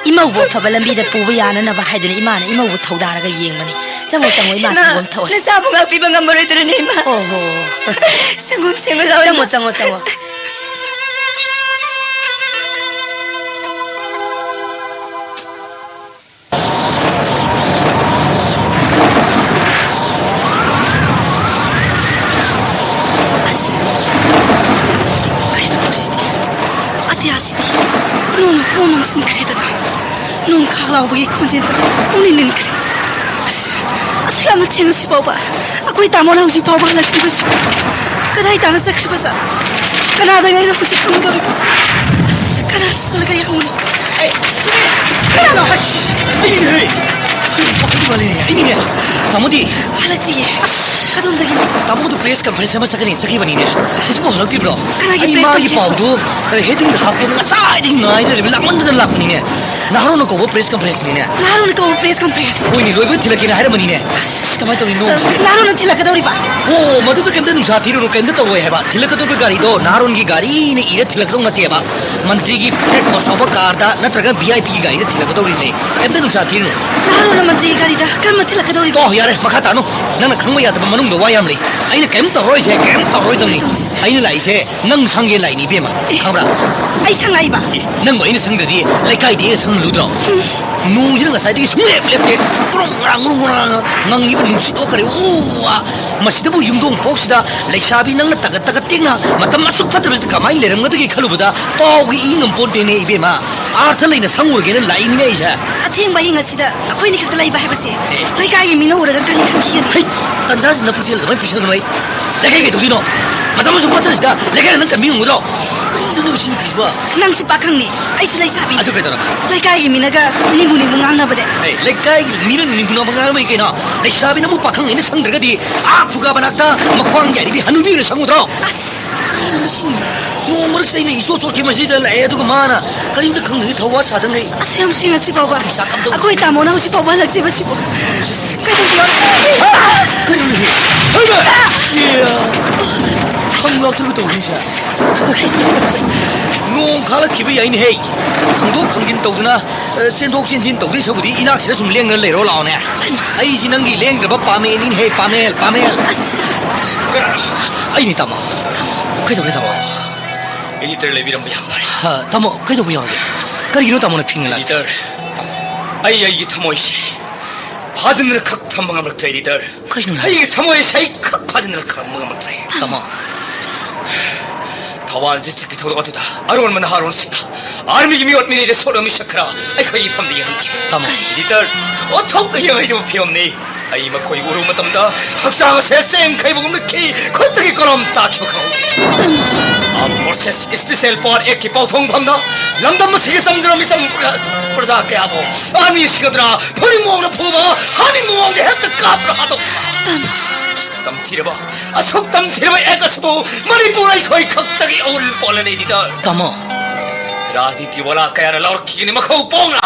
ꯏꯃꯧꯕꯨ ꯑꯐꯕ ꯂꯝꯕꯤꯗ ꯄꯨꯕ ꯌꯥꯅꯅꯕ ꯍꯥꯏꯗꯨꯅ ꯏꯃꯥꯅ ꯏꯃꯧꯕꯨ ꯊꯧꯗꯥꯔꯒ ꯌꯦꯡꯕꯅꯤ꯫ ꯆꯪꯉꯣ, ꯆꯪꯉꯣ, ꯏꯃꯥ, ꯏꯃꯥ, ꯁꯪꯒꯣꯝ ꯊꯛꯑꯣ꯫ ꯅꯆꯥꯕꯨ ꯉꯥꯛꯄꯤꯕ ꯉꯝꯃꯔꯣꯏꯗ꯭ꯔꯅꯦ, ꯏꯃꯥ? ꯑꯣ ꯍꯣ꯫ ꯁꯪꯒꯣꯝ ꯁꯦꯡꯕ ꯂꯥꯛꯑꯣ, ꯆꯪꯉꯣ, ꯏꯃꯥ꯫ ꯆꯪꯉꯣ, ꯆꯪꯉꯣ꯫ ꯑꯁ! ꯀꯩꯅꯣ ꯇꯧꯔꯤꯁꯤꯗꯤ? ꯑꯇꯤꯌꯥꯁꯤꯗꯤ ꯅꯣꯡꯅ ꯄꯨꯡꯃꯝ ꯃꯝꯁꯤꯟꯈ꯭ꯔꯦꯗꯅ꯫ ꯅꯣꯡ ꯈꯥꯛ ꯂꯥꯎꯕꯒꯤ ꯈꯣꯟꯖꯦꯜꯗ ꯄꯨꯡꯅꯤꯟ ꯅꯤꯟꯈ꯭ꯔꯦ꯫ ꯑꯁ! ꯑꯁꯨꯛ ꯌꯥꯝꯅ ꯊꯦꯡꯂꯁꯤ ꯐꯥꯎꯕ ꯑꯩꯈꯣꯏ ꯇꯥꯃꯣꯅ ꯍꯧꯖꯤꯛ ꯐꯥꯎꯕ ꯍꯜꯂꯛꯇ꯭ꯔꯤꯕꯁꯤꯕꯨ? ꯀꯗꯥꯏ ꯇꯥꯅ ꯆꯠꯈ꯭ꯔꯤꯕꯖꯥꯠ? ꯀꯅꯥꯗ ꯑꯩꯅ ꯍꯧꯖꯤꯛ ꯍꯪꯒꯗꯧꯔꯤꯕ? ꯑꯁ! ꯀꯅꯥꯗ ꯆꯠꯂꯒ ꯑꯩ ꯍꯪꯉꯨꯅꯤ? ꯑꯩ, ꯑꯁ! ꯀꯅꯥꯅꯣ? ꯑꯁ! ꯑꯩꯅꯦꯍꯦ! ꯋꯥꯈꯜꯗꯤ ꯃꯥꯜꯂꯤꯅꯦ, ꯑꯩꯅꯤꯅꯦ꯫ ꯇꯥꯃꯣꯗꯤ? ꯍꯜꯂꯛꯇ꯭ꯔꯤꯌꯦ꯫ ꯑꯁ, ꯀꯗꯣꯝꯗꯒꯤꯅꯣ? ꯇꯥꯃꯣꯗꯨ press conference ꯑꯃ ꯆꯠꯀꯅꯤ ꯆꯠꯈꯤꯕꯅꯤꯅꯦ꯫ ꯍꯧꯖꯤꯛꯐꯥꯎ ꯍꯜꯂꯛꯇ꯭ꯔꯤꯕ꯭ꯔꯣ? ꯀꯅꯥꯒꯤ ꯑꯩ press ꯃꯥꯒꯤ conference? ꯄꯥꯎꯗꯨ, ꯑꯦ, heading ꯗ ꯍꯥꯞꯀꯦꯅ ꯉꯁꯥꯏꯗꯒꯤ ꯉꯥꯏꯗ ꯂꯩꯔꯦ, ꯂꯥꯛꯃꯟꯗꯅ ꯂꯥꯛꯄꯅꯤꯅꯦ꯫ ꯅꯍꯥꯔꯣꯟꯅ ꯀꯧꯕ press conference ꯅꯤꯅꯦ꯫ ꯅꯍꯥꯔꯣꯟꯅ ꯀꯧꯕ press conference? ꯍꯣꯏꯅꯦ, ꯂꯣꯏꯕ ꯊꯤꯜꯂꯛꯀꯦꯅ ꯍꯥꯏꯔꯝꯕꯅꯤꯅꯦ꯫ ꯑꯁ, ꯀꯃꯥꯏꯅ ꯇꯧꯔꯤꯅꯣ? ꯑ, ꯅꯍꯥꯔꯣꯟꯅ ꯊꯤꯜꯂꯛꯀꯗꯧꯔꯤꯕ? ꯍꯣ, ꯃꯗꯨꯗ ꯀꯩꯝꯇ ꯅꯨꯡꯁꯥ ꯊꯤꯔꯨꯅꯨ, ꯀꯩꯝꯇ ꯇꯧꯔꯣꯏ ꯍꯥꯏꯕ꯫ ꯊꯤꯜꯂꯛꯀꯗꯧꯔꯤꯕ ꯒꯥꯔꯤꯗꯣ ꯅꯍꯥꯔꯣꯟꯒꯤ ꯒꯥꯔꯤꯅ ꯏꯔ ꯊꯤꯜꯂꯛꯀꯗꯧ ꯅꯠꯇꯦꯕ꯫ ꯃꯟꯇ꯭ꯔꯤꯒꯤ ꯐ꯭ꯂꯦꯠ ꯑꯆꯧꯕ ꯀꯥꯔꯗ ꯅꯠꯇ꯭ꯔꯒ V I P ꯒꯤ ꯒꯥꯔꯤꯗ ꯊꯤꯜꯂꯛꯀꯗꯧꯔꯤꯅꯦ꯫ ꯀꯩꯝꯇ ꯅꯨꯡꯁꯥ ꯊꯤꯔꯨꯅꯨ꯫ ꯅꯍꯥꯔꯣꯟꯅ ꯃꯟꯇ꯭ꯔꯤꯒꯤ ꯒꯥꯔꯤꯗ ꯀꯔꯝꯅ ꯊꯤꯜꯂꯛꯀꯗꯧꯔꯤꯕ? ꯇꯣ, ꯌꯥꯔꯦ, ꯃꯈꯥ ꯇꯥꯅꯨ꯫ ꯅꯪꯅ ꯈꯪꯕ ꯌꯥꯗꯕ ꯃꯅꯨꯡꯗ ꯋꯥ ꯌꯥꯝ ꯂꯩ꯫ ꯑꯩꯅ ꯀꯩꯝ ꯇꯧꯔꯣꯏꯁꯦ, ꯀꯩꯝ ꯇꯧꯔꯣꯏꯗꯧꯅꯤ꯫ ꯑꯩꯅ ꯂꯥꯛꯏꯁꯦ ꯅꯪ ꯁꯪꯒꯦ ꯂꯥꯛꯏꯅꯤ, ꯏꯕꯦꯝꯃ꯫ ꯈꯪꯕ꯭ꯔꯥ? ꯑꯩ ꯁꯪ ꯂꯥꯛꯏꯕ? ꯑꯦ, ꯅꯪꯕꯨ ꯑꯩꯅ ꯁꯪꯗ꯭ꯔꯗꯤ ꯂꯩꯀꯥꯏꯗꯤ ꯑꯩꯅ ꯁꯪꯍꯜꯂꯨꯗ꯭ꯔꯣ? ꯎꯝ꯫ ꯅꯣꯡꯁꯤꯅ ꯉꯁꯥꯏꯗꯒꯤ ꯁꯨꯡꯂꯦꯞ ꯂꯦꯞꯇꯦ꯫ ꯒ꯭ꯔꯣꯡ ꯒ꯭ꯔꯥꯡ, ꯒ꯭ꯔꯣꯡ ꯒ꯭ꯔꯥꯡ ꯉꯪꯉꯤꯕ ꯅꯨꯡꯁꯤꯠ ꯑꯣ ꯀꯔꯤ ꯎ ꯋꯥ꯫ ꯃꯁꯤꯗꯕꯨ ꯌꯨꯝꯊꯣꯡ ꯐꯥꯎꯁꯤꯗ ꯂꯩꯁꯥꯕꯤ ꯅꯪꯅ ꯇꯒꯠ ꯇꯒꯠ ꯇꯦꯛꯅ ꯃꯇꯝ ꯑꯁꯨꯛ ꯐꯠꯇꯕꯁꯤꯗ ꯀꯃꯥꯏꯅ ꯂꯩꯔꯝꯒꯗꯒꯦ ꯈꯜꯂꯨꯕꯗ ꯄꯥꯎꯒ ꯏ ꯉꯝꯄꯣꯟꯇꯦꯅꯦ, ꯏꯕꯦꯝꯃ꯫ ꯑꯥꯔꯊ ꯂꯩꯅ ꯁꯪꯉꯨꯔꯒꯦꯅ ꯂꯥꯛꯏꯃꯤꯅꯦ ꯑꯩꯁꯦ꯫ ꯑꯊꯦꯡꯕ ꯑꯍꯤꯡ ꯑꯁꯤꯗ ꯑꯩꯈꯣꯏꯅꯤ ꯈꯛꯇ ꯂꯩꯕ ꯍꯥꯏꯕꯁꯦ ꯑꯦ꯫ ꯂꯩꯀꯥꯏꯒꯤ ꯃꯤꯅ ꯎꯔꯒ ꯀꯔꯤ ꯈꯟꯈꯤꯒꯅꯤ? ꯍꯩ, ꯇꯟꯖꯥꯁꯤ ꯅꯐꯨꯁꯦꯜ ꯑꯗꯨꯃꯥꯏꯅ ꯄꯤꯁꯟꯒꯅꯨ ꯑꯩ꯫ ꯂꯩꯀꯥꯏ ꯀꯩꯗꯧꯗꯣꯏꯅꯣ? ꯃꯇꯝ ꯑꯁꯨꯛ ꯐꯠꯇ꯭ꯔꯤꯁꯤꯗ ꯂꯩꯀꯥꯏꯗ ꯅꯪ ꯀꯟꯕꯤ ꯉꯝꯒꯗ꯭ꯔꯣ? ꯀꯔꯤꯅꯣ ꯅꯪ ꯁꯤ ꯅꯨꯄꯤꯁꯤꯕꯣ? ꯅꯪꯁꯨ ꯄꯥꯈꯪꯅꯤ, ꯑꯩꯁꯨ ꯂꯩꯁꯥꯕꯤ꯫ ꯑꯗꯨ ꯀꯩꯗꯧꯔꯕ? ꯂꯩꯀꯥꯏꯒꯤ ꯃꯤꯅꯒ ꯅꯤꯡꯕꯨ ꯅꯤꯡꯕꯨ ꯉꯥꯡꯅꯕꯅꯦ꯫ ꯑꯦ, ꯂꯩꯀꯥꯏꯒꯤ ꯃꯤꯅ ꯅꯤꯡꯕꯨ ꯅꯤꯡꯕꯨ ꯉꯥꯡꯅꯕꯩ ꯀꯩꯅꯣ? ꯂꯩꯁꯥꯕꯤ ꯅꯪꯕꯨ ꯄꯥꯈꯪ ꯑꯩꯅ ꯁꯪꯗ꯭ꯔꯒꯗꯤ ꯑꯥ ꯐꯨꯒꯥ ꯃꯅꯥꯛꯇ ꯃꯈ꯭ꯋꯥꯡ ꯌꯥꯏꯔꯤꯕꯤ ꯍꯅꯨꯕꯤ ꯑꯣꯏꯅ ꯁꯪꯉꯨꯗ꯭ꯔꯣ? ꯑꯁ, ꯀꯔꯤꯅꯣ ꯁꯤ? ꯅꯣꯡ ꯃꯔꯛꯁꯤꯗ ꯑꯩꯅ ꯏꯁꯣ ꯁꯣꯠꯈꯤ ꯃꯁꯤꯗ ꯂꯥꯛꯑꯦ, ꯑꯗꯨꯒ ꯃꯥꯅ ꯀꯔꯤꯝꯇ ꯈꯪꯗ꯭ꯔꯗꯤ ꯊꯧꯋꯥ ꯁꯥꯗꯉꯩ꯫ ꯑꯁꯨ ꯌꯥꯝ ꯊꯦꯡꯅꯁꯤ ꯐꯥꯎꯕ ꯄꯩꯁꯥ ꯀꯝꯗꯧ- ꯑꯩꯈꯣꯏ ꯇꯥꯃꯣꯅ ꯍꯧꯖꯤꯛ ꯐꯥꯎꯕ ꯍꯜꯂꯛꯇ꯭ꯔꯤꯕꯁꯤꯕꯨ꯫ ꯑꯁ, ꯀꯩꯗꯧꯕꯤꯌꯣ? ꯀꯔꯤꯅꯣꯅꯦ? ꯍꯩꯃꯥ! ꯏꯌꯥ! ꯈꯪꯂꯥꯛꯇꯕ ꯇꯧꯔꯤꯁꯦ꯫ ꯅꯣꯡ ꯈꯥꯂꯛꯈꯤꯕ ꯌꯥꯏꯅꯦ ꯍꯦ꯫ ꯈꯪꯗꯣꯛ ꯈꯪꯖꯤꯟ ꯇꯧꯗꯅ, ꯑ, ꯆꯦꯟꯊꯣꯛ ꯆꯦꯟꯁꯤꯟ ꯇꯧꯗꯣꯏ ꯁꯔꯨꯛꯄꯨꯗꯤ ꯏꯅꯥꯛꯁꯤꯗ ꯁꯨꯝ ꯂꯦꯡꯗꯅ ꯂꯩꯔꯣ ꯂꯥꯛꯑꯣꯅꯦ꯫ ꯑꯩꯁꯤ ꯅꯪꯒꯤ ꯂꯦꯡꯗ꯭ꯔꯕ ꯄꯥꯃꯦꯜꯅꯤꯅꯦ ꯍꯦ, ꯄꯥꯃꯦꯜ, ꯄꯥꯃꯦꯜ꯫ ꯀ-, ꯑꯩꯅꯤ ꯇꯥꯃꯣ꯫ ꯀꯩꯗꯧꯔꯦ ꯇꯥꯃꯣ? ꯏꯗꯤꯇꯔ ꯂꯩꯕꯤꯔꯝꯕ ꯌꯥꯝ ꯐꯔꯦ꯫ ꯍꯥ, ꯇꯥꯃꯣ, ꯀꯩꯗꯧꯕ ꯌꯥꯎꯔꯒꯦ? ꯀꯔꯤꯒꯤꯅꯣ ꯇꯥꯃꯣꯅ ꯐꯤꯡꯅ ꯂꯥꯛꯏ? ꯏꯗꯤꯇꯔ, ꯑꯩ ꯑꯩꯒꯤ ꯊꯃꯣꯏꯁꯦ ꯐꯥꯖꯤꯟꯗꯨꯅ ꯈꯛ ꯊꯝꯕ ꯉꯝꯂꯛꯇ꯭ꯔꯦ, ꯏꯗꯤꯇꯔ꯫ ꯀꯩꯅꯣꯅꯦ? ꯑꯩꯒꯤ ꯊꯃꯣꯏꯁꯦ ꯑꯩ ꯈꯛ ꯐꯥꯖꯤꯟꯗꯨꯅ ꯈꯛ ꯊꯝꯕ ꯉꯝꯂꯛꯇ꯭ꯔꯦ꯫ ꯇꯥꯃꯣ꯫ ꯊꯧꯕꯥꯜ ꯗꯤꯁꯇ꯭ꯔꯤꯛꯀꯤ ꯊꯧꯗꯣꯛ ꯑꯗꯨꯗ ꯑꯔꯣꯟꯕ ꯅꯍꯥꯔꯣꯜꯁꯤꯡꯅ ꯑꯥꯔꯃꯤꯒꯤ ꯃꯤꯑꯣꯠ ꯃꯤꯅꯩꯗ ꯁꯣꯛꯂꯕ ꯃꯤꯁꯛ ꯈꯔ ꯑꯩꯈꯣꯏꯒꯤ ꯏꯐꯝꯗ ꯌꯦꯡꯍꯟꯈꯤ꯫ ꯇꯥꯃꯣ꯫ ꯏꯗꯤꯇꯔ, ꯑꯣꯟꯊꯣꯛꯅ ꯌꯦꯡꯍꯩꯗꯕ ꯐꯤꯕꯝꯅꯤ꯫ ꯑꯩ ꯃꯈꯣꯏ ꯎꯔꯨꯕ ꯃꯇꯝꯗ ꯍꯛꯆꯥꯡ ꯑꯁꯦ ꯆꯦꯡ ꯈꯩꯕꯒꯨꯝ ꯅꯤꯛꯈꯤ, ꯈꯨꯠꯇꯒꯤ ꯀꯣꯂꯣꯝ ꯇꯥꯈꯤꯕ ꯈꯪꯍꯧꯗꯦ꯫ Armed Forces Special Power Act ꯀꯤ ꯄꯥꯎꯊꯣꯡꯐꯝꯗ ꯂꯝꯗꯝ ꯑꯁꯤꯒꯤ ꯆꯝꯖꯔꯝꯃꯤ ꯆꯝ ꯄ꯭ꯔꯖꯥ, ꯄ꯭ꯔꯖꯥ ꯀꯌꯥꯕꯨ ꯑꯅꯤ ꯁꯤꯒꯗ꯭ꯔꯥ, ꯐꯨꯅꯤꯡ ꯃꯑꯣꯡꯗ ꯐꯨꯕ, ꯍꯥꯠꯅꯤꯡ ꯃꯑꯣꯡꯗ ꯍꯦꯛꯇ ꯀꯥꯞꯇꯨꯅ ꯍꯥꯠꯇꯣꯛꯄ꯫ ꯇꯝꯊꯤꯔꯕ, ꯑꯁꯨꯛ ꯇꯝꯊꯤꯔꯕ ꯑꯦꯛ ꯑꯁꯤꯕꯨ ꯃꯅꯤꯄꯨꯔ ꯑꯩꯈꯣꯏ ꯈꯛꯇꯒꯤ ꯑꯎꯟ ꯄꯣꯠꯂꯅꯤ, ꯏꯗꯤꯇꯔ꯫ ꯇꯥꯃꯣ꯫ ꯔꯥꯖꯅꯤꯇꯤ ꯋꯥꯂꯥ ꯀꯌꯥꯅ ꯂꯥꯎꯔꯛꯈꯤꯒꯅꯤ ꯃꯈꯧ ꯄꯣꯡꯅ꯫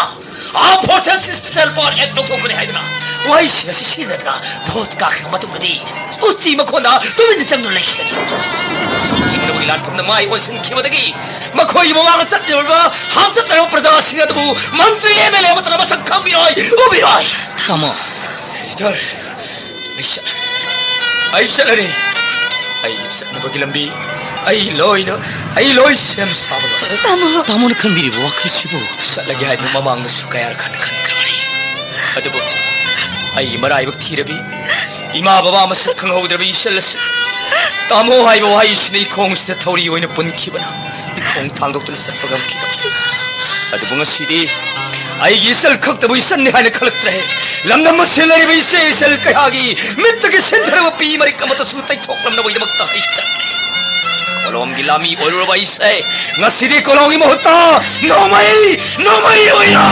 Armed Forces Special Power Act ꯂꯧꯊꯣꯛꯀꯅꯤ ꯍꯥꯏꯗꯨꯅ ꯋꯥꯍꯩꯁꯤꯡ ꯑꯁꯤ ꯁꯤꯖꯤꯟꯅꯗꯨꯅ ꯚꯣꯠ ꯀꯥꯈ꯭ꯔꯕ ꯃꯇꯨꯡꯗꯗꯤ ꯎꯆꯤ ꯃꯈꯣꯟꯗ ꯇꯨꯃꯤꯟꯅ ꯆꯪꯗꯨꯅ ꯂꯩꯈꯤꯒꯅꯤ꯫ ꯁꯤꯒꯤ ꯃꯔꯨꯒꯤ ꯂꯥꯟꯐꯝꯗ ꯃꯥꯏ ꯑꯣꯟꯁꯤꯟꯈꯤꯕꯗꯒꯤ ꯃꯈꯣꯏꯒꯤ ꯃꯃꯥꯡꯗ ꯆꯠꯂꯤꯕ, ꯍꯥꯞꯆꯠꯂꯤꯕ ꯄ꯭ꯔꯖꯥꯁꯤꯡ ꯑꯗꯨꯕꯨ ꯃꯟꯇ꯭ꯔꯤ, ꯑꯦꯝ ꯑꯦꯜ ꯑꯦ ꯑꯃꯠꯇꯅ ꯃꯁꯛ ꯈꯪꯕꯤꯔꯣꯏ, ꯎꯕꯤꯔꯣꯏ꯫ ꯇꯥꯃꯣ꯫ ꯏꯗꯤꯇꯔ, ꯑꯩ ꯆꯠꯂꯅꯤ꯫ ꯑꯩ ꯆꯠꯂꯅꯤ꯫ ꯑꯩ ꯆꯠꯅꯕꯒꯤ ꯂꯝꯕꯤ ꯑꯩ ꯂꯣꯏꯅ, ꯑꯩ ꯂꯣꯏ ꯁꯦꯝ ꯁꯥꯕ ꯂꯣꯏꯔꯦ꯫ ꯇꯥꯃꯣ꯫ ꯇꯥꯃꯣꯅ ꯈꯟꯕꯤꯔꯤꯕ ꯋꯥꯈꯜꯁꯤꯕꯨ? ꯆꯠꯂꯒꯦ ꯍꯥꯏꯗꯨꯅ ꯃꯃꯥꯡꯗꯁꯨ ꯀꯌꯥꯔꯛ ꯍꯟꯅ ꯈꯟꯈ꯭ꯔꯕꯅꯤ꯫ ꯑꯗꯨꯕꯨ ꯑꯩꯒꯤ ꯃꯔꯥꯏꯕꯛ ꯊꯤꯔꯕꯤ, ꯏꯃꯥ ꯕꯕꯥ ꯃꯁꯛ ꯈꯪꯍꯧꯗ꯭ꯔꯕꯤ ꯏꯆꯜ ꯑꯁꯤ ꯇꯥꯃꯣ ꯍꯥꯏꯕ ꯋꯥꯍꯩꯁꯤꯅ ꯏꯈꯣꯡꯁꯤꯗ ꯊꯧꯔꯤ ꯑꯣꯏꯅ ꯄꯨꯟꯈꯤꯕꯅ ꯏꯈꯣꯡ ꯊꯥꯡꯗꯣꯛꯇꯨꯅ ꯆꯠꯄ ꯉꯝꯈꯤꯗꯕꯅꯤ꯫ ꯑꯗꯨꯕꯨ ꯉꯁꯤꯗꯤ ꯑꯩꯒꯤ ꯏꯆꯜ ꯈꯛꯇꯕꯨ ꯏꯆꯟꯅꯤ ꯍꯥꯏꯅ ꯈꯜꯂꯛꯇ꯭ꯔꯦ꯫ ꯂꯝꯗꯝ ꯑꯁꯤꯗ ꯂꯩꯔꯤꯕ ꯏꯆꯦ ꯏꯆꯜ ꯀꯌꯥꯒꯤ ꯃꯤꯠꯇꯒꯤ ꯁꯤꯟꯊꯔꯕ ꯄꯤ ꯃꯔꯤꯛ ꯑꯃꯠꯇꯁꯨ ꯇꯩꯊꯣꯛꯂꯝꯅꯕꯒꯤꯗꯃꯛꯇ ꯑꯩ ꯆꯠꯂꯦ꯫ ꯀꯣꯂꯣꯝꯒꯤ ꯂꯥꯃꯤ ꯑꯣꯏꯔꯨꯔꯕ ꯑꯩꯁꯦ ꯉꯁꯤꯗꯤ ꯀꯣꯂꯣꯝꯒꯤ ꯃꯍꯨꯠꯇ ꯅꯣꯡꯃꯩ, ꯅꯣꯡꯃꯩ ꯑꯣꯏꯅ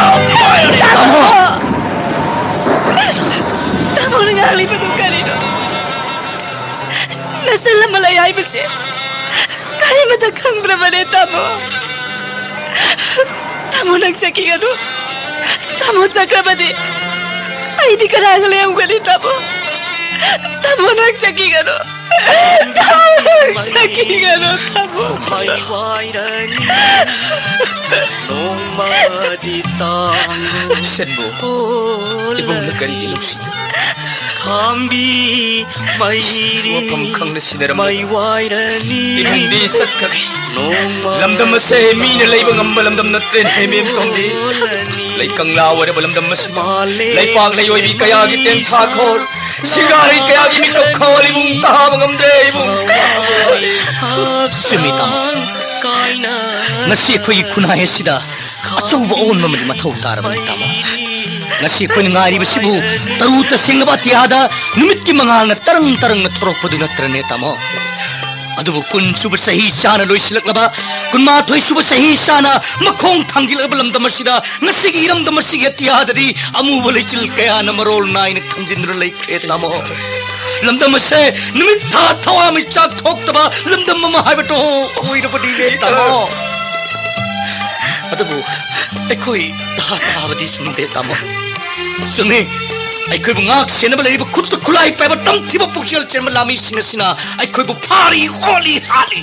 ꯄꯥꯏꯔꯅꯤ꯫ ꯇꯥꯃꯣ! ꯇꯥꯃꯣꯅ ꯉꯥꯡꯂꯤꯕꯗꯨ ꯀꯔꯤꯅꯣ? ꯅꯆꯜ ꯑꯃ ꯂꯩ ꯍꯥꯏꯕꯁꯦ ꯀꯔꯤꯃꯇ ꯈꯪꯗ꯭ꯔꯕꯅꯦ, ꯇꯥꯃꯣ꯫ ꯇꯥꯃꯣ, ꯅꯪ ꯆꯠꯈꯤꯒꯅꯨ꯫ ꯇꯥꯃꯣ ꯆꯠꯈ꯭ꯔꯕꯗꯤ ꯑꯩꯗꯤ ꯀꯅꯥꯒ ꯂꯩꯔꯝꯒꯅꯤ, ꯇꯥꯃꯣ? ꯇꯥꯃꯣ, ꯅꯪ ꯆꯠꯈꯤꯒꯅꯨ꯫ ꯇꯥꯃꯣ, ꯅꯪ ꯆꯠꯈꯤꯒꯅꯨ, ꯇꯥꯃꯣ꯫ ꯃꯩ ꯋꯥꯏꯔꯅꯤ ꯅꯣꯡꯃꯗꯤ ꯇꯥꯡꯉꯨ꯫ ꯏꯆꯟꯕꯨ ꯏꯕꯨꯡꯅ ꯀꯔꯤꯒꯤ ꯅꯨꯡꯁꯤꯗꯦ? ꯈꯥꯝꯕꯤ ꯃꯩꯔꯤ ꯋꯥꯐꯝ ꯈꯪꯅ ꯁꯤꯟꯅꯔꯝꯂꯕ ꯃꯩ ꯋꯥꯏꯔꯅꯤ꯫ ꯏꯕꯨꯡꯗꯤ ꯆꯠꯈ꯭ꯔꯒꯦ꯫ ꯅꯣꯡꯃ ꯂꯝꯗꯝ ꯑꯁꯦ ꯃꯤꯅ ꯂꯩꯕ ꯉꯝꯕ ꯂꯝꯗꯝ ꯅꯠꯇ꯭ꯔꯦꯅꯦ, ꯃꯦꯝꯇꯣꯟꯕꯤ꯫ ꯂꯩ ꯀꯪꯂꯥ ꯑꯣꯏꯔꯕ ꯂꯝꯗꯝ ꯑꯁꯤꯗ ꯂꯩꯄꯥꯛ ꯂꯩꯑꯣꯏꯕꯤ ꯀꯌꯥꯒꯤ ꯇꯦꯟꯊꯥꯈꯣꯜ, ꯁꯤꯒꯥꯔꯤ ꯀꯌꯥꯒꯤ ꯃꯤꯀꯞ ꯈꯥꯋꯥ ꯏꯕꯨꯡ ꯇꯥꯕ ꯉꯝꯗ꯭ꯔꯦ, ꯏꯕꯨꯡ꯫ ꯆꯨꯝꯃꯤ, ꯇꯥꯃꯣ꯫ ꯉꯁꯤ ꯑꯩꯈꯣꯏꯒꯤ ꯈꯨꯟꯅꯥꯏ ꯑꯁꯤꯗ ꯑꯆꯧꯕ ꯑꯑꯣꯟꯕ ꯑꯃꯗꯤ ꯃꯊꯧ ꯇꯥꯔꯕꯅꯤ, ꯇꯥꯃꯣ꯫ ꯉꯁꯤ ꯑꯩꯈꯣꯏꯅ ꯉꯥꯏꯔꯤꯕꯁꯤꯕꯨ ꯇꯔꯨ ꯇꯁꯦꯡꯂꯕ ꯑꯇꯤꯌꯥꯗ ꯅꯨꯃꯤꯠꯀꯤ ꯃꯉꯥꯜꯅ ꯇꯔꯪ ꯇꯔꯪꯅ ꯊꯣꯔꯛꯄꯗꯨ ꯅꯠꯇ꯭ꯔꯅꯦ, ꯇꯥꯃꯣ? ꯑꯗꯨꯕꯨ ꯀꯨꯟ ꯁꯨꯕ ꯆꯍꯤ ꯆꯥꯅ ꯂꯣꯏꯁꯤꯜꯂꯛꯂꯕ, ꯀꯨꯟꯃꯥꯊꯣꯏ ꯁꯨꯕ ꯆꯍꯤ ꯆꯥꯅ ꯃꯈꯣꯡ ꯊꯥꯡꯖꯤꯜꯂꯛꯂꯕ ꯂꯝꯗꯝ ꯑꯁꯤꯗ ꯉꯁꯤꯒꯤ ꯏꯔꯝꯗꯝ ꯑꯁꯤꯒꯤ ꯑꯇꯤꯌꯥꯗꯗꯤ ꯑꯃꯨꯕ ꯂꯩꯆꯤꯜ ꯀꯌꯥꯅ ꯃꯔꯣꯜ ꯅꯥꯏꯅ ꯈꯟꯖꯤꯟꯗꯨꯅ ꯂꯩꯈ꯭ꯔꯦ, ꯇꯥꯃꯣ꯫ ꯂꯝꯗꯝ ꯑꯁꯦ ꯅꯨꯃꯤꯠ ꯊꯥ ꯊꯋꯥꯟꯃꯤꯆꯥꯛ ꯊꯣꯛꯇꯕ ꯂꯝꯗꯝ ꯑꯃ ꯍꯥꯏꯕꯗꯣ ꯑꯣꯏꯔꯕꯅꯤꯅꯦ, ꯇꯥꯃꯣ꯫ ꯑꯗꯨꯕꯨ ꯑꯩꯈꯣꯏ ꯇꯍꯥ ꯇꯍꯥꯕꯗꯤ ꯆꯨꯝꯗꯦ, ꯇꯥꯃꯣ꯫ ꯆꯨꯝꯃꯤ, ꯑꯩꯈꯣꯏꯕꯨ ꯉꯥꯛ ꯁꯦꯟꯅꯕ ꯂꯩꯔꯤꯕ ꯈꯨꯠꯇ ꯈꯨꯠꯂꯥꯏ ꯄꯥꯏꯕ ꯇꯝꯊꯤꯕ ꯄꯨꯛꯆꯦꯜ ꯆꯦꯟꯕ ꯂꯥꯃꯤꯁꯤꯡ ꯑꯁꯤꯅ ꯑꯩꯈꯣꯏꯕꯨ ꯐꯥꯔꯤ, ꯑꯣꯠꯂꯤ, ꯍꯥꯠꯂꯤ꯫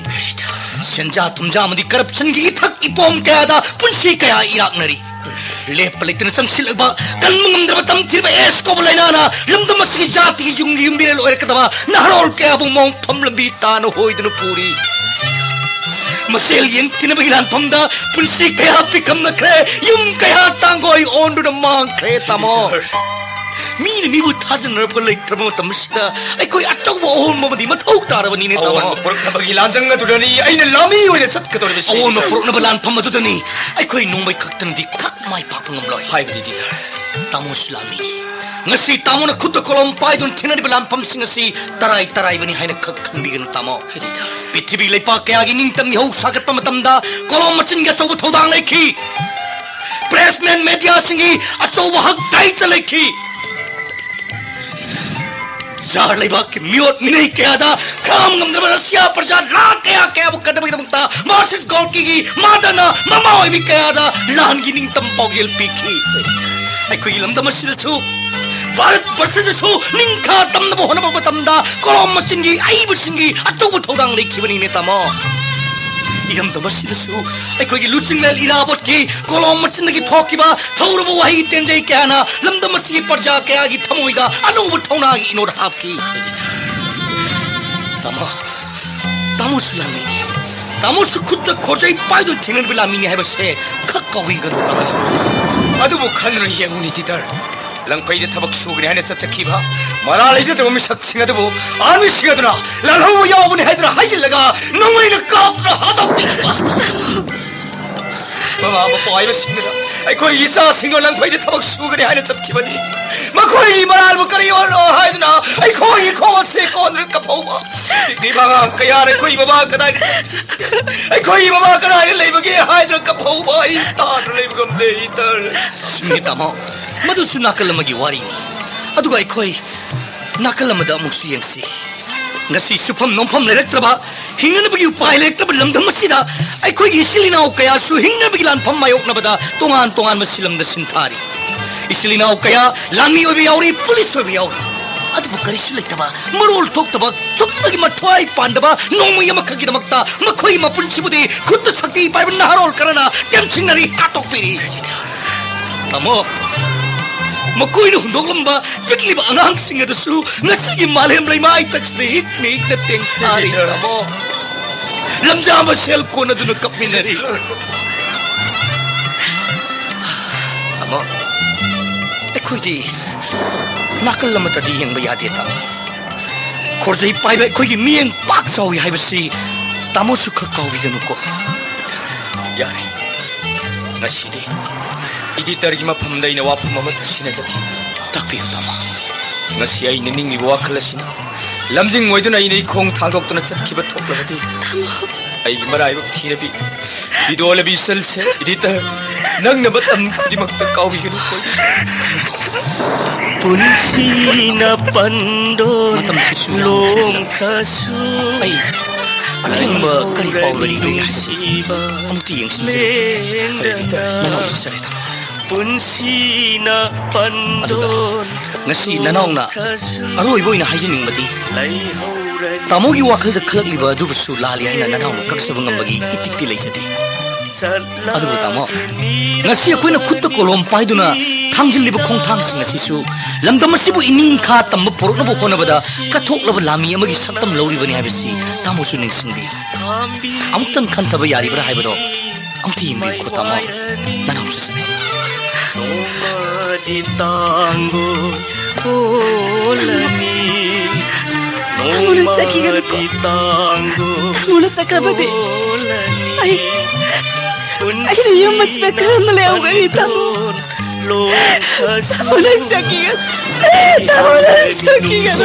ꯁꯦꯟꯖꯥ ꯊꯨꯝꯖꯥ ꯑꯃꯗꯤ ꯀꯔꯞꯁꯟꯒꯤ ꯏꯊꯛ ꯏꯄꯣꯝ ꯀꯌꯥꯗ ꯄꯨꯟꯁꯤ ꯀꯌꯥ ꯏꯔꯥꯛꯅꯔꯤ꯫ ꯂꯦꯞꯄ ꯂꯩꯇꯅ ꯆꯪꯁꯤꯜꯂꯛꯄ ꯀꯟꯕ ꯉꯝꯗ꯭ꯔꯕ ꯇꯝꯊꯤꯔꯕ ꯑꯦꯁ ꯀꯧꯕ ꯂꯥꯏꯅꯥꯅ ꯂꯝꯗꯝ ꯑꯁꯤꯒꯤ ꯖꯥꯇꯤꯒꯤ ꯌꯨꯝꯒꯤ ꯌꯨꯝꯕꯤꯔꯦꯜ ꯑꯣꯏꯔꯛꯀꯗꯕ ꯅꯍꯥꯔꯣꯜ ꯀꯌꯥꯕꯨ ꯃꯣꯡꯐꯝ ꯂꯝꯕꯤ ꯇꯥꯅ ꯍꯣꯏꯗꯨꯅ ꯄꯨꯔꯤ꯫ ꯃꯁꯦꯜ ꯌꯦꯡꯊꯤꯅꯕꯒꯤ ꯂꯥꯟꯐꯝꯗ ꯄꯨꯟꯁꯤ ꯀꯌꯥ ꯄꯤꯈꯝꯅꯈ꯭ꯔꯦ, ꯌꯨꯝ ꯀꯌꯥ ꯇꯥꯡꯒꯣꯏ ꯑꯣꯟꯗꯨꯅ ꯃꯥꯡꯈ꯭ꯔꯦ, ꯇꯥꯃꯣ꯫ ꯃꯤꯅ ꯃꯤꯕꯨ ꯊꯥꯖꯅꯔꯛꯄ ꯂꯩꯇ꯭ꯔꯕ ꯃꯇꯝ ꯑꯁꯤꯗ ꯑꯩꯈꯣꯏ ꯑꯆꯧꯕ ꯑꯍꯣꯡꯕ ꯑꯃꯗꯤ ꯃꯊꯧ ꯇꯥꯔꯕꯅꯤꯅꯦ, ꯇꯥꯃꯣ꯫ ꯑꯑꯣꯟꯕ ꯄꯨꯔꯛꯅꯕꯒꯤ ꯂꯥꯟꯖꯪ ꯑꯗꯨꯗꯅꯤ ꯑꯩꯅ ꯂꯥꯃꯤ ꯑꯣꯏꯅ ꯆꯠꯀꯗꯧꯔꯤꯕꯁꯤ꯫ ꯑꯑꯣꯟꯕ ꯄꯨꯔꯛꯅꯕ ꯂꯥꯟꯐꯝ ꯑꯗꯨꯗꯅꯤ ꯑꯩꯈꯣꯏ ꯅꯣꯡꯃꯩ ꯈꯛꯇꯅꯗꯤ ꯈꯛ ꯃꯥꯏ ꯄꯥꯛꯄ ꯉꯝꯂꯣꯏ꯫ ꯍꯥꯏꯕꯗꯤ, ꯇꯤꯇꯔ? ꯇꯥꯃꯣꯁꯨ ꯂꯥꯃꯤ꯫ ꯉꯁꯤ ꯇꯥꯃꯣꯅ ꯈꯨꯠꯇ ꯀꯣꯂꯣꯝ ꯄꯥꯏꯗꯨꯅ ꯊꯦꯡꯅꯔꯤꯕ ꯂꯥꯟꯐꯝꯁꯤꯡ ꯑꯁꯤ ꯇꯔꯥꯏ ꯇꯔꯥꯏꯕꯅꯤ ꯍꯥꯏꯅ ꯈꯛ ꯈꯟꯕꯤꯒꯅꯨ, ꯇꯥꯃꯣ꯫ ꯍꯥꯏꯗꯤ, ꯇꯥꯃꯣ꯫ ꯄ꯭ꯔꯤꯊꯤꯕꯤ ꯂꯩꯄꯥꯛ ꯀꯌꯥꯒꯤ ꯅꯤꯡꯇꯝ ꯏꯍꯧ ꯁꯥꯒꯠꯄ ꯃꯇꯝꯗ ꯀꯣꯂꯣꯝ ꯃꯆꯤꯟꯒꯤ ꯑꯆꯧꯕ ꯊꯧꯗꯥꯡ ꯂꯩꯈꯤ꯫ ꯄ꯭ꯔꯦꯁ ꯃꯦꯟ ꯃꯦꯗꯤꯌꯥꯁꯤꯡꯒꯤ ꯑꯆꯧꯕ ꯍꯛ ꯇꯥꯏꯇ ꯂꯩꯈꯤ꯫ ꯖꯥꯔ ꯂꯩꯕꯥꯛꯀꯤ ꯃꯤꯑꯣꯠ ꯃꯤꯅꯩ ꯀꯌꯥꯗ ꯈꯥꯝ ꯉꯝꯗ꯭ꯔꯕ ꯔꯁꯤꯌꯥ ꯄ꯭ꯔꯖꯥ ꯂꯥꯈ ꯀꯌꯥ ꯀꯌꯥꯕꯨ ꯀꯟꯅꯕꯒꯤꯗꯃꯛꯇ ꯃꯥꯔꯁꯤꯁ ꯒꯣꯔꯀꯤꯒꯤ ꯃꯥꯗꯅ ꯃꯃꯥ ꯑꯣꯏꯕꯤ ꯀꯌꯥꯗ ꯂꯥꯟꯒꯤ ꯅꯤꯡꯇꯝ ꯄꯥꯎꯖꯦꯜ ꯄꯤꯈꯤ꯫ ꯑꯩꯈꯣꯏꯒꯤ ꯂꯝꯗꯝ ꯑꯁꯤꯗꯁꯨ ꯚꯥꯔꯠ ꯕꯔꯁꯗꯁꯨ ꯅꯤꯡꯈꯥ ꯇꯝꯅꯕ ꯍꯣꯠꯅꯕ ꯃꯇꯝꯗ ꯀꯣꯂꯣꯝ ꯃꯆꯤꯟꯒꯤ ꯑꯏꯕꯁꯤꯡꯒꯤ ꯑꯆꯧꯕ ꯊꯧꯗꯥꯡ ꯂꯩꯈꯤꯕꯅꯤꯅꯦ, ꯇꯥꯃꯣ꯫ ꯏꯔꯝꯗꯝ ꯑꯁꯤꯗꯁꯨ ꯑꯩꯈꯣꯏꯒꯤ ꯂꯨꯆꯤꯡꯂꯦꯜ ꯏꯔꯥꯕꯣꯠꯀꯤ ꯀꯣꯂꯣꯝ ꯃꯆꯤꯟꯗꯒꯤ ꯊꯣꯛꯈꯤꯕ ꯊꯧꯔꯕ ꯋꯥꯍꯩ ꯇꯦꯟꯖꯩ ꯀꯌꯥꯅ ꯂꯝꯗꯝ ꯑꯁꯤꯒꯤ ꯄ꯭ꯔꯖꯥ ꯀꯌꯥꯒꯤ ꯊꯃꯣꯏꯗ ꯑꯅꯧꯕ ꯊꯧꯅꯥꯒꯤ ꯏꯅꯣꯠ ꯍꯥꯞꯈꯤ꯫ ꯇꯥꯃꯣ, ꯇꯥꯃꯣꯁꯨ ꯂꯥꯟꯃꯤꯅꯤ꯫ ꯇꯥꯃꯣꯁꯨ ꯈꯨꯠꯇ ꯈꯣꯔꯖꯩ ꯄꯥꯏꯗꯨꯅ ꯊꯦꯡꯅꯔꯤꯕ ꯂꯥꯟꯃꯤꯅꯤ ꯍꯥꯏꯕꯁꯦ ꯈꯛ ꯀꯥꯎꯏꯒꯅꯨ, ꯇꯥꯃꯣ꯫ ꯑꯗꯨꯕꯨ ꯈꯟꯗꯨꯅ ꯌꯦꯡꯉꯨꯅꯦ, ꯇꯤꯇꯔ꯫ ꯂꯪꯐꯩꯗ ꯊꯕꯛ ꯁꯨꯒꯅꯤ ꯍꯥꯏꯅ ꯆꯠꯆꯈꯤꯕ ꯃꯔꯥ ꯂꯩꯖꯗꯕ ꯃꯤꯁꯛꯁꯤꯡ ꯑꯗꯨꯕꯨ ꯑꯥꯔꯃꯤꯁꯤꯡ ꯑꯗꯨꯅ ꯂꯥꯜꯍꯧꯕ ꯌꯥꯎꯕꯅꯤ ꯍꯥꯏꯗꯨꯅ ꯍꯥꯏꯖꯤꯜꯂꯒ ꯅꯣꯡꯃꯩꯅ ꯀꯥꯞꯇꯨꯅ ꯍꯥꯠꯇꯣꯛꯄꯤꯕ꯫ ꯃꯃꯥ ꯃꯄꯥ ꯑꯣꯏꯕꯁꯤꯡꯗꯨꯅ ꯑꯩꯈꯣꯏꯒꯤ ꯏꯆꯥꯁꯤꯡꯗꯣ ꯂꯪꯐꯩꯗ ꯊꯕꯛ ꯁꯨꯒꯅꯤ ꯍꯥꯏꯅ ꯆꯠꯈꯤꯕꯅꯤ꯫ ꯃꯈꯣꯏꯒꯤ ꯃꯔꯥꯜꯕꯨ ꯀꯔꯤ ꯑꯣꯏꯔꯣ ꯍꯥꯏꯗꯨꯅ ꯑꯩꯈꯣꯏꯒꯤ ꯈꯣꯡ ꯑꯁꯤ ꯀꯣꯟꯗꯨꯅ ꯀꯞꯍꯧꯕ꯫ ꯄꯤꯛꯂꯤꯕ ꯑꯉꯥꯡ ꯀꯌꯥꯅ ꯑꯩꯈꯣꯏ ꯃꯃꯥ ꯀꯗꯥꯏꯗ ꯆꯠꯈꯤꯕꯒꯦ? ꯑꯩꯈꯣꯏꯒꯤ ꯃꯃꯥ ꯀꯗꯥꯏꯗ ꯂꯩꯕꯒꯦ ꯍꯥꯏꯗꯨꯅ ꯀꯞꯍꯧꯕ ꯑꯩ ꯇꯥꯗꯨꯅ ꯂꯩꯕ ꯉꯝꯗꯦ, ꯏꯇꯔ꯫ ꯆꯨꯝꯃꯤ, ꯇꯥꯃꯣ꯫ ꯃꯗꯨꯁꯨ ꯅꯥꯀꯜ ꯑꯃꯒꯤ ꯋꯥꯔꯤꯅꯤ꯫ ꯑꯗꯨꯒ ꯑꯩꯈꯣꯏ ꯅꯥꯀꯜ ꯑꯃꯗ ꯑꯃꯨꯛꯁꯨ ꯌꯦꯡꯁꯤ꯫ ꯉꯁꯤ ꯁꯨꯐꯝ ꯅꯣꯝꯐꯝ ꯂꯩꯔꯛꯇ꯭ꯔꯕ, ꯍꯤꯡꯅꯅꯕꯒꯤ ꯎꯄꯥꯏ ꯂꯩꯔꯛꯇ꯭ꯔꯕ ꯂꯝꯗꯝ ꯑꯁꯤꯗ ꯑꯩꯈꯣꯏꯒꯤ ꯏꯆꯤꯜ ꯏꯅꯥꯎ ꯀꯌꯥꯁꯨ ꯍꯤꯡꯅꯕꯒꯤ ꯂꯥꯟꯐꯝ ꯃꯥꯌꯣꯛꯅꯕꯗ ꯇꯣꯉꯥꯟ ꯇꯣꯉꯥꯟꯕ ꯁꯤꯂꯝꯗ ꯁꯤꯟꯊꯥꯔꯤ꯫ ꯏꯆꯤꯜ ꯏꯅꯥꯎ ꯀꯌꯥ ꯂꯥꯟꯃꯤ ꯑꯣꯏꯕ ꯌꯥꯎꯔꯤ, ꯄꯨꯂꯤꯁ ꯑꯣꯏꯕ ꯌꯥꯎꯔꯤ꯫ ꯑꯗꯨꯕꯨ ꯀꯔꯤꯁꯨ ꯂꯩꯇꯕ, ꯃꯔꯣꯜ ꯊꯣꯛꯇꯕ, ꯁꯨꯞꯅꯒꯤ ꯃꯊ꯭ꯋꯥꯏ ꯄꯥꯟꯗꯕ ꯅꯣꯡꯃꯩ ꯑꯃꯈꯛꯀꯤꯗꯃꯛꯇ ꯃꯈꯣꯏꯒꯤ ꯃꯄꯨꯟꯁꯤꯕꯨꯗꯤ ꯈꯨꯠꯇ ꯁꯛꯇꯤ ꯄꯥꯏꯕ ꯅꯍꯥꯔꯣꯜ ꯈꯔꯅ ꯇꯦꯝꯁꯤꯡꯅꯔꯤ, ꯍꯥꯠꯇꯣꯛꯄꯤꯔꯤ꯫ ꯇꯥꯃꯣ, ꯃꯈꯣꯏꯅ ꯍꯨꯟꯗꯣꯛꯂꯝꯕ ꯄꯤꯛꯂꯤꯕ ꯑꯉꯥꯡꯁꯤꯡ ꯑꯗꯨꯁꯨ ꯉꯁꯤꯒꯤ ꯃꯥꯂꯦꯝ ꯂꯩꯃꯥꯏ ꯇꯛꯁꯤꯗ ꯍꯤꯛ ꯃꯤꯛꯅ ꯇꯦꯡꯊꯥꯔꯤ, ꯇꯥꯃꯣ꯫ ꯂꯝꯖꯥ ꯃꯁꯦꯜ ꯀꯣꯟꯅꯗꯨꯅ ꯀꯞꯃꯤꯟꯅꯔꯤ꯫ ꯇꯥꯃꯣ, ꯑꯩꯈꯣꯏꯗꯤ ꯅꯥꯀꯜ ꯑꯃꯠꯇꯗꯤ ꯌꯦꯡꯕ ꯌꯥꯗꯦ, ꯇꯥꯃꯣ꯫ ꯈꯣꯔꯖꯩ ꯄꯥꯏꯕ ꯑꯩꯈꯣꯏꯒꯤ ꯃꯤꯠꯌꯦꯡ ꯄꯥꯛ ꯆꯥꯎꯏ ꯍꯥꯏꯕꯁꯤ ꯇꯥꯃꯣꯁꯨ ꯈꯛ ꯀꯥꯎꯕꯤꯒꯅꯨꯀꯣ꯫ ꯌꯥꯔꯦ, ꯉꯁꯤꯗꯤ ꯏꯗꯤꯇꯔꯒꯤ ꯃꯐꯝꯗ ꯑꯩꯅ ꯋꯥꯐꯝ ꯑꯃꯠꯇ ꯁꯤꯟꯅꯖꯈꯤ꯫ ꯇꯥꯛꯄꯤꯌꯨ, ꯇꯥꯃꯣ꯫ ꯉꯁꯤ ꯑꯩꯅ ꯅꯤꯡꯂꯤꯕ ꯋꯥꯈꯜ ꯑꯁꯤꯅ ꯂꯝꯖꯤꯡ ꯑꯣꯏꯗꯨꯅ ꯑꯩꯅ ꯏꯈꯣꯡ ꯊꯥꯡꯗꯣꯛꯇꯨꯅ ꯆꯠꯈꯤꯕ ꯊꯣꯛꯂꯕꯗꯤ, ꯇꯥꯃꯣ꯫ ꯑꯩꯒꯤ ꯃꯔꯥꯏꯕꯛ ꯊꯤꯔꯕꯤ ꯕꯤꯗꯣꯂꯕꯤ ꯁꯜꯁꯦ, ꯏꯗꯤꯇꯔ, ꯅꯪꯅ ꯃꯇꯝ ꯈꯨꯗꯤꯡꯃꯛꯇ ꯀꯥꯎꯕꯤꯒꯅꯨꯀꯣ꯫ ꯄꯨꯟꯁꯤꯅ ꯄꯟꯗꯣꯟ ꯃꯇꯝꯁꯤꯁꯨ ꯌꯥꯝ ꯂꯣꯝꯈ꯭ꯔꯁꯨ ꯑꯩ ꯑꯊꯦꯡꯕ ꯀꯔꯤ ꯄꯥꯎ ꯂꯩꯔꯤꯕꯒꯦ ꯍꯥꯏꯕꯗꯨ ꯅꯨꯡꯁꯤꯕ ꯑꯃꯨꯛꯇ ꯌꯦꯡꯁꯤꯟꯖꯔꯨꯒꯦ꯫ ꯂꯦꯡꯗꯅ ꯅꯅꯥꯎ ꯆꯠꯆꯔꯦ, ꯇꯥꯃꯣ꯫ ꯄꯨꯟꯁꯤꯅ ꯑꯗꯨꯒ ꯄꯟꯗꯣꯟ ꯉꯁꯤ ꯅꯅꯥꯎꯅ ꯂꯣꯝꯈ꯭ꯔꯁꯨ ꯑꯔꯣꯏꯕ ꯑꯣꯏꯅ ꯍꯥꯏꯖꯅꯤꯡꯕꯗꯤ, ꯂꯩꯍꯧꯔꯅꯤ꯫ ꯇꯥꯃꯣꯒꯤ ꯋꯥꯈꯜꯗ ꯈꯜꯂꯛꯂꯤꯕ ꯑꯗꯨꯕꯨꯁꯨ ꯂꯥꯜꯂꯤ ꯍꯥꯏꯅ ꯅꯅꯥꯎꯅ ꯀꯛꯆꯕ ꯉꯝꯕꯒꯤ ꯏꯇꯤꯛꯇꯤ ꯂꯩꯖꯗꯦ꯫ ꯑꯗꯨꯕꯨ ꯇꯥꯃꯣ, ꯉꯁꯤ ꯑꯩꯈꯣꯏꯅ ꯈꯨꯠꯇ ꯀꯣꯂꯣꯝ ꯄꯥꯏꯗꯨꯅ ꯊꯥꯡꯖꯤꯜꯂꯤꯕ ꯈꯣꯡꯊꯥꯡꯁꯤꯡ ꯑꯁꯤꯁꯨ ꯂꯝꯗꯝ ꯑꯁꯤꯕꯨ ꯏꯅꯤꯡꯈꯥ ꯇꯝꯕ ꯄꯣꯔꯛꯅꯕ ꯍꯣꯠꯅꯕꯗ ꯀꯠꯊꯣꯛꯂꯕ ꯂꯥꯟꯃꯤ ꯑꯃꯒꯤ ꯁꯛꯇꯝ ꯂꯧꯔꯤꯕꯅꯤ ꯍꯥꯏꯕꯁꯤ ꯇꯥꯃꯣꯁꯨ ꯅꯤꯡꯁꯤꯡꯕꯤꯌꯨ꯫ ꯑꯃꯨꯛꯇꯪ ꯈꯟꯊꯕ ꯌꯥꯔꯤꯕ꯭ꯔꯥ ꯍꯥꯏꯕꯗꯣ ꯑꯝꯇ ꯌꯦꯡꯕꯤꯌꯨꯀꯣ, ꯇꯥꯃꯣ꯫ ꯅꯅꯥꯎꯁꯨ ꯆꯠꯂꯦ꯫ ꯅꯣꯡꯃꯗꯤ ꯇꯥꯡꯒꯣꯏ ꯑꯣꯜꯂꯅꯤ꯫ ꯇꯥꯃꯣꯅ ꯆꯠꯈꯤꯒꯅꯨꯀꯣ꯫ ꯅꯣꯡꯃꯗꯤ ꯇꯥꯡꯒꯣꯏ ꯇꯥꯃꯣꯅ ꯆꯠꯈ꯭ꯔꯕꯗꯤ ꯑꯣꯜꯂꯅꯤ꯫ ꯑꯩ ꯑꯩꯅ ꯌꯨꯝ ꯑꯁꯤꯗ ꯀꯔꯝꯅ ꯂꯩꯍꯧꯒꯅꯤ, ꯇꯥꯃꯣ? ꯇꯥꯃꯣ, ꯅꯪ ꯆꯠꯈꯤꯒꯅꯨ꯫ ꯇꯥꯃꯣ, ꯅꯪ ꯆꯠꯈꯤꯒꯅꯨ,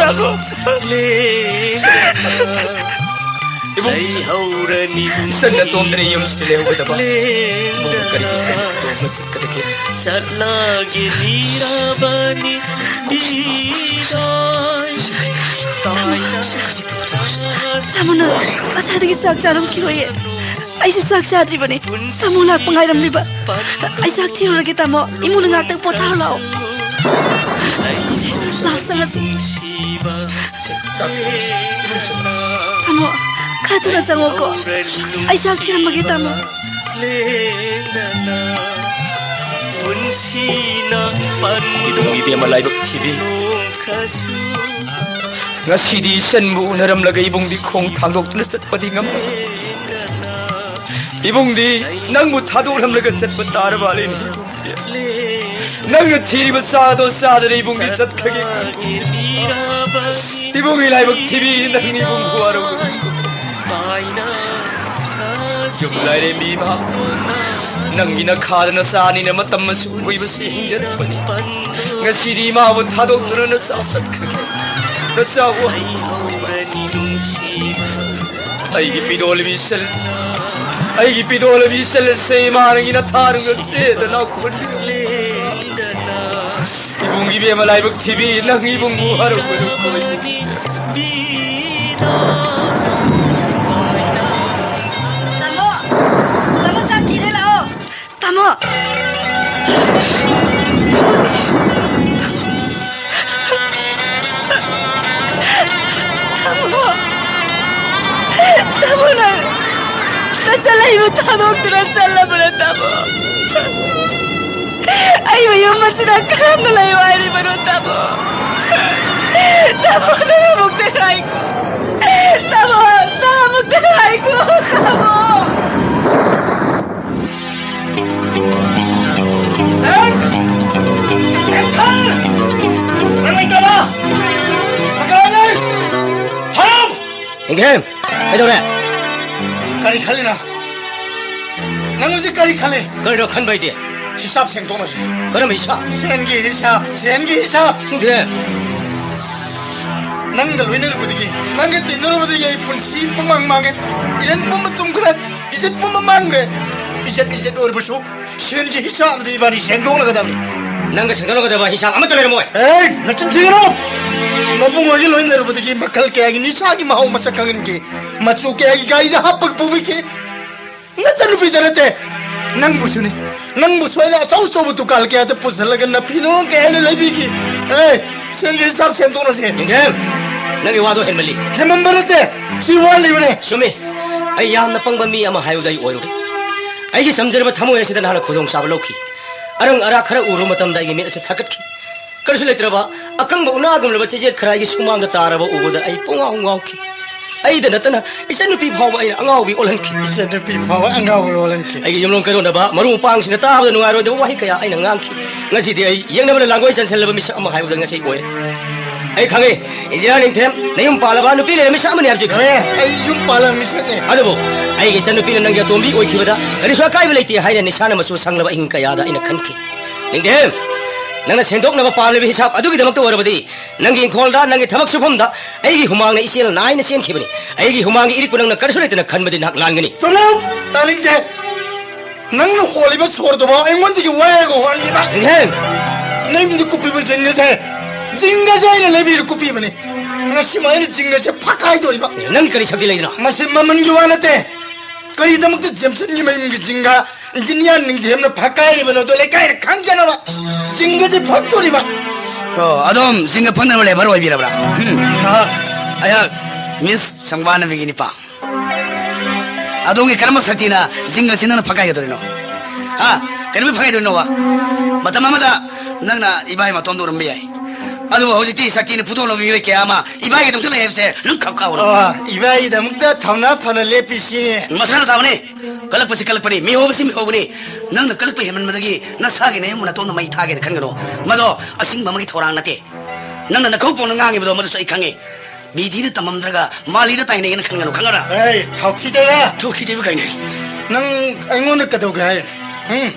ꯇꯥꯃꯣ꯫ ꯏꯕꯨꯡ, ꯏꯆꯟ ꯅꯇꯣꯝꯗꯅ ꯌꯨꯝꯁꯤꯗ ꯂꯩꯍꯧꯒꯗꯕ꯫ ꯏꯕꯨꯡꯅ ꯀꯔꯤꯒꯤ ꯏꯆꯟ ꯅꯇꯣꯝꯗ ꯆꯠꯀꯗꯒꯦ? ꯆꯠꯂꯒꯦ ꯅꯤꯔꯕꯅꯤ ꯕꯤꯗꯥꯏ꯫ ꯇꯥꯃꯣ, ꯅꯪ ꯉꯁꯥꯏꯗꯒꯤ ꯆꯥꯛ ꯆꯥꯔꯝꯈꯤꯔꯣꯏꯌꯦ꯫ ꯑꯩꯁꯨ ꯆꯥꯛ ꯆꯥꯗ꯭ꯔꯤꯕꯅꯤ꯫ ꯇꯥꯃꯣ ꯂꯥꯛꯄ ꯉꯥꯏꯔꯝꯂꯤꯕ꯫ ꯑꯩ ꯆꯥꯛ ꯊꯤꯔꯨꯔꯒꯦ, ꯇꯥꯃꯣ꯫ ꯏꯃꯨꯡꯗ ꯉꯥꯛꯇꯪ ꯄꯣꯊꯥꯔꯨ ꯂꯥꯛꯑꯣ꯫ ꯂꯥꯛꯑꯣ, ꯆꯪꯉꯁꯤ꯫ ꯇꯥꯃꯣ, ꯈꯔ ꯊꯨꯅ ꯆꯪꯉꯣꯀꯣ꯫ ꯑꯩ ꯆꯥꯛ ꯊꯤꯔꯝꯃꯒꯦ, ꯇꯥꯃꯣ꯫ ꯏꯕꯨꯡ ꯏꯕꯦꯝꯃ ꯂꯥꯏꯕꯛ ꯊꯤꯕꯤ꯫ ꯉꯁꯤꯗꯤ ꯏꯆꯟꯕꯨ ꯎꯅꯔꯝꯂꯒ ꯏꯕꯨꯡꯗꯤ ꯈꯣꯡ ꯊꯥꯡꯗꯣꯛꯇꯨꯅ ꯆꯠꯄꯗꯤ ꯉꯝꯂꯣꯏ꯫ ꯏꯕꯨꯡꯗꯤ ꯅꯪꯕꯨ ꯊꯥꯗꯣꯛꯂꯝꯂꯒ ꯆꯠꯄ ꯇꯥꯔꯕ ꯂꯩꯅꯤ꯫ ꯅꯪꯅ ꯊꯤꯔꯤꯕ ꯆꯥꯗꯣ ꯆꯥꯗꯅ ꯏꯕꯨꯡꯗꯤ ꯆꯠꯈ꯭ꯔꯒꯦ꯫ ꯏꯕꯨꯡꯒꯤ ꯂꯥꯏꯕꯛ ꯊꯤꯕꯤ, ꯅꯪ ꯏꯕꯨꯡ ꯋꯥꯔꯧꯒꯅꯨ꯫ ꯌꯨꯝ ꯂꯥꯏꯔꯦꯝꯕꯤ ꯏꯃꯥ, ꯅꯪꯒꯤ ꯅꯈꯥꯗ ꯅꯆꯥ ꯑꯅꯤꯅ ꯃꯇꯝ ꯑꯁꯨꯛ ꯀꯨꯏꯕꯁꯤ ꯍꯤꯡꯖꯔꯛꯄꯅꯤ꯫ ꯉꯁꯤꯗꯤ ꯏꯃꯥꯕꯨ ꯊꯥꯗꯣꯛꯇꯨꯅ ꯅꯆꯥ ꯆꯠꯈ꯭ꯔꯒꯦ꯫ ꯅꯆꯥꯕꯨ ꯑꯩꯒꯤ ꯄꯤꯗꯣꯜꯕꯤ ꯏꯆꯜ, ꯑꯩꯒꯤ ꯄꯤꯗꯣꯜꯕꯤ ꯏꯆꯜ ꯑꯁꯦ ꯏꯃꯥ ꯅꯪꯒꯤ ꯅꯊꯥꯔꯨꯡꯗ ꯆꯦꯗꯅ ꯈꯨꯟꯕꯤꯔꯝꯂꯦ꯫ ꯏꯕꯨꯡ ꯏꯕꯦꯝꯃ ꯂꯥꯏꯕꯛ ꯊꯤꯕꯤ, ꯅꯪ ꯏꯕꯨꯡꯕꯨ ꯍꯔꯥꯎꯕꯗꯨ ꯀꯣꯏ꯫ ꯇꯥꯃꯣ! ꯇꯥꯃꯣ, ꯆꯥꯛ ꯊꯤꯔꯦ, ꯂꯥꯛꯑꯣ! ꯇꯥꯃꯣ! ꯇꯥꯃꯣ! ꯇꯥꯃꯣ, ꯅꯪ ꯅꯆꯜ ꯑꯩꯕꯨ ꯊꯥꯗꯣꯛꯇꯨꯅ ꯆꯠꯂꯕ꯭ꯔꯥ, ꯇꯥꯃꯣ? ꯑꯩꯕꯨ ꯌꯨꯝ ꯑꯁꯤꯗ ꯀꯔꯝꯅ ꯂꯩꯌꯨ ꯍꯥꯏꯔꯤꯕꯅꯣ, ꯇꯥꯃꯣ? ꯇꯥꯃꯣ, ꯅꯪ ꯑꯃꯨꯛꯇ ꯍꯥꯏꯈꯣ꯫ ꯇꯥꯃꯣ, ꯅꯪ ꯑꯃꯨꯛꯇ ꯍꯥꯏꯈꯣ, ꯇꯥꯃꯣ꯫ ꯅꯪ ꯂꯩꯇꯕ? ꯀꯩꯗꯧꯔꯦ? ꯀꯔꯤ ꯈꯜꯂꯤꯅꯣ? ꯅꯪ ꯍꯧꯖꯤꯛ ꯀꯔꯤ ꯈꯜꯂꯤ? ꯀꯔꯤꯅꯣ ꯈꯟꯕ ꯍꯥꯏꯗꯤ? ꯍꯤꯁꯥꯕ ꯁꯦꯡꯗꯣꯛꯅꯁꯤ꯫ ꯀꯔꯝꯕ ꯍꯤꯁꯥꯕ? ꯁꯦꯟꯒꯤ ꯍꯤꯁꯥꯕ, ꯁꯦꯟꯒꯤ ꯍꯤꯁꯥꯕ꯫ ꯈꯪꯗꯦ꯫ ꯅꯪꯒ ꯂꯣꯏꯅꯔꯨꯕꯗꯒꯤ, ꯅꯪꯒ ꯇꯤꯟꯅꯔꯨꯕꯗꯒꯤ ꯑꯩ ꯄꯨꯟꯁꯤ ꯄꯨꯝꯃꯥꯡ ꯃꯥꯡꯉꯦ꯫ ꯏꯔꯟ ꯄꯨꯝꯕ ꯇꯨꯝꯈ꯭ꯔꯦ꯫ ꯏꯖꯠ ꯄꯨꯝꯕ ꯃꯥꯡꯈ꯭ꯔꯦ꯫ ꯏꯖꯠ, ꯏꯖꯠ ꯑꯣꯏꯔꯕꯁꯨ ꯁꯦꯟꯒꯤ ꯍꯤꯁꯥꯕꯗꯤ ꯏꯕꯥꯅꯤ ꯁꯦꯡꯗꯣꯛꯅꯒꯗꯕꯅꯤ꯫ ꯅꯪꯒ ꯁꯦꯡꯗꯣꯛꯅꯒꯗꯕ ꯍꯤꯁꯥꯕ ꯑꯃꯠꯇ ꯂꯩꯔꯝꯃꯣꯏ꯫ ꯑꯦ, ꯅꯆꯤꯟ ꯊꯤꯒꯅꯨ! ꯃꯕꯨꯡ ꯑꯣꯏꯒ ꯂꯣꯏꯅꯔꯨꯕꯗꯒꯤ ꯃꯈꯜ ꯀꯌꯥꯒꯤ ꯅꯤꯁꯥꯒꯤ ꯃꯍꯥꯎ ꯃꯁꯛ ꯈꯪꯍꯟꯈꯤ꯫ ꯃꯆꯨ ꯀꯌꯥꯒꯤ ꯒꯥꯔꯤꯗ ꯍꯥꯞꯄꯒ ꯄꯨꯕꯤꯈꯤ꯫ ꯅꯆꯟꯅꯨꯄꯤꯗ ꯅꯠꯇꯦ, ꯅꯪꯕꯨꯁꯨꯅꯤ꯫ ꯅꯪꯕꯨꯁꯨ ꯑꯩꯅ ꯑꯆꯧ ꯑꯆꯧꯕ ꯗꯨꯀꯥꯟ ꯀꯌꯥꯗ ꯄꯨꯁꯤꯜꯂꯒ ꯅꯐꯤ ꯅꯔꯣꯜ ꯀꯌꯥ ꯑꯩꯅ ꯂꯩꯕꯤꯈꯤ꯫ ꯑꯦ, ꯁꯦꯟꯒꯤ ꯍꯤꯁꯥꯕ ꯁꯦꯝꯗꯣꯛꯅꯁꯦ꯫ ꯅꯤꯡꯊꯦꯝ, ꯅꯪꯒꯤ ꯋꯥꯗꯣ ꯍꯦꯟꯃꯜꯂꯤ꯫ ꯍꯦꯟꯃꯟꯕ ꯅꯠꯇꯦ, ꯁꯤ ꯋꯥꯠꯂꯤꯕꯅꯦ꯫ ꯆꯨꯝꯃꯤ, ꯑꯩ ꯌꯥꯝꯅ ꯄꯪꯕ ꯃꯤ ꯑꯃ ꯍꯥꯏꯕꯗꯨ ꯑꯩ ꯑꯣꯏꯔꯨꯔꯦ꯫ ꯑꯩꯒꯤ ꯆꯝꯖꯔꯕ ꯊꯃꯣꯏ ꯑꯁꯤꯗ ꯅꯍꯥꯛꯅ ꯈꯨꯗꯣꯡꯆꯥꯕ ꯂꯧꯈꯤ꯫ ꯑꯔꯪ ꯑꯔꯥꯛ ꯈꯔ ꯎꯔꯨꯕ ꯃꯇꯝꯗ ꯑꯩꯒꯤ ꯃꯤꯠ ꯑꯁꯤ ꯊꯛꯀꯠꯈꯤ꯫ ꯀꯔꯤꯁꯨ ꯂꯩꯇ꯭ꯔꯕ ꯑꯀꯪꯕ ꯎꯅꯥꯒꯨꯝꯂꯕ ꯆꯤꯟꯖꯦꯠ ꯈꯔ ꯑꯩꯒꯤ ꯁꯨꯃꯥꯡꯗ ꯇꯥꯔꯕ ꯎꯕꯗ ꯑꯩ ꯄꯨꯡꯉꯥꯎ ꯉꯥꯎꯈꯤ꯫ ꯑꯩꯗ ꯅꯠꯇꯅ ꯏꯆꯟꯅꯨꯄꯤ ꯐꯥꯎꯕ ꯑꯩꯅ ꯑꯉꯥꯎꯕꯤ ꯑꯣꯜꯍꯟꯈꯤ꯫ ꯏꯆꯟꯅꯨꯄꯤ ꯐꯥꯎꯕ ꯑꯉꯥꯎꯕꯤ ꯑꯣꯜꯍꯟꯈꯤ꯫ ꯑꯩꯒꯤ ꯌꯨꯝꯂꯣꯟ ꯀꯩꯔꯣꯟꯅꯕ ꯃꯔꯨꯞ ꯃꯄꯥꯡꯁꯤꯡꯅ ꯇꯥꯕꯗ ꯅꯨꯡꯉꯥꯏꯔꯣꯏꯗꯕ ꯋꯥꯍꯩ ꯀꯌꯥ ꯑꯩꯅ ꯉꯥꯡꯈꯤ꯫ ꯉꯁꯤꯗꯤ ꯑꯩ ꯌꯦꯡꯅꯕꯅ ꯂꯥꯡꯒꯣꯏ ꯆꯟꯁꯤꯜꯂꯕ ꯃꯤꯁꯛ ꯑꯃ ꯍꯥꯏꯕꯗ ꯉꯁꯤ ꯑꯣꯏꯔꯦ꯫ ꯑꯩ ꯈꯪꯉꯤ, ꯏꯟꯖꯤꯅꯤꯌꯥꯔ ꯅꯤꯡꯊꯦꯝ, ꯅꯌꯨꯝ ꯄꯥꯜꯂꯕ ꯅꯨꯄꯤ ꯂꯩꯔꯕ ꯃꯤꯁꯛ ꯑꯃꯅꯤ ꯍꯥꯏꯕꯁꯤ ꯈꯪꯉꯤ꯫ ꯑꯦ, ꯑꯩ ꯌꯨꯝ ꯄꯥꯜꯂꯕ ꯃꯤꯁꯛꯅꯦ꯫ ꯑꯗꯨꯕꯨ ꯑꯩꯒꯤ ꯏꯆꯟꯅꯨꯄꯤꯅ ꯅꯪꯒꯤ ꯑꯇꯣꯝꯕꯤ ꯑꯣꯏꯈꯤꯕꯗ ꯀꯔꯤꯁꯨ ꯑꯀꯥꯏꯕ ꯂꯩꯇꯦ ꯍꯥꯏꯅ ꯅꯤꯁꯥꯅ ꯃꯆꯨ ꯁꯪꯂꯕ ꯑꯍꯤꯡ ꯀꯌꯥꯗ ꯑꯩꯅ ꯈꯟꯈꯤ꯫ ꯅꯤꯡꯊꯦꯝ, ꯅꯪꯅ ꯁꯦꯡꯗꯣꯛꯅꯕ ꯄꯥꯝꯂꯤꯕ ꯍꯤꯁꯥꯕ ꯑꯗꯨꯒꯤꯗꯃꯛꯇ ꯑꯣꯏꯔꯕꯗꯤ, ꯅꯪꯒꯤ ꯏꯪꯈꯣꯜꯗ, ꯅꯪꯒꯤ ꯊꯕꯛ ꯁꯨꯐꯝꯗ ꯑꯩꯒꯤ ꯍꯨꯃꯥꯡꯅ ꯏꯆꯦꯜ ꯅꯥꯏꯅ ꯆꯦꯟꯈꯤꯕꯅꯤ꯫ ꯑꯩꯒꯤ ꯍꯨꯃꯥꯡꯒꯤ ꯏꯔꯤꯛꯄꯨ ꯅꯪꯅ ꯀꯔꯤꯁꯨ ꯂꯩꯇꯅ ꯈꯟꯕꯗꯤ ꯅꯍꯥꯛ ꯂꯥꯟꯒꯅꯤ꯫ ꯇꯣꯂꯧ! ꯇꯥꯅꯤꯡꯗꯦ! ꯅꯪꯅ ꯍꯣꯜꯂꯤꯕ ꯁꯣꯔꯗꯨꯐꯥꯎ ꯑꯩꯉꯣꯟꯗꯒꯤ ꯋꯥꯏꯔꯒ ꯍꯣꯜꯂꯤꯕ꯫ ꯅꯤꯡꯊꯦꯝ! ꯅꯪꯗꯤ ꯀꯨꯞꯄꯤꯕ ꯖꯤꯡꯒꯁꯦ, ꯖꯤꯡꯒꯁꯦ ꯑꯩꯅ ꯂꯩꯕꯤꯔ ꯀꯨꯞꯄꯤꯕꯅꯤ꯫ ꯉꯁꯤꯃꯛ ꯑꯩꯅ ꯖꯤꯡꯒꯁꯦ ꯐꯛꯀꯥꯏꯗꯣꯔꯤꯕ꯫ ꯅꯪ ꯀꯔꯤ ꯁꯛꯇꯤ ꯂꯩꯗꯅ? ꯃꯁꯤ ꯃꯃꯜꯒꯤ ꯋꯥ ꯅꯠꯇꯦ꯫ ꯀꯔꯤꯗꯃꯛꯇ ꯖꯦꯝꯁꯟꯒꯤ ꯃꯌꯨꯝꯒꯤ ꯖꯤꯡꯒ ꯏꯟꯖꯤꯅꯤꯌꯥꯔ ꯅꯤꯡꯊꯦꯝꯅ ꯐꯛꯀꯥꯏꯔꯤꯕꯅꯣꯗꯣ ꯂꯩꯀꯥꯏꯅ ꯈꯪꯖꯅꯕ ꯖꯤꯡꯒꯁꯦ ꯐꯛꯇꯣꯔꯤꯕ꯫ ꯑꯣ, ꯑꯗꯣꯝ ꯖꯤꯡꯒ ꯐꯛꯅꯕ ꯂꯦꯕꯔ ꯑꯣꯏꯕꯤꯔꯕ꯭ꯔꯥ? ꯎꯝ꯫ ꯅꯍꯥꯛ ꯑꯩꯍꯥꯛ ꯃꯤꯁ ꯁꯪꯕꯥꯅꯕꯤꯒꯤ ꯅꯤꯄꯥ꯫ ꯑꯗꯣꯝꯒꯤ ꯀꯔꯝꯕ ꯁꯛꯇꯤꯅ ꯖꯤꯡꯒꯁꯤ ꯅꯪꯅ ꯐꯛꯀꯥꯏꯒꯗꯧꯔꯤꯅꯣ? ꯍꯥ? ꯀꯩꯗꯧꯕꯩ ꯐꯛꯀꯥꯏꯗꯣꯏꯅꯣꯕ? ꯃꯇꯝ ꯑꯃꯗ ꯅꯪꯅ ꯏꯕꯥꯏ ꯃꯇꯣꯝꯗ ꯎꯔꯝꯕ ꯌꯥꯏ꯫ ꯑꯗꯨꯕꯨ ꯍꯧꯖꯤꯛꯇꯤ ꯁꯛꯇꯤꯅ ꯐꯨꯗꯣꯛꯅꯕ ꯃꯤꯑꯣꯏ ꯀꯌꯥ ꯑꯃ ꯏꯕꯥꯏꯒꯤꯗꯃꯛꯇ ꯂꯩ ꯍꯥꯏꯕꯁꯦ ꯅꯪ ꯈꯪ ꯀꯥꯎꯅꯨ꯫ ꯑꯣ, ꯏꯕꯥꯏꯒꯤꯗꯃꯛꯇ ꯊꯧꯅꯥ ꯐꯅ ꯂꯦꯞꯄꯤꯁꯤꯅꯦ꯫ ꯃꯁꯥꯅ ꯇꯥꯕꯅꯦ꯫ ꯀꯜꯂꯛꯄꯁꯤ ꯀꯜꯂꯛꯄꯅꯤ, ꯃꯤꯍꯧꯕꯁꯤ ꯃꯤꯍꯧꯕꯅꯤ꯫ ꯅꯪꯅ ꯀꯜꯂꯛꯄ ꯍꯦꯟꯃꯟꯕꯗꯒꯤ ꯅꯁꯥꯒꯤ ꯅꯌꯨꯝ ꯅꯇꯣꯝꯗ ꯃꯩ ꯊꯥꯒꯦꯅ ꯈꯟꯒꯅꯨ꯫ ꯃꯗꯣ ꯑꯁꯤꯡꯕ ꯑꯃꯒꯤ ꯊꯧꯔꯥꯡ ꯅꯠꯇꯦ꯫ ꯅꯪꯅ ꯅꯈꯧ ꯄꯣꯡꯅ ꯉꯥꯡꯉꯤꯕꯗꯣ ꯃꯗꯨꯁꯨ ꯑꯩ ꯈꯪꯉꯤ꯫ ꯕꯤꯙꯤꯗ ꯇꯝꯃꯝꯗ꯭ꯔꯒ ꯃꯥꯂꯤꯗ ꯇꯥꯏꯅꯩꯌꯦꯅ ꯈꯟꯒꯅꯨ, ꯈꯪꯉꯕ꯭ꯔꯥ? ꯑꯦ, ꯊꯥꯎꯊꯤ ꯇꯩꯕ! ꯊꯥꯎꯊꯤ ꯇꯩꯕ ꯀꯥꯏꯅ꯫ ꯅꯪ ꯑꯩꯉꯣꯟꯗ ꯀꯩꯗꯧꯒꯦ ꯍꯥꯏꯔꯤꯅꯣ? ꯎꯝ?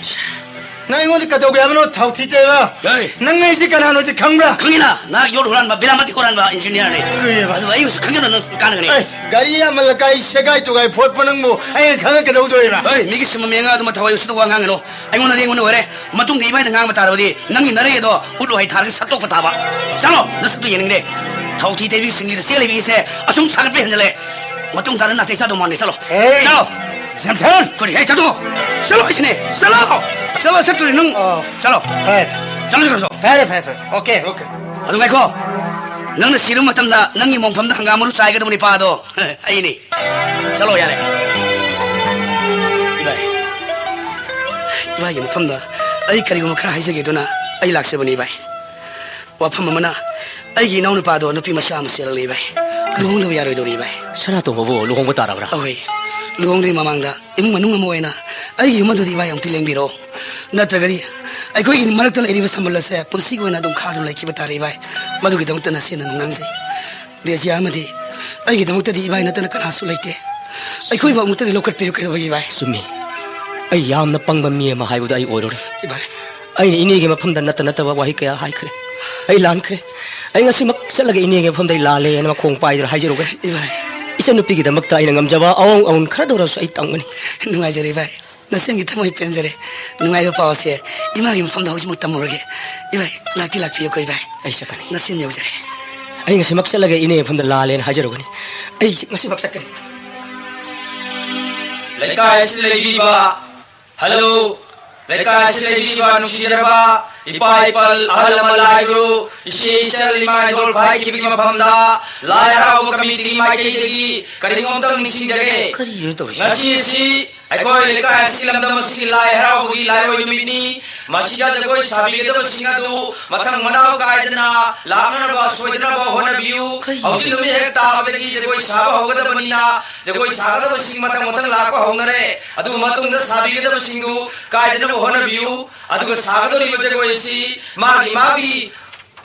ꯅꯪ ꯑꯩꯉꯣꯟꯗ ꯀꯩꯗꯧꯒꯦ ꯍꯥꯏꯕꯅꯣ, ꯊꯥꯎꯊꯤ ꯇꯩꯕ? ꯍꯦ! ꯅꯪ ꯑꯩꯁꯦ ꯀꯅꯥꯅꯣꯗꯤ ꯈꯪꯕ꯭ꯔꯥ? ꯈꯪꯉꯤꯅ, ꯅꯍꯥꯛ ꯌꯣꯠ ꯍꯨꯔꯥꯟꯕ, ꯕꯤꯔꯥꯃꯇꯤ ꯍꯨꯔꯥꯟꯕ ꯏꯟꯖꯤꯅꯤꯌꯥꯔꯅꯤ꯫ ꯀꯔꯤꯕ? ꯑꯗꯨ ꯑꯩꯕꯨꯁꯨ ꯈꯪꯖꯗꯅ ꯅꯪ ꯀꯥꯟꯅꯒꯅꯤ꯫ ꯑꯦ, ꯒꯥꯔꯤ ꯑꯃ ꯂꯩꯀꯥꯏ ꯁꯦꯒꯥꯏ ꯇꯨꯒꯥꯏ ꯐꯣꯠꯄ ꯅꯪꯕꯨ ꯑꯩꯅ ꯈꯪꯉ ꯀꯩꯗꯧꯗꯣꯏꯕ? ꯍꯣꯏ, ꯃꯤꯒꯤ ꯁꯨꯝꯕ ꯃꯤ ꯑꯉꯥꯡ ꯑꯗꯨꯃ ꯊꯋꯥꯏ ꯎꯁꯤꯠꯇ ꯋꯥ ꯉꯥꯡꯒꯅꯨ꯫ ꯑꯩꯉꯣꯟꯗ ꯂꯦꯡꯕꯅ ꯑꯣꯏꯔꯦ꯫ ꯃꯇꯨꯡꯗ ꯏꯕꯥꯏꯅ ꯉꯥꯡꯕ ꯇꯥꯔꯕꯗꯤ ꯅꯪꯒꯤ ꯅꯔꯩ ꯑꯗꯣ ꯎꯠꯂꯨ ꯍꯥꯏ ꯊꯥꯔꯒ ꯁꯠꯇꯣꯛꯄ ꯇꯥꯕ꯫ ꯆꯠꯂꯣ, ꯅꯁꯛꯇꯨ ꯌꯦꯡꯅꯤꯡꯗꯦ꯫ ꯊꯥꯎꯊꯤ ꯇꯩꯕꯤ ꯁꯤꯡꯂꯤꯗ ꯆꯦꯜꯂꯤꯕꯤꯁꯦ ꯑꯁꯨꯝ ꯁꯥꯒꯠꯄ ꯍꯦꯟꯖꯜꯂꯦ꯫ ꯃꯇꯨꯡ ꯇꯥꯔ ꯅꯥꯇꯩ ꯆꯥꯗꯧ ꯃꯥꯟꯗꯦ꯫ ꯆꯠꯂꯣ꯫ ꯑꯦ! ꯆꯠꯂꯣ꯫ ꯖꯦꯝꯁꯟ! ꯀꯔꯤ ꯍꯥꯏ? ꯆꯠꯂꯣ! ꯆꯠꯂꯣ ꯍꯥꯏꯁꯤꯅꯦ! ꯆꯠꯂꯣ! ꯆꯠꯂꯣ, ꯆꯠꯇ꯭ꯔꯗꯤ ꯅꯪ! ꯑꯣ꯫ ꯆꯠꯂꯣ! ꯐꯔꯦ, ꯐꯔꯦ꯫ ꯆꯠꯂꯣ, ꯆꯠꯂꯣ, ꯆꯠꯂꯣ꯫ ꯐꯔꯦ, ꯐꯔꯦ, ꯐꯔꯦ꯫ Okay, okay. ꯑꯗꯨ ꯉꯥꯏꯈꯣ꯫ ꯅꯪꯅ ꯁꯤꯔꯕ ꯃꯇꯝꯗ ꯅꯪꯒꯤ ꯃꯣꯡꯐꯝꯗ ꯍꯪꯒꯥꯝ ꯃꯔꯨ ꯆꯥꯏꯒꯗꯕ ꯅꯤꯄꯥ ꯑꯗꯣ ꯑꯩꯅꯤ꯫ ꯆꯠꯂꯣ, ꯌꯥꯔꯦ꯫ ꯏꯕꯥꯏ, ꯏꯕꯥꯏꯒꯤ ꯃꯐꯝꯗ ꯑꯩ ꯀꯔꯤꯒꯨꯝꯕ ꯈꯔ ꯍꯥꯏꯖꯒꯦꯗꯨꯅ ꯑꯩ ꯂꯥꯛꯆꯕꯅꯤ, ꯏꯕꯥꯏ꯫ ꯋꯥꯐꯝ ꯑꯃꯅ, ꯑꯩꯒꯤ ꯏꯅꯥꯎꯅꯨꯄꯥꯗꯣ ꯅꯨꯄꯤ ꯃꯆꯥ ꯑꯃ ꯆꯦꯜꯂꯛꯂꯦ, ꯏꯕꯥꯏ꯫ ꯂꯨꯍꯣꯡꯗꯕ ꯌꯥꯔꯣꯏꯗꯧꯔꯤ, ꯏꯕꯥꯏ꯫ ꯁꯅꯥꯇꯣꯝꯕꯕꯨ ꯂꯨꯍꯣꯡꯕ ꯇꯥꯔꯕ꯭ꯔꯥ? ꯑꯍꯣꯏ, ꯂꯨꯍꯣꯡꯗ꯭ꯔꯤ ꯃꯃꯥꯡꯗ ꯏꯃꯨꯡ ꯃꯅꯨꯡ ꯑꯃ ꯑꯣꯏꯅ ꯑꯩꯒꯤ ꯌꯨꯝ ꯑꯗꯨꯗꯤ, ꯏꯕꯥꯏ, ꯑꯃꯨꯛꯇ ꯂꯦꯡꯕꯤꯔꯣ꯫ ꯅꯠꯇ꯭ꯔꯒꯗꯤ ꯑꯩꯈꯣꯏꯒꯤ ꯃꯔꯛꯇ ꯂꯩꯔꯤꯕ ꯁꯝꯕꯜ ꯑꯁꯦ ꯄꯨꯟꯁꯤꯒꯤ ꯑꯣꯏꯅ ꯑꯗꯨꯝ ꯈꯥꯗꯨꯅ ꯂꯩꯈꯤꯕ ꯇꯥꯔꯦ, ꯏꯕꯥꯏ꯫ ꯃꯗꯨꯒꯤꯗꯃꯛꯇ ꯅꯆꯦꯅ ꯅꯨꯡꯅꯥꯡꯖꯩ꯫ ꯔꯦꯖꯤꯌꯥ ꯑꯃꯗꯤ ꯑꯩꯒꯤꯗꯃꯛꯇꯗꯤ ꯏꯕꯥꯏ ꯅꯠꯇꯅ ꯀꯅꯥꯁꯨ ꯂꯩꯇꯦ꯫ ꯑꯩꯈꯣꯏꯕꯨ ꯑꯃꯨꯛꯇꯗꯤ ꯂꯧꯈꯠꯄꯤꯌꯨ ꯀꯩꯗꯧꯕꯒꯤ, ꯏꯕꯥꯏ? ꯆꯨꯝꯃꯤ꯫ ꯑꯩ ꯌꯥꯝꯅ ꯄꯪꯕ ꯃꯤ ꯑꯃ ꯍꯥꯏꯕꯗꯨ ꯑꯩ ꯑꯣꯏꯔꯨꯔꯦ꯫ ꯏꯕꯥꯏ꯫ ꯑꯩꯅ ꯏꯅꯦꯒꯤ ꯃꯐꯝꯗ ꯅꯠꯇ ꯅꯠꯇꯕ ꯋꯥꯍꯩ ꯀꯌꯥ ꯍꯥꯏꯈ꯭ꯔꯦ꯫ ꯑꯩ ꯂꯥꯟꯈ꯭ꯔꯦ꯫ ꯑꯩ ꯉꯁꯤꯃꯛ ꯆꯠꯂꯒ ꯏꯅꯦꯒꯤ ꯃꯐꯝꯗ ꯑꯩ ꯂꯥꯜꯂꯦ ꯍꯥꯏꯅ ꯃꯈꯣꯡ ꯄꯥꯏꯗꯨꯅ ꯍꯥꯏꯖꯔꯨꯒꯅꯤ꯫ ꯏꯕꯥꯏ꯫ ꯏꯆꯟꯅꯨꯄꯤꯒꯤꯗꯃꯛꯇ ꯑꯩꯅ ꯉꯝꯖꯕ ꯑꯋꯥꯡ ꯑꯋꯨꯟ ꯈꯔꯗ ꯑꯣꯏꯔꯁꯨ ꯑꯩ ꯇꯝꯒꯅꯤ꯫ ꯅꯨꯡꯉꯥꯏꯖꯔꯦ, ꯏꯕꯥꯏ꯫ ꯅꯆꯟꯒꯤ ꯊꯃꯣꯏ ꯄꯦꯟꯖꯔꯦ꯫ ꯅꯨꯡꯉꯥꯏꯕ ꯄꯥꯎꯁꯦ ꯏꯃꯥꯒꯤ ꯃꯐꯝꯗ ꯍꯧꯖꯤꯛꯃꯛ ꯇꯝꯃꯨꯔꯒꯦ꯫ ꯏꯕꯥꯏ, ꯂꯥꯛꯇꯤ ꯂꯥꯛꯄꯤꯌꯨꯀꯣ, ꯏꯕꯥꯏ꯫ ꯑꯩ ꯆꯠꯀꯅꯤ꯫ ꯅꯆꯟ ꯌꯧꯖꯔꯦ꯫ ꯑꯩ ꯉꯁꯤꯃꯛ ꯆꯠꯂꯒ ꯏꯅꯦ ꯃꯐꯝꯗ ꯂꯥꯜꯂꯦꯅ ꯍꯥꯏꯖꯔꯨꯒꯅꯤ꯫ ꯑꯩ ꯉꯁꯤꯃꯛ ꯆꯠꯀꯅꯤ꯫ ꯂꯩꯀꯥꯏ ꯑꯁꯤꯗ ꯂꯩꯕꯤꯕ, ꯍꯜꯂꯣ, ꯂꯩꯀꯥꯏ ꯑꯁꯤꯗ ꯂꯩꯕꯤꯕ ꯅꯨꯡꯁꯤꯖꯔꯕ ꯏꯄꯥ ꯏꯄꯜ, ꯑꯍꯜ ꯂꯃꯟ, ꯂꯥꯏ ꯒꯨꯔꯨ, ꯏꯆꯦ ꯏꯆꯜ, ꯏꯃꯥ ꯏꯗꯣꯜ ꯐꯥꯏꯈꯤꯕꯒꯤ ꯃꯐꯝꯗ ꯂꯥꯏ ꯍꯔꯥꯎꯕ ꯀꯃꯤꯇꯤꯒꯤ ꯃꯥꯏꯀꯩꯗꯒꯤ ꯀꯔꯤꯒꯨꯝꯕ ꯑꯝꯇꯪ ꯅꯤꯡꯁꯤꯡꯖꯒꯦ꯫ ꯀꯔꯤꯅꯣ ꯇꯧꯔꯤꯁꯦ? ꯉꯁꯤ ꯑꯁꯤ ꯑꯩꯈꯣꯏ ꯂꯩꯀꯥꯏ ꯑꯁꯤꯒꯤ ꯂꯝꯗꯝ ꯑꯁꯤꯒꯤ ꯂꯥꯏ ꯍꯔꯥꯎꯕꯒꯤ ꯂꯥꯏꯔꯣꯏ ꯅꯨꯃꯤꯠꯅꯤ꯫ ꯃꯁꯤꯗ ꯖꯒꯣꯏ ꯁꯥꯕꯤꯒꯗꯕꯁꯤꯡ ꯑꯗꯨ ꯃꯊꯪ ꯃꯅꯥꯎ ꯀꯥꯏꯗꯅ ꯂꯥꯛꯅꯅꯕ ꯁꯣꯏꯗꯅꯕ ꯍꯣꯠꯅꯕꯤꯌꯨ꯫ ꯀꯩꯅꯣ? ꯍꯧꯖꯤꯛ ꯅꯨꯃꯤꯠ ꯍꯦꯛ ꯇꯥꯕꯗꯒꯤ ꯖꯒꯣꯏ ꯁꯥꯕ ꯍꯧꯒꯗꯕꯅꯤꯅ ꯖꯒꯣꯏ ꯁꯥꯒꯗꯕꯁꯤꯡ ꯃꯊꯪ ꯃꯊꯪ ꯂꯥꯛꯄ ꯍꯧꯅꯔꯦ꯫ ꯑꯗꯨꯒ ꯃꯇꯨꯡꯗ ꯁꯥꯕꯤꯒꯗꯕꯁꯤꯡꯗꯨ ꯀꯥꯏꯗꯅꯕ ꯍꯣꯠꯅꯕꯤꯌꯨ꯫ ꯑꯗꯨꯒ ꯁꯥꯒꯗꯧꯔꯤꯕ ꯖꯒꯣꯏ ꯑꯁꯤ ꯃꯥꯒꯤ ꯃꯥꯒꯤ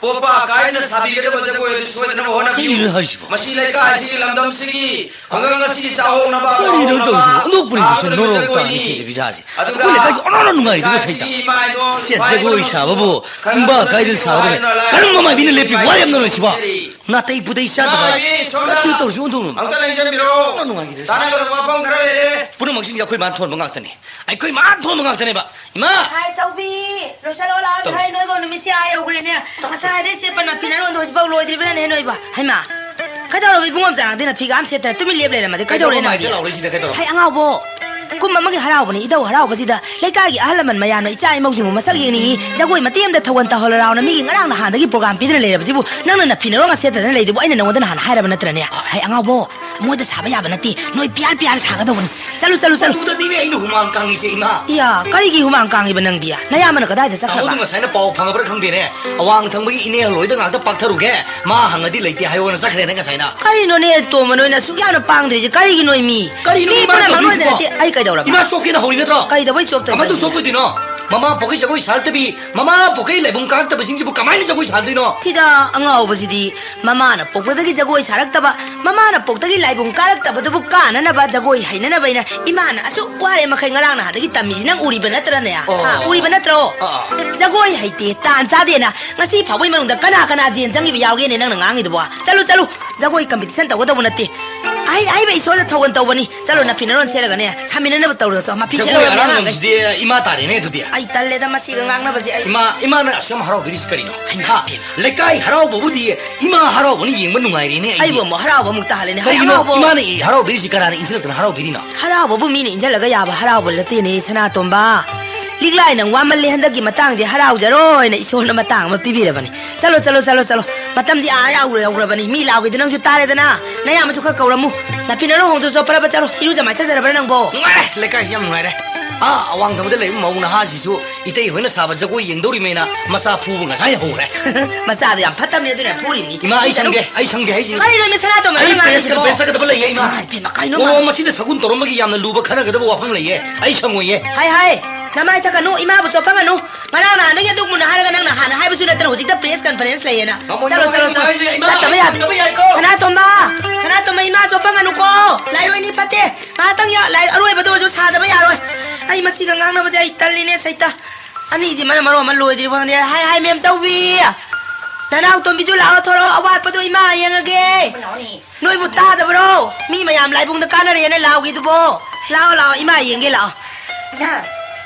ꯄꯣꯞꯄ ꯑꯀꯥꯏꯗꯅ ꯁꯥꯕꯤꯒꯗꯕ ꯖꯒꯣꯏ ꯑꯗꯨ ꯁꯣꯏꯗꯅꯕ ꯍꯣꯠꯅꯕꯤꯌꯨ꯫ ꯀꯔꯤꯅꯣ ꯍꯥꯏꯁꯤꯕꯣ? ꯃꯁꯤ ꯂꯩꯀꯥꯏ ꯑꯁꯤꯒꯤ ꯂꯝꯗꯝꯁꯤꯒꯤ ꯈꯨꯡꯒꯪ ꯑꯁꯤ ꯆꯥꯎꯍꯣꯡꯅꯕ ꯀꯔꯤꯅꯣ ꯇꯧꯔꯤꯁꯤꯕꯣ? ꯑꯣꯟꯊꯣꯛꯄꯅꯤꯗ, ꯁꯤ ꯅꯣꯔꯣꯛ ꯇꯥꯅꯤ ꯁꯤꯗꯤ ꯕꯤꯗꯥꯁꯤ꯫ ꯑꯗꯨꯒ ꯑꯩꯈꯣꯏ ꯂꯩꯀꯥꯏꯁꯤ ꯑꯣꯟꯊꯣꯛꯅ ꯅꯨꯡꯉꯥꯏꯔꯤꯗꯨꯕꯨ ꯂꯩꯀꯥꯏ ꯁꯩꯇ꯫ ꯑꯁꯤꯒꯤ ꯏꯃꯥ ꯏꯗꯣꯟ ꯁꯦ, ꯖꯒꯣꯏ ꯁꯥꯕꯕꯨ ꯈꯔ ꯏꯝꯕ ꯈꯔ ꯑꯀꯥꯏꯗꯅ ꯁꯥꯒꯗꯕꯅꯤ꯫ ꯋꯥꯏꯗꯨꯅ ꯂꯥꯏ ꯀꯔꯝꯕ ꯃꯥꯏꯕꯤꯅ ꯂꯦꯞꯄꯤꯕ ꯋꯥ ꯌꯥꯝꯅ ꯂꯣꯏꯁꯤꯕꯣ? ꯅꯥꯇꯩ ꯄꯨꯗꯩ ꯆꯥꯗꯕ꯫ ꯃꯥꯏꯕꯤ, ꯁꯣꯝꯗ ꯀꯔꯤ ꯇꯧꯔꯤꯁꯤ ꯑꯣꯟꯊꯣꯛꯅꯣ? ꯑꯝꯇ ꯂꯦꯡꯁꯤꯟꯕꯤꯔꯣ꯫ ꯑꯣꯟꯊꯣꯛꯅ ꯅꯨꯡꯉꯥꯏꯈꯤꯗ꯭ꯔꯦ꯫ ꯇꯥꯟꯅꯒꯗꯕ ꯋꯥꯐꯝ ꯈꯔ ꯂꯩꯔꯦ꯫ ꯄꯨꯝꯅꯃꯛꯁꯤꯡꯁꯦ ꯑꯩꯈꯣꯏ ꯃꯥꯅ ꯊꯣꯟꯕ ꯉꯥꯛꯇꯅꯤ꯫ ꯑꯩꯈꯣꯏ ꯃꯥꯅ ꯊꯣꯟꯕ ꯉꯥꯛꯇꯅꯦꯕ꯫ ꯏꯃꯥ! ꯍꯥꯏ, ꯆꯧꯕꯤ! ꯂꯣꯏꯁꯜꯂꯣ, ꯂꯥꯛꯑꯣ꯫ ꯇꯧ꯫ ꯍꯥꯏ, ꯅꯣꯏꯕꯧ ꯅꯨꯃꯤꯠꯁꯦ ꯑꯥ ꯌꯧꯈ꯭ꯔꯦꯅꯦ꯫ ꯇꯧ꯫ ꯉꯁꯥꯏꯗꯩ ꯁꯦꯠꯄ ꯅꯥꯐꯤ ꯅꯔꯣꯟꯗꯣ ꯍꯧꯖꯤꯛꯐꯥꯎ ꯂꯣꯏꯗ꯭ꯔꯤꯕ꯭ꯔꯥꯅꯦ, ꯅꯣꯏꯕꯣ? ꯍꯩꯃꯥ! ꯀꯩꯗꯧꯔꯕ ꯏꯕꯨꯡꯉꯣ ꯆꯥꯅꯗꯤ ꯅꯥꯐꯤꯒ ꯑꯝ ꯁꯦꯠꯇꯅ ꯇꯨꯃꯤꯟ ꯂꯦꯞ ꯂꯩꯔꯝꯃꯗꯤ ꯀꯩꯗꯧꯔꯦ ꯀꯩꯗꯧꯕ ꯅꯪꯗꯤ? ꯃꯥꯏꯗ ꯂꯥꯎꯔꯛꯏꯁꯤꯅ ꯀꯩꯗꯧꯔꯕ? ꯍꯩ, ꯑꯉꯥꯎꯕꯣ! ꯀꯨꯝ ꯑꯃꯒꯤ ꯍꯔꯥꯎꯕꯅꯤ, ꯏꯙꯧ ꯍꯔꯥꯎꯕꯁꯤꯗ ꯂꯩꯀꯥꯏꯒꯤ ꯑꯍꯜ ꯂꯃꯟ ꯃꯌꯥꯝꯅ ꯏꯆꯥ ꯏꯃꯧꯁꯤꯡꯕꯨ ꯃꯁꯛ ꯌꯦꯡꯅꯤꯡꯉꯤ, ꯖꯒꯣꯏ ꯃꯇꯦꯛ ꯑꯃꯗ ꯊꯧꯒꯜ ꯇꯧꯍꯜꯂꯣ ꯂꯥꯎꯅ ꯃꯤꯒꯤ ꯉꯔꯥꯡ ꯅꯍꯥꯟꯗꯒꯤ ꯄ꯭ꯔꯣꯒ꯭ꯔꯥꯝ ꯄꯤꯗꯨꯅ ꯂꯩꯔꯕꯁꯤꯕꯨ ꯅꯪꯅ ꯅꯥꯐꯤ ꯅꯔꯣꯟꯒ ꯁꯦꯠꯇꯗꯅ ꯂꯩꯗꯨꯕꯨ ꯑꯩꯅ ꯅꯉꯣꯟꯗ ꯅꯍꯥꯟ ꯍꯥꯏꯔꯕ ꯅꯠꯇ꯭ꯔꯅꯦ? ꯍꯩ, ꯑꯉꯥꯎꯕꯣ! ꯃꯣꯏꯗ ꯁꯥꯕ ꯌꯥꯕ ꯅꯠꯇꯦ, ꯅꯣꯏ ꯄꯤꯌꯥꯔ ꯄꯤꯌꯥꯔ ꯁꯥꯒꯗꯧꯕꯅꯤ꯫ ꯆꯠꯂꯨ, ꯆꯠꯂꯨ, ꯆꯠꯂꯨ꯫ ꯑꯗꯨꯗꯅꯤꯅꯦ ꯑꯩꯅ ꯍꯨꯃꯥꯡ ꯀꯥꯡꯉꯤꯁꯦ, ꯏꯃꯥ꯫ ꯏꯌꯥ, ꯀꯔꯤꯒꯤ ꯍꯨꯃꯥꯡ ꯀꯥꯡꯉꯤꯕ ꯅꯪꯗꯤ? ꯅꯌꯥꯝꯕꯅ ꯀꯗꯥꯏꯗ ꯆꯠꯈ꯭ꯔꯕ? ꯇꯥꯃꯣꯗꯣ ꯉꯁꯥꯏꯅ ꯄꯥꯎ ꯐꯪꯉꯕ꯭ꯔꯥ ꯈꯪꯗꯦꯅꯦ꯫ ꯑꯋꯥꯡ ꯊꯪꯕꯒꯤ ꯏꯅꯦ ꯍꯜꯂꯣꯏꯗ ꯉꯥꯛꯇ ꯄꯥꯛꯊꯔꯨꯒꯦ꯫ ꯃꯥ ꯍꯪꯉꯗꯤ ꯂꯩꯇꯦ ꯍꯥꯏꯌꯣꯅ ꯆꯠꯈ꯭ꯔꯦꯅꯦ ꯉꯁꯥꯏꯅ꯫ ꯀꯔꯤꯅꯣꯅꯦ, ꯇꯣꯝꯕ, ꯅꯣꯏꯅ ꯑꯁꯨꯛ ꯌꯥꯝꯅ ꯄꯥꯡꯗ꯭ꯔꯤꯁꯦ ꯀꯔꯤꯒꯤꯅꯣ ꯃꯤ? ꯀꯔꯤꯅꯣ ꯃꯤ ꯏꯃꯥꯅ ꯄꯨꯝꯅꯃꯛ ꯂꯣꯏꯅ ꯇꯧꯔꯤꯁꯤꯕꯣ? ꯅꯠꯇꯦ, ꯑꯩ ꯀꯩꯗꯧꯔꯕ? ꯏꯃꯥ ꯆꯣꯞꯀꯦꯅ ꯍꯧꯔꯤ ꯅꯠꯇ꯭ꯔꯣ? ꯀꯩꯗꯧꯕꯩ ꯆꯣꯞꯇꯣꯏꯕ ꯀꯃꯥꯏꯅ ꯑꯩꯗꯤ? ꯆꯣꯞꯄꯣꯏꯗꯣꯏꯅꯣ? ꯃꯃꯥ ꯄꯣꯛꯀꯩ ꯖꯒꯣꯏ ꯁꯥꯔꯛꯇꯕꯤ, ꯃꯃꯥ ꯄꯣꯛꯀꯩ ꯂꯥꯏꯕꯨꯡ ꯀꯥꯔꯛꯇꯕꯁꯤꯡꯁꯤꯕꯨ ꯀꯃꯥꯏꯅ ꯖꯒꯣꯏ ꯁꯥꯗꯣꯏꯅꯣ? ꯊꯤꯗ ꯑꯉꯥꯎꯕꯁꯤꯗꯤ꯫ ꯃꯃꯥꯅ ꯄꯣꯛꯄꯗꯒꯤ ꯖꯒꯣꯏ ꯁꯥꯔꯛꯇꯕ, ꯃꯃꯥꯅ ꯄꯣꯛꯇꯒꯤ ꯂꯥꯏꯕꯨꯡ ꯀꯥꯔꯛꯇꯕꯗꯨꯕꯨ ꯀꯥꯅꯅꯕ ꯖꯒꯣꯏ ꯍꯩꯅꯅꯕ ꯑꯩꯅ ꯏꯃꯥꯅ ꯑꯁꯨꯛ ꯋꯥꯔꯦ ꯃꯈꯩ ꯉꯔꯥꯡ ꯅꯍꯥꯟꯗꯒꯤ ꯇꯝꯃꯤꯁꯤ ꯅꯪ ꯎꯔꯤꯕ ꯅꯠꯇ꯭ꯔꯅꯦ? ꯑꯣ꯫ ꯍꯥ, ꯎꯔꯤꯕ ꯅꯠꯇ꯭ꯔꯣ? ꯑꯥ, ꯑꯥ꯫ ꯖꯒꯣꯏ ꯍꯩꯇꯦ, ꯇꯥꯟ ꯆꯥꯗꯦꯅ ꯉꯁꯤ ꯐꯥꯎꯕꯒꯤ ꯃꯅꯨꯡꯗ ꯀꯅꯥ ꯀꯅꯥ ꯖꯦꯟ ꯆꯪꯉꯤꯕ ꯌꯥꯎꯒꯦꯅꯦ ꯅꯪꯅ ꯉꯥꯡꯉꯤꯗꯨꯕꯣ? ꯆꯠꯂꯨ, ꯆꯠꯂꯨ, ꯖꯒꯣꯏ ꯀꯝꯄꯤꯇꯤꯁꯟ ꯇꯧꯒꯗꯧꯕ ꯅꯠꯇꯦ꯫ ꯑꯍꯩ ꯑꯍꯩꯕ ꯏꯁꯣꯔꯗ ꯊꯧꯒꯜ ꯇꯧꯕꯅꯤ꯫ ꯆꯠꯂꯣ, ꯅꯐꯤ ꯅꯔꯣꯟ ꯁꯦꯠꯂꯒꯅꯦ, ꯁꯥꯃꯤꯟꯅꯅꯕ ꯇꯧꯔꯣ꯫ ꯆꯣ, ꯃꯐꯤ ꯖꯒꯣꯏ ꯁꯦꯠꯂꯒ ꯃꯌꯥꯝ ꯑꯔꯥꯡꯕꯁꯤꯗꯤ ꯏꯃꯥ ꯇꯥꯔꯦꯅꯦ ꯑꯗꯨꯗꯤ꯫ ꯑꯩ ꯇꯜꯂꯦꯗ ꯃꯁꯤꯒ ꯉꯥꯡꯅꯕꯁꯦ ꯑꯩ꯫ ꯏꯃꯥ, ꯏꯃꯥꯅ ꯑꯁꯨꯛ ꯌꯥꯝ ꯍꯔꯥꯎꯕꯤꯔꯤꯁꯤ ꯀꯔꯤꯅꯣ? ꯍꯩꯃꯥ, ꯍꯥ? ꯏꯕꯦꯝꯃ꯫ ꯂꯩꯀꯥꯏ ꯍꯔꯥꯎꯕꯕꯨꯗꯤ ꯏꯃꯥ ꯍꯔꯥꯎꯕꯅ ꯌꯦꯡꯕ ꯅꯨꯡꯉꯥꯏꯔꯦꯅꯦ ꯑꯩꯗꯤ꯫ ꯑꯩꯕꯨ ꯑꯃꯨꯛ ꯍꯔꯥꯎꯕ ꯑꯃꯨꯛ ꯇꯥꯍꯜꯂꯦꯅꯦ꯫ ꯍꯩ, ꯀꯔꯤꯒꯤꯅꯣ? ꯑꯉꯥꯎꯕ꯫ ꯏꯃꯥꯅ ꯍꯔꯥꯎꯕꯤꯔꯤꯁꯤ ꯀꯅꯥꯅ ꯏꯟꯁꯤꯜꯂꯛꯇꯅ ꯍꯔꯥꯎꯕꯤꯔꯤꯅꯣ? ꯍꯔꯥꯎꯕꯕꯨ ꯃꯤꯅ ꯏꯟꯁꯤꯜꯂꯒ ꯌꯥꯕ ꯍꯔꯥꯎꯕ ꯅꯠꯇꯦꯅꯦ, ꯁꯅꯥꯇꯣꯝꯕ꯫ ꯂꯤꯛꯂꯥꯏ ꯅꯪ ꯋꯥꯃꯜꯂꯦ, ꯍꯟꯗꯛꯀꯤ ꯃꯇꯥꯡꯁꯦ ꯍꯔꯥꯎꯖꯔꯣꯏꯅ ꯏꯁꯣꯔꯅ ꯃꯇꯥꯡ ꯑꯃ ꯄꯤꯕꯤꯔꯕꯅꯤ꯫ ꯆꯠꯂꯣ, ꯆꯠꯂꯣ, ꯆꯠꯂꯣ, ꯆꯠꯂꯣ꯫ ꯃꯇꯝꯗꯤ ꯑꯥ ꯌꯧꯔ-, ꯌꯧꯈ꯭ꯔꯕꯅꯤ꯫ ꯃꯤ ꯂꯥꯎꯈꯤꯗꯨ ꯅꯪꯁꯨ ꯇꯥꯔꯦꯗꯅ꯫ ꯅꯌꯥꯝꯕꯁꯨ ꯈꯔ ꯀꯧꯔꯝꯃꯨ꯫ ꯅꯥꯐꯤ ꯅꯔꯣꯟ ꯍꯣꯡꯗꯣꯛꯑꯣ, ꯆꯣꯞꯄ꯭ꯔꯕ ꯆꯠꯂꯣ꯫ ꯏꯔꯨꯖ ꯃꯥꯏꯊꯖꯔꯕ꯭ꯔꯥ ꯅꯪꯕꯣ? ꯅꯨꯡꯉꯥꯏꯔꯦ, ꯂꯩꯀꯥꯏꯁꯤ ꯌꯥꯝ ꯅꯨꯡꯉꯥꯏꯔꯦ꯫ ꯑꯥ, ꯑꯋꯥꯡ ꯊꯪꯕꯗ ꯂꯩꯕ ꯃꯧ ꯅꯍꯥꯁꯤꯁꯨ ꯏꯇꯩ ꯍꯣꯏꯅ ꯁꯥꯕ ꯖꯒꯣꯏ ꯌꯦꯡꯗꯧꯔꯤꯃꯦꯅ ꯃꯆꯥ ꯐꯨꯕ ꯉꯁꯥꯏ ꯍꯧꯔꯦ꯫ ꯃꯆꯥꯗꯣ ꯌꯥꯝ ꯐꯠꯇꯕꯅꯦ, ꯑꯗꯨꯅ ꯐꯨꯔꯤꯕꯅꯤ꯫ ꯏꯃꯥ, ꯑꯩ ꯁꯪꯒꯦ, ꯑꯩ ꯁꯪꯒꯦ ꯍꯥꯏꯁꯤꯅꯤ꯫ ꯀꯔꯤꯅꯣ ꯃꯤ ꯁꯅꯥꯇꯣꯝꯕ ꯑꯩ ꯅꯪꯅ ꯄ꯭ꯔꯦꯁ, ꯉꯥꯡꯉꯤꯁꯤꯕꯣ? ꯄ꯭ꯔꯦꯁ ꯆꯠꯀꯗꯕ ꯂꯩꯌꯦ, ꯏꯃꯥ꯫ ꯏꯃꯥ, ꯏꯕꯦꯝꯃ, ꯀꯩꯅꯣ ꯃꯥ? ꯑꯣ, ꯃꯁꯤꯗ ꯁꯒꯨꯟ ꯇꯧꯔꯝꯕꯒꯤ ꯌꯥꯝꯅ ꯂꯨꯕ ꯈꯟꯅꯒꯗꯕ ꯋꯥꯐꯝ ꯂꯩꯌꯦ꯫ ꯑꯩ ꯁꯪꯉꯣꯏꯌꯦ꯫ ꯍꯥꯏ, ꯍꯥꯏ, ꯅꯃꯥꯏ ꯊꯛꯀꯅꯨ, ꯏꯃꯥꯕꯨ ꯆꯣꯞꯍꯟꯒꯅꯨ꯫ ꯉꯔꯥꯡ ꯅꯍꯥꯟꯗꯒꯤ ꯑꯗꯨꯒꯨꯝꯅ ꯍꯥꯏꯔꯒ ꯅꯪꯅ ꯍꯥꯟꯅ ꯍꯥꯏꯕꯁꯨ ꯅꯠꯇꯅ ꯍꯧꯖꯤꯛ ꯗ ꯄ꯭ꯔꯦꯁ ꯀꯟꯐꯔꯦꯟꯁ ꯂꯩꯌꯦꯅ꯫ ꯃꯃꯣꯟ ꯆꯠꯂꯣ, ꯆꯠꯂꯣ, ꯆꯠꯂꯣ꯫ ꯍꯥꯏꯁꯦ ꯏꯃꯥ꯫ ꯅꯠꯇꯕ ꯌꯥꯗꯦ꯫ ꯅꯠꯇꯕ ꯌꯥꯏꯀꯣ꯫ ꯁꯅꯥꯇꯣꯝꯕ, ꯁꯅꯥꯇꯣꯝꯕ, ꯏꯃꯥ ꯆꯣꯞꯄ ꯉꯥꯅꯨꯀꯣ꯫ ꯂꯥꯏꯔꯣꯏꯅꯤ ꯐꯠꯇꯦ꯫ ꯉꯥꯏꯍꯥꯛꯇꯪ ꯌꯥ-, ꯂꯥꯏ-, ꯑꯔꯣꯏꯕꯗ ꯑꯣꯏꯔꯁꯨ ꯁꯥꯗꯕ ꯌꯥꯔꯣꯏ꯫ ꯑꯩ ꯃꯁꯤꯒ ꯉꯥꯡꯅꯕꯁꯦ ꯑꯩ ꯇꯜꯂꯤꯅꯦ, ꯁꯩꯇ꯫ ꯑꯅꯤꯁꯤꯃꯅ ꯃꯔꯣꯟ ꯑꯃ ꯂꯣꯏꯗ꯭ꯔꯤꯕ ꯈꯪꯗꯦ꯫ ꯍꯥꯏ, ꯍꯥꯏ, ꯃꯦꯝ ꯆꯧꯕꯤ꯫ ꯅꯅꯥꯎ ꯇꯣꯝꯕꯤꯁꯨ ꯂꯥꯛꯑꯣ, ꯊꯣꯔꯛꯑꯣ, ꯑꯋꯥꯠꯄꯗꯣ ꯏꯃꯥ ꯌꯦꯡꯉꯒꯦ꯫ ꯂꯥꯛꯑꯣꯅꯦ꯫ ꯅꯣꯏꯕꯨ ꯇꯥꯗꯕ꯭ꯔꯣ? ꯃꯤ ꯃꯌꯥꯝ ꯂꯥꯏꯕꯨꯡꯗ ꯀꯥꯟꯅꯔꯦꯅ ꯂꯥꯎꯒꯤꯗꯨꯕꯣ? ꯂꯥꯛꯑꯣ, ꯂꯥꯛꯑꯣ, ꯏꯃꯥ ꯌꯦꯡꯒꯦ ꯂꯥꯛꯑꯣ꯫ ꯏꯃꯥ,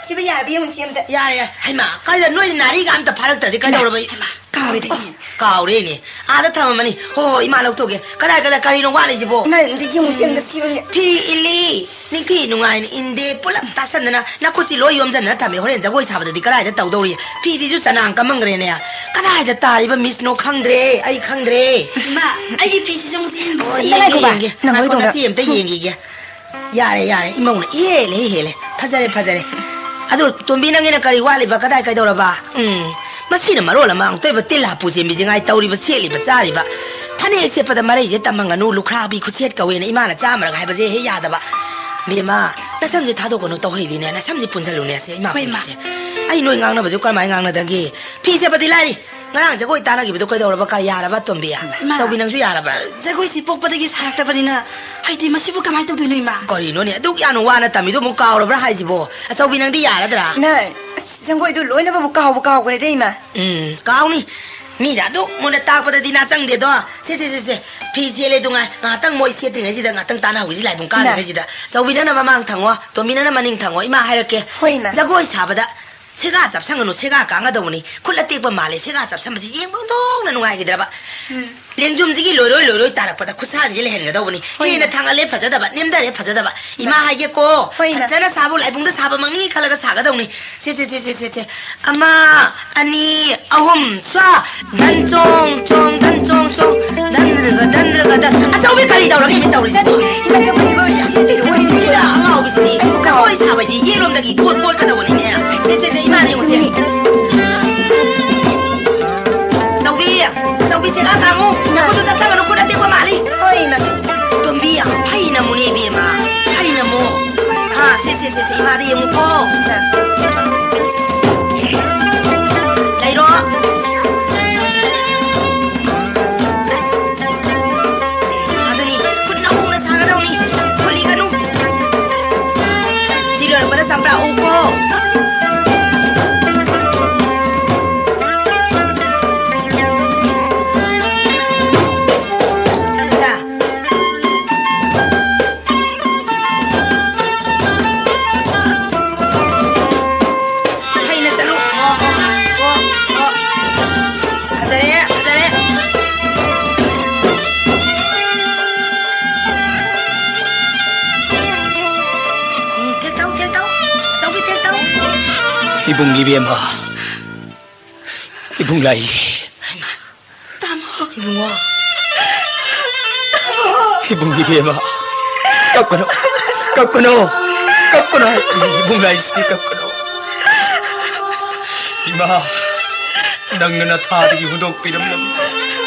ꯁꯤꯕꯨ ꯌꯥꯔꯕ ꯌꯦꯡꯉꯨꯁꯤ ꯑꯝꯇ꯫ ꯌꯥꯔꯦ, ꯌꯥꯔꯦ꯫ ꯍꯩꯃꯥ, ꯀꯥꯏꯗ ꯅꯣꯏ ꯅꯥꯔꯤꯒ ꯑꯝꯇ ꯐꯥꯔꯛꯇ꯭ꯔꯗꯤ ꯀꯩꯗꯧꯔꯕ? ꯍꯩꯃꯥ, ꯀꯥꯎꯔꯦꯗ꯫ ꯑꯣ, ꯀꯥꯎꯔꯦꯅꯦ꯫ ꯑꯥꯗ ꯊꯝꯃꯝꯃꯅꯤ꯫ ꯍꯣ, ꯍꯣ, ꯏꯃꯥ ꯂꯧꯊꯣꯛꯀꯦ꯫ ꯀꯗꯥꯏ, ꯀꯗꯥꯏ, ꯀꯔꯤꯅꯣ ꯋꯥꯠꯂꯤꯁꯤꯕꯣ? ꯏꯃꯥ, ꯑꯝꯇ ꯌꯦꯡꯉꯨꯁꯤ ꯑꯝꯇ ꯊꯤꯕꯅꯦ꯫ ꯐꯤ ꯏꯜꯂꯤ꯫ ꯅꯤꯡꯊꯤ ꯅꯨꯡꯉꯥꯏꯅ ꯏꯟꯗꯦ꯫ ꯄꯨꯂꯞ ꯇꯥꯁꯟꯗꯅ ꯅꯈꯨꯠꯁꯤ ꯂꯣꯏ ꯌꯣꯝꯁꯤꯟꯗꯅ ꯊꯝꯃꯦ꯫ ꯍꯣꯔꯦꯟ ꯖꯒꯣꯏ ꯁꯥꯕꯗꯗꯤ ꯀꯗꯥꯏꯗ ꯇꯧꯗꯧꯔꯤ? ꯐꯤꯁꯤꯁꯨ ꯆꯅꯥꯡ ꯀꯃꯝꯈ꯭ꯔꯦꯅꯦ꯫ ꯀꯗꯥꯏꯗ ꯇꯥꯔꯤꯕ ꯃꯤꯁꯅꯣ ꯈꯪꯗ꯭ꯔꯦ꯫ ꯑꯩ ꯈꯪꯗ꯭ꯔꯦ꯫ ꯏꯃꯥ, ꯑꯩꯒꯤ ꯐꯤꯁꯤꯁꯨ ꯑꯃꯨꯛꯇ ꯌꯦꯡꯕꯤꯌꯨ꯫ ꯑꯣ, ꯏꯃꯥ, ꯏꯃꯥ, ꯉꯥꯏꯈꯣ, ꯏꯃꯥ, ꯉꯥꯏꯈꯣ, ꯏꯃꯥ꯫ ꯅꯪ ꯉꯥꯏꯈꯣ, ꯍꯣꯏꯗꯣ ꯉꯁꯤ ꯑꯝꯇ ꯌꯦꯡꯈꯤꯒꯦ꯫ ꯌꯥꯔꯦ, ꯌꯥꯔꯦ, ꯏꯃꯧꯅ ꯏꯍꯦꯜ ꯍꯦꯛ ꯍꯦꯜꯂꯦ꯫ ꯐꯖꯔꯦ, ꯐꯖꯔꯦ꯫ ꯑꯗꯨ ꯇꯣꯝꯕꯤ, ꯅꯪꯒꯤꯅ ꯀꯔꯤ ꯋꯥꯠꯂꯤꯕ? ꯀꯗꯥꯏ ꯀꯩꯗꯧꯔꯕ? ꯎꯝ, ꯃꯁꯤꯅ ꯃꯔꯣꯜ ꯑꯃ ꯑꯃꯨꯛꯇꯣꯏꯕ ꯇꯤꯜ ꯍꯥꯄꯨ ꯆꯦꯟꯕꯤꯁꯤ ꯉꯥꯏ ꯇꯧꯔꯤꯕ, ꯁꯦꯠꯂꯤꯕ, ꯆꯥꯔꯤꯕ꯫ ꯐꯅꯦꯛ ꯁꯦꯠꯄꯗ ꯃꯔꯩꯁꯦ ꯇꯝꯍꯟꯒꯅꯨ, ꯂꯨꯈ꯭ꯔꯥꯕꯤ ꯈꯨꯠꯁꯦꯠ ꯀꯧꯋꯦꯅ ꯏꯃꯥꯅ ꯆꯥꯝꯃꯔꯛ ꯍꯥꯏꯕꯁꯦ ꯍꯦꯛ ꯌꯥꯗꯕ꯫ ꯕꯦꯝꯃ, ꯅꯁꯝꯁꯦ ꯊꯥꯗꯣꯛꯀꯅꯨ, ꯇꯧꯍꯩꯗꯤꯅꯦ, ꯅꯁꯝꯁꯦ ꯄꯨꯟꯁꯜꯂꯨꯅꯦ, ꯁꯦ, ꯏꯃꯥ ꯍꯣꯏ, ꯏꯃꯥ꯫ ꯄꯨꯟꯁꯦ꯫ ꯑꯩ ꯅꯣꯏ ꯉꯥꯡꯅꯕꯁꯨ ꯀꯔꯝꯍꯥꯏꯅ ꯉꯥꯡꯅꯗꯒꯦ? ꯐꯤ ꯁꯦꯠꯄꯗꯤ ꯂꯥꯏꯔꯤ, ꯉꯔꯥꯡ ꯖꯒꯣꯏ ꯇꯥꯟꯅꯈꯤꯕꯗꯣ ꯀꯩꯗꯧꯔꯕ? ꯀꯔꯤ ꯌꯥꯔꯕ, ꯇꯣꯝꯕꯤ? ꯏꯃꯥ, ꯆꯧꯕꯤ, ꯅꯪꯁꯨ ꯌꯥꯔꯕ꯭ꯔꯥ? ꯖꯒꯣꯏꯁꯤ ꯄꯣꯛꯄꯗꯒꯤ ꯁꯥꯔꯛꯇꯕꯅꯤꯅ, ꯍꯥꯏꯗꯤ ꯃꯁꯤꯕꯨ ꯀꯃꯥꯏꯅ ꯇꯧꯗꯣꯏꯅꯣ, ꯏꯃꯥ? ꯀꯔꯤꯅꯣꯅꯦ, ꯑꯗꯨꯛ ꯌꯥꯝꯅ ꯋꯥꯅ ꯇꯝꯃꯤꯗꯨ ꯑꯃꯨꯛ ꯀꯥꯎꯔꯕ꯭ꯔꯥ ꯍꯥꯏꯁꯤꯕꯣ? ꯑꯆꯧꯕꯤ, ꯅꯪꯗꯤ ꯌꯥꯔꯗ꯭ꯔꯥ? ꯏꯃꯥ, ꯑꯁ, ꯖꯒꯣꯏꯗꯨ ꯂꯣꯏꯅꯕꯕꯨ ꯀꯥꯎꯕꯨ ꯀꯥꯎꯈ꯭ꯔꯦꯗ, ꯏꯃꯥ꯫ ꯎꯝ, ꯀꯥꯎꯅꯤ꯫ ꯃꯤꯅ ꯑꯗꯨꯛ ꯃꯨꯟꯅ ꯇꯥꯛꯄꯗꯗꯤ ꯅꯥ ꯆꯪꯗꯦꯗꯣ꯫ ꯁꯦ, ꯁꯦ, ꯁꯦ, ꯁꯦ꯫ ꯐꯤ ꯁꯦꯠꯂꯦ ꯑꯗꯨ ꯉꯥꯏ꯫ ꯉꯥꯏꯍꯥꯛꯇꯪ ꯃꯣꯏ ꯁꯦꯠꯇ꯭ꯔꯤꯉꯩꯁꯤꯗ ꯉꯥꯏꯍꯥꯛꯇꯪ ꯇꯥꯟꯅꯍꯧꯈꯤꯁꯤ, ꯂꯥꯏꯕꯨꯡ ꯏꯃꯥ꯫ ꯀꯥꯗ꯭ꯔꯤꯉꯩꯁꯤꯗ꯫ ꯆꯧꯕꯤ, ꯅꯪꯅ ꯃꯃꯥꯡ ꯊꯪꯉꯣ, ꯇꯣꯝꯕꯤ, ꯅꯪꯅ ꯃꯅꯤꯡ ꯊꯪꯉꯣ꯫ ꯏꯃꯥ ꯍꯥꯏꯔꯛꯀꯦ꯫ ꯍꯣꯏ, ꯏꯃꯥ꯫ ꯖꯒꯣꯏ ꯁꯥꯕꯗ ꯁꯦꯒꯥ ꯆꯞꯁꯟꯒꯅꯨ, ꯁꯦꯒꯥ ꯀꯥꯡꯒꯗꯧꯕꯅꯤ꯫ ꯈꯨꯠ ꯑꯇꯦꯛꯄ ꯃꯥꯜꯂꯦ, ꯁꯦꯒꯥ ꯆꯞꯁꯟꯕꯁꯤ ꯌꯦꯡꯕ ꯑꯣꯟꯊꯣꯛꯅ ꯅꯨꯡꯉꯥꯏꯈꯤꯗ꯭ꯔꯕ꯫ ꯎꯝ꯫ ꯂꯦꯡꯖꯨꯝꯁꯤꯒꯤ ꯂꯣꯏꯔꯣꯏ ꯂꯣꯏꯔꯣꯏ ꯇꯥꯔꯛꯄꯗ ꯈꯨꯠꯁꯥꯁꯤꯡꯁꯦ ꯂꯩꯍꯟꯒꯗꯧꯕꯅꯤ꯫ ꯍꯣꯏ, ꯍꯦꯟꯅ ꯏꯃꯥ꯫ ꯊꯥꯡꯍꯜꯂꯦ ꯐꯖꯗꯕ, ꯅꯦꯝꯊꯔꯦ ꯐꯖꯗꯕ꯫ ꯏꯃꯥ ꯍꯣꯏ꯫ ꯍꯥꯏꯒꯦꯀꯣ, ꯍꯣꯏ, ꯏꯃꯥ꯫ ꯐꯖꯅ ꯁꯥꯕꯨ ꯂꯥꯏꯕꯨꯡꯗ ꯁꯥꯕꯃꯛꯅꯤ ꯈꯜꯂꯒ ꯁꯥꯒꯗꯧꯅꯤ꯫ ꯁꯦ, ꯁꯦ, ꯁꯦ, ꯁꯦ, ꯁꯦ, ꯁꯦ꯫ ꯑꯃ, ꯑꯅꯤ, ꯑꯍꯨꯝ, ꯁ꯭ꯋꯥ꯫ ꯙꯟ ꯆꯣꯡ ꯆꯣꯡ, ꯙꯟ ꯆꯣꯡ ꯆꯣꯡ, ꯙꯟꯗ꯭ꯔꯒ, ꯙꯟꯗ꯭ꯔꯒ, ꯙꯟ꯫ ꯑꯆꯧꯕꯤ ꯀꯔꯤ ꯇꯧꯔꯒꯦ ꯃꯤ ꯇꯧꯔꯤꯁꯦ? ꯏꯃꯥ, ꯆꯠꯄꯅꯦꯕ, ꯌꯥꯝ ꯁꯤꯠꯇꯦ, ꯂꯣꯏꯔꯦ, ꯁꯤꯗ ꯑꯉꯥꯎꯕꯤꯁꯤꯗꯤ꯫ ꯑꯩꯕꯨ ꯀꯥꯎ- ꯖꯒꯣꯏ ꯁꯥꯕꯗꯤ ꯌꯦꯠꯂꯣꯝꯗꯒꯤ ꯀꯣꯠ ꯀꯣꯠꯀꯗꯧꯕꯅꯤꯅꯦ꯫ ꯁꯦ, ꯁꯦ, ꯁꯦ, ꯏꯃꯥꯅ ꯌꯦꯡꯉꯨꯁꯦ꯫ ꯆꯧꯕꯤ, ꯆꯧꯕꯤ, ꯁꯦꯒꯥ ꯀꯥꯡꯉꯨ꯫ ꯏꯃꯥ꯫ ꯅꯈꯨꯠꯇꯨ ꯆꯞꯁꯟꯒꯅꯨ, ꯈꯨꯠ ꯑꯇꯦꯛꯄ ꯃꯥꯜꯂꯤ꯫ ꯍꯣꯏ, ꯏꯃꯥ꯫ ꯇꯣꯝꯕꯤ, ꯐꯩꯅ ꯃꯨꯅꯦ ꯏꯕꯦꯝꯃ, ꯐꯩꯅ ꯃꯨ꯫ ꯍꯥ, ꯁꯦ, ꯁꯦ, ꯁꯦ, ꯁꯦ, ꯏꯃꯥꯗ ꯌꯦꯡꯉꯨꯀꯣ꯫ ꯏꯃꯥ꯫ ꯂꯩꯔꯣ꯫ ꯏꯕꯨꯡ ꯏꯕꯦꯝꯃ, ꯏꯕꯨꯡ ꯂꯥꯏ꯫ ꯇꯥꯃꯣ꯫ ꯏꯕꯨꯡꯉꯣ꯫ ꯏꯕꯨꯡ ꯏꯕꯦꯝꯃ, ꯀꯞꯀꯅꯨ, ꯀꯞꯀꯅꯨ, ꯀꯞꯀꯅꯨ꯫ ꯏꯕꯨꯡ ꯂꯥꯏꯁꯤꯗꯤ ꯀꯞꯀꯅꯨ꯫ ꯏꯃꯥ, ꯅꯪꯅ ꯅꯊꯥꯗꯒꯤ ꯍꯨꯟꯗꯣꯛꯄꯤꯔꯝꯂꯕ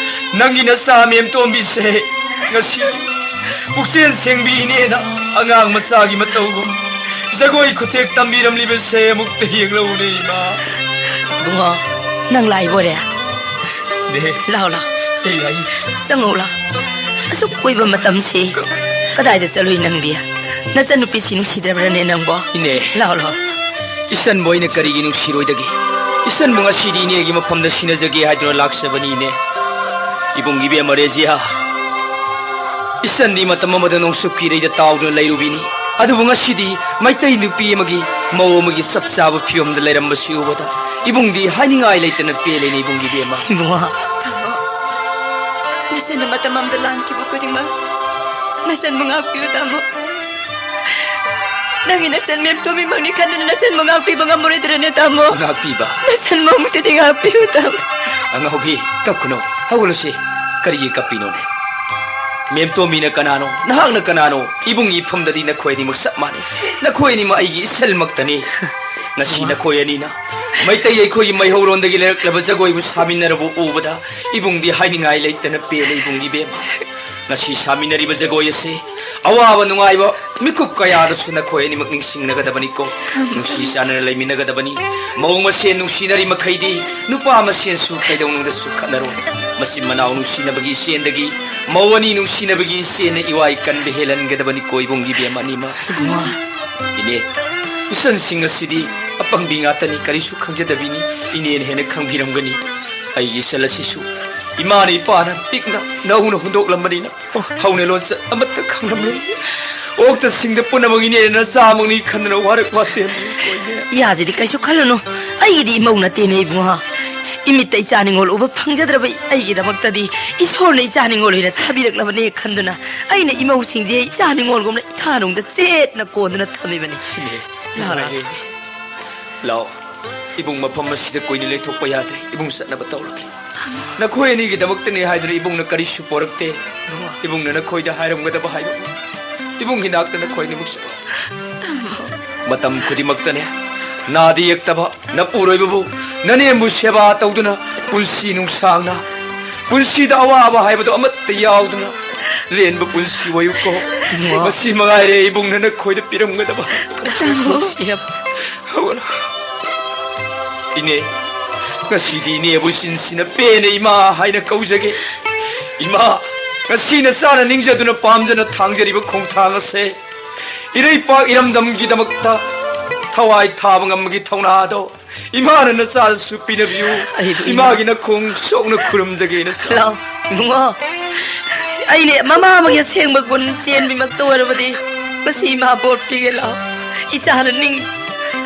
ꯅꯪꯒꯤ ꯅꯆꯥ ꯃꯦꯝꯇꯣꯝꯕꯤꯁꯦ ꯉꯁꯤ ꯄꯨꯛꯆꯦꯜ ꯁꯦꯡꯕꯤ ꯏꯅꯦꯅ ꯑꯉꯥꯡ ꯃꯆꯥꯒꯤ ꯃꯇꯧꯒꯨꯝ ꯖꯒꯣꯏ ꯈꯨꯊꯦꯛ ꯇꯝꯕꯤꯔꯝꯂꯤꯕꯁꯦ ꯑꯃꯨꯛꯇ ꯌꯦꯡꯂꯛꯎꯅꯦ, ꯏꯃꯥ꯫ ꯏꯕꯨꯡꯉꯣ, ꯅꯪ ꯂꯥꯛꯏꯕꯣꯔꯦ? ꯏꯅꯦ꯫ ꯂꯥꯛꯑꯣ, ꯂꯥꯛꯑꯣ꯫ ꯑꯩ ꯂꯥꯛꯏ꯫ ꯆꯪꯉꯛꯑꯣ, ꯂꯥꯛꯑꯣ꯫ ꯑꯁꯨꯛ ꯀꯨꯏꯕ ꯃꯇꯝꯁꯤ ꯀꯗꯥꯏꯗ ꯆꯠꯂꯨꯏ ꯅꯪꯗꯤ? ꯅꯆꯟꯅꯨꯄꯤꯁꯤ ꯅꯨꯡꯁꯤꯗ꯭ꯔꯕ꯭ꯔꯅꯦ ꯅꯪꯕꯣ? ꯏꯅꯦ꯫ ꯂꯥꯛꯑꯣ, ꯂꯥꯛꯑꯣ꯫ ꯏꯆꯟꯕꯨ ꯑꯩꯅ ꯀꯔꯤꯒꯤ ꯅꯨꯡꯁꯤꯔꯣꯏꯗꯒꯦ? ꯏꯆꯟꯕꯨ ꯉꯁꯤꯗꯤ ꯏꯅꯦꯒꯤ ꯃꯐꯝꯗ ꯁꯤꯟꯅꯖꯒꯦ ꯍꯥꯏꯗꯨꯅ ꯂꯥꯛꯆꯕꯅꯤ, ꯏꯅꯦ꯫ ꯏꯕꯨꯡ ꯏꯕꯦꯝꯃ ꯔꯦꯖꯤꯌꯥ, ꯏꯆꯟꯗꯤ ꯃꯇꯝ ꯑꯃꯗ ꯅꯣꯡꯆꯨꯞꯀꯤ ꯏꯔꯩꯗ ꯇꯥꯎꯗꯨꯅ ꯂꯩꯔꯨꯕꯤꯅꯤ꯫ ꯑꯗꯨꯕꯨ ꯉꯁꯤꯗꯤ ꯃꯩꯇꯩ ꯅꯨꯄꯤ ꯑꯃꯒꯤ ꯃꯧ ꯑꯃꯒꯤ ꯆꯞ ꯆꯥꯕ ꯐꯤꯕꯝꯗ ꯂꯩꯔꯝꯕꯁꯤ ꯎꯕꯗ ꯏꯕꯨꯡꯗꯤ ꯍꯥꯏꯅꯤꯡꯉꯥꯏ ꯂꯩꯇꯅ ꯄꯦꯜꯂꯦꯅꯦ, ꯏꯕꯨꯡ ꯏꯕꯦꯝꯃ꯫ ꯏꯕꯨꯡꯉꯣ꯫ ꯇꯥꯃꯣ, ꯅꯆꯟꯅ ꯃꯇꯝ ꯑꯃꯗ ꯂꯥꯟꯈꯤꯕ ꯈꯨꯗꯤꯡꯃꯛ ꯅꯆꯟꯕꯨ ꯉꯥꯛꯄꯤꯌꯨ, ꯇꯥꯃꯣ꯫ ꯅꯪꯒꯤ ꯅꯆꯟ ꯃꯦꯝꯇꯣꯝꯕꯤꯃꯛꯅꯤ ꯈꯟꯗꯨꯅ ꯅꯆꯟꯕꯨ ꯉꯥꯛꯄꯤꯕ ꯉꯝꯃꯔꯣꯏꯗ꯭ꯔꯅꯦ, ꯇꯥꯃꯣ? ꯉꯥꯛꯄꯤꯕ? ꯅꯆꯟꯕꯨ ꯑꯃꯨꯛꯇꯗꯤ ꯉꯥꯛꯄꯤꯌꯨ, ꯇꯥꯃꯣ꯫ ꯑꯉꯥꯎꯕꯤ, ꯀꯞꯀꯅꯨ, ꯍꯧꯒꯠꯂꯨꯁꯤ꯫ ꯀꯔꯤꯒꯤ ꯀꯞꯄꯤꯅꯣꯅꯦ? ꯃꯦꯝꯇꯣꯝꯕꯤꯅ ꯀꯅꯥꯅꯣ? ꯅꯍꯥꯛꯅ ꯀꯅꯥꯅꯣ? ꯏꯕꯨꯡꯒꯤ ꯏꯐꯝꯗꯗꯤ ꯅꯈꯣꯏ ꯑꯅꯤꯃꯛ ꯆꯞ ꯃꯥꯟꯅꯩ꯫ ꯅꯈꯣꯏ ꯑꯅꯤꯃꯛ ꯑꯩꯒꯤ ꯏꯆꯜꯃꯛꯇꯅꯤ꯫ ꯉꯁꯤ ꯅꯈꯣꯏ ꯑꯅꯤꯅ ꯃꯩꯇꯩ ꯑꯩꯈꯣꯏꯒꯤ ꯃꯩꯍꯧꯔꯣꯟꯗꯒꯤ ꯂꯩꯔꯛꯂꯕ ꯖꯒꯣꯏꯕꯨ ꯁꯥꯃꯤꯟꯅꯔꯕ ꯎꯕꯗ ꯏꯕꯨꯡꯗꯤ ꯍꯥꯏꯅꯤꯡꯉꯥꯏ ꯂꯩꯇꯅ ꯄꯦꯜꯂꯦ, ꯏꯕꯨꯡ ꯏꯕꯦꯝꯃ꯫ ꯉꯁꯤ ꯁꯥꯃꯤꯟꯅꯔꯤꯕ ꯖꯒꯣꯏ ꯑꯁꯤ ꯑꯋꯥꯕ ꯅꯨꯡꯉꯥꯏꯕ ꯃꯤꯀꯨꯞ ꯀꯌꯥꯗꯁꯨ ꯅꯈꯣꯏ ꯑꯅꯤꯃꯛ ꯅꯤꯡꯁꯤꯡꯅꯒꯗꯕꯅꯤꯀꯣ꯫ ꯅꯨꯡꯁꯤ ꯆꯥꯟꯅꯅ ꯂꯩꯃꯤꯟꯅꯒꯗꯕꯅꯤ꯫ ꯃꯧ ꯃꯁꯦꯟ ꯅꯨꯡꯁꯤꯅꯔꯤ ꯃꯈꯩꯗꯤ ꯅꯨꯄꯥ ꯃꯁꯦꯟꯁꯨ ꯀꯩꯗꯧꯅꯨꯡꯗꯁꯨ ꯈꯠꯅꯔꯣꯏ꯫ ꯃꯆꯤꯟ ꯃꯅꯥꯎ ꯅꯨꯡꯁꯤꯅꯕꯒꯤ ꯏꯆꯦꯟꯗꯒꯤ ꯃꯧ ꯑꯅꯤ ꯅꯨꯡꯁꯤꯅꯕꯒꯤ ꯏꯆꯦꯟꯅ ꯏꯋꯥꯏ ꯀꯟꯕ ꯍꯦꯜꯍꯟꯒꯗꯕꯅꯤꯀꯣ, ꯏꯕꯨꯡ ꯏꯕꯦꯝꯃ ꯑꯅꯤꯃꯛ꯫ ꯏꯃꯥ꯫ ꯏꯅꯦ, ꯏꯆꯟꯁꯤꯡ ꯑꯁꯤꯗꯤ ꯑꯄꯪꯕꯤ ꯉꯥꯛꯇꯅꯤ, ꯀꯔꯤꯁꯨ ꯈꯪꯖꯗꯕꯤꯅꯤ꯫ ꯏꯅꯦꯅ ꯍꯦꯟꯅ ꯈꯪꯕꯤꯔꯝꯒꯅꯤ꯫ ꯑꯩꯒꯤ ꯏꯆꯜ ꯑꯁꯤꯁꯨ ꯏꯃꯥꯅ ꯏꯄꯥꯅ ꯄꯤꯛꯅ ꯅꯧꯅ ꯍꯨꯟꯗꯣꯛꯂꯝꯕꯅꯤꯅ ꯑꯣ꯫ ꯍꯧꯅ ꯂꯣꯟꯆꯠ ꯑꯃꯠꯇ ꯈꯪꯂꯝꯂꯣꯏ꯫ ꯑꯣꯛꯇ ꯁꯤꯡꯗ ꯄꯨꯝꯅꯃꯛ ꯏꯅꯦꯅ ꯅꯆꯥꯃꯛꯅꯤ ꯈꯟꯗꯨꯅ ꯋꯥꯔꯛ ꯋꯥꯇꯦꯝ ꯑꯣꯏꯅꯦ꯫ ꯌꯥꯁꯤꯗꯤ ꯀꯩꯁꯨ ꯈꯜꯂꯨꯅꯨ꯫ ꯑꯩꯒꯤꯗꯤ ꯏꯃꯧ ꯅꯠꯇꯦꯅꯦ ꯏꯕꯨꯡꯉꯣ꯫ ꯏꯃꯤꯠꯇ ꯏꯆꯥ ꯅꯤꯉꯣꯜ ꯎꯕ ꯐꯪꯖꯗ꯭ꯔꯕ ꯑꯩꯒꯤꯗꯃꯛꯇꯗꯤ ꯏꯁꯣꯔꯅ ꯏꯆꯥ ꯅꯤꯉꯣꯜ ꯑꯣꯏꯅ ꯊꯥꯕꯤꯔꯛꯂꯕꯅꯦ ꯈꯟꯗꯨꯅ ꯑꯩꯅ ꯏꯃꯧꯁꯤꯡꯁꯦ ꯏꯆꯥ ꯅꯤꯉꯣꯜꯒꯨꯝꯅ ꯏꯊꯥꯅꯨꯡꯗ ꯆꯦꯠꯅ ꯀꯣꯟꯗꯨꯅ ꯊꯝꯃꯤꯕꯅꯤ꯫ ꯏꯅꯦ, ꯂꯥꯛꯑꯣ, ꯂꯥꯛꯑꯣ꯫ ꯂꯥꯛꯑꯣ꯫ ꯏꯕꯨꯡ, ꯃꯐꯝ ꯑꯁꯤꯗ ꯀꯨꯏꯅ ꯂꯩꯊꯣꯛꯄ ꯌꯥꯗ꯭ꯔꯦ꯫ ꯏꯕꯨꯡ ꯆꯠꯅꯕ ꯇꯧꯔꯒꯦ꯫ ꯅꯈꯣꯏ ꯑꯅꯤꯒꯤꯗꯃꯛꯇꯅꯤ ꯍꯥꯏꯗꯨꯅ ꯏꯕꯨꯡꯅ ꯀꯔꯤꯁꯨ ꯄꯣꯔꯛꯇꯦ꯫ ꯏꯕꯨꯡꯅ ꯅꯈꯣꯏꯗ ꯍꯥꯏꯔꯝꯒꯗꯕ ꯍꯥꯏꯕ, ꯏꯕꯨꯡꯒꯤ ꯅꯥꯛꯇ ꯅꯈꯣꯏ ꯑꯅꯤꯃꯛ ꯆꯠꯂꯣ꯫ ꯃꯇꯝ ꯈꯨꯗꯤꯡꯃꯛꯇꯅꯦ, ꯅꯥꯗ ꯌꯦꯛꯇꯕ ꯅꯄꯨꯔꯣꯏꯕꯕꯨ, ꯅꯅꯦꯝꯕꯨ ꯁꯦꯕꯥ ꯇꯧꯗꯨꯅ ꯄꯨꯟꯁꯤ ꯅꯨꯡꯁꯥꯡꯅ, ꯄꯨꯟꯁꯤꯗ ꯑꯋꯥꯕ ꯍꯥꯏꯕꯗꯨ ꯑꯃꯠꯇ ꯌꯥꯎꯗꯅ ꯂꯦꯟꯕ ꯄꯨꯟꯁꯤ ꯑꯣꯏꯌꯨꯀꯣ꯫ ꯏꯃꯥ꯫ ꯃꯁꯤ ꯃꯉꯥꯏꯔꯦ ꯏꯕꯨꯡꯅ ꯅꯈꯣꯏꯗ ꯄꯤꯔꯝꯒꯗꯕ꯫ ꯅꯨꯡꯁꯤꯔꯕ꯫ ꯍꯧꯒꯠꯂꯣ꯫ ꯏꯅꯦ, ꯉꯁꯤꯗꯤ ꯏꯅꯦꯕꯨ ꯁꯤꯟꯁꯤꯅ ꯄꯦꯟꯅ ꯏꯃꯥ ꯍꯥꯏꯅ ꯀꯧꯖꯒꯦ꯫ ꯏꯃꯥ, ꯉꯁꯤ ꯅꯆꯥꯅ ꯅꯤꯡꯖꯗꯨꯅ ꯄꯥꯝꯖꯅ ꯊꯥꯡꯖꯔꯤꯕ ꯈꯣꯡꯊꯥꯡ ꯑꯁꯦ ꯏꯔꯩꯄꯥꯛ ꯏꯔꯝꯗꯝꯒꯤꯗꯃꯛꯇ ꯊꯋꯥꯏ ꯊꯥꯕ ꯉꯝꯕꯒꯤ ꯊꯧꯅꯥꯗꯣ ꯏꯃꯥꯅ ꯅꯆꯥꯗꯁꯨ ꯄꯤꯅꯕꯤꯌꯨ꯫ ꯑꯩꯕꯨ ꯏꯃꯥ ꯏꯃꯥꯒꯤ ꯅꯈꯣꯡ ꯁꯣꯛꯅ ꯈꯨꯔꯨꯝꯖꯒꯦ, ꯅꯆꯥ꯫ ꯂꯥꯎ, ꯏꯕꯨꯡꯉꯣ꯫ ꯑꯩꯅꯦ ꯃꯃꯥ ꯑꯃꯒꯤ ꯑꯁꯦꯡꯕ ꯒꯨꯟ ꯆꯦꯟꯕꯤꯃꯛꯇ ꯑꯣꯏꯔꯕꯗꯤ ꯃꯁꯤ ꯏꯃꯥ ꯕꯣꯔ ꯄꯤꯒꯦ, ꯂꯥꯎ꯫ ꯏꯆꯥꯅ ꯅꯤꯡ-,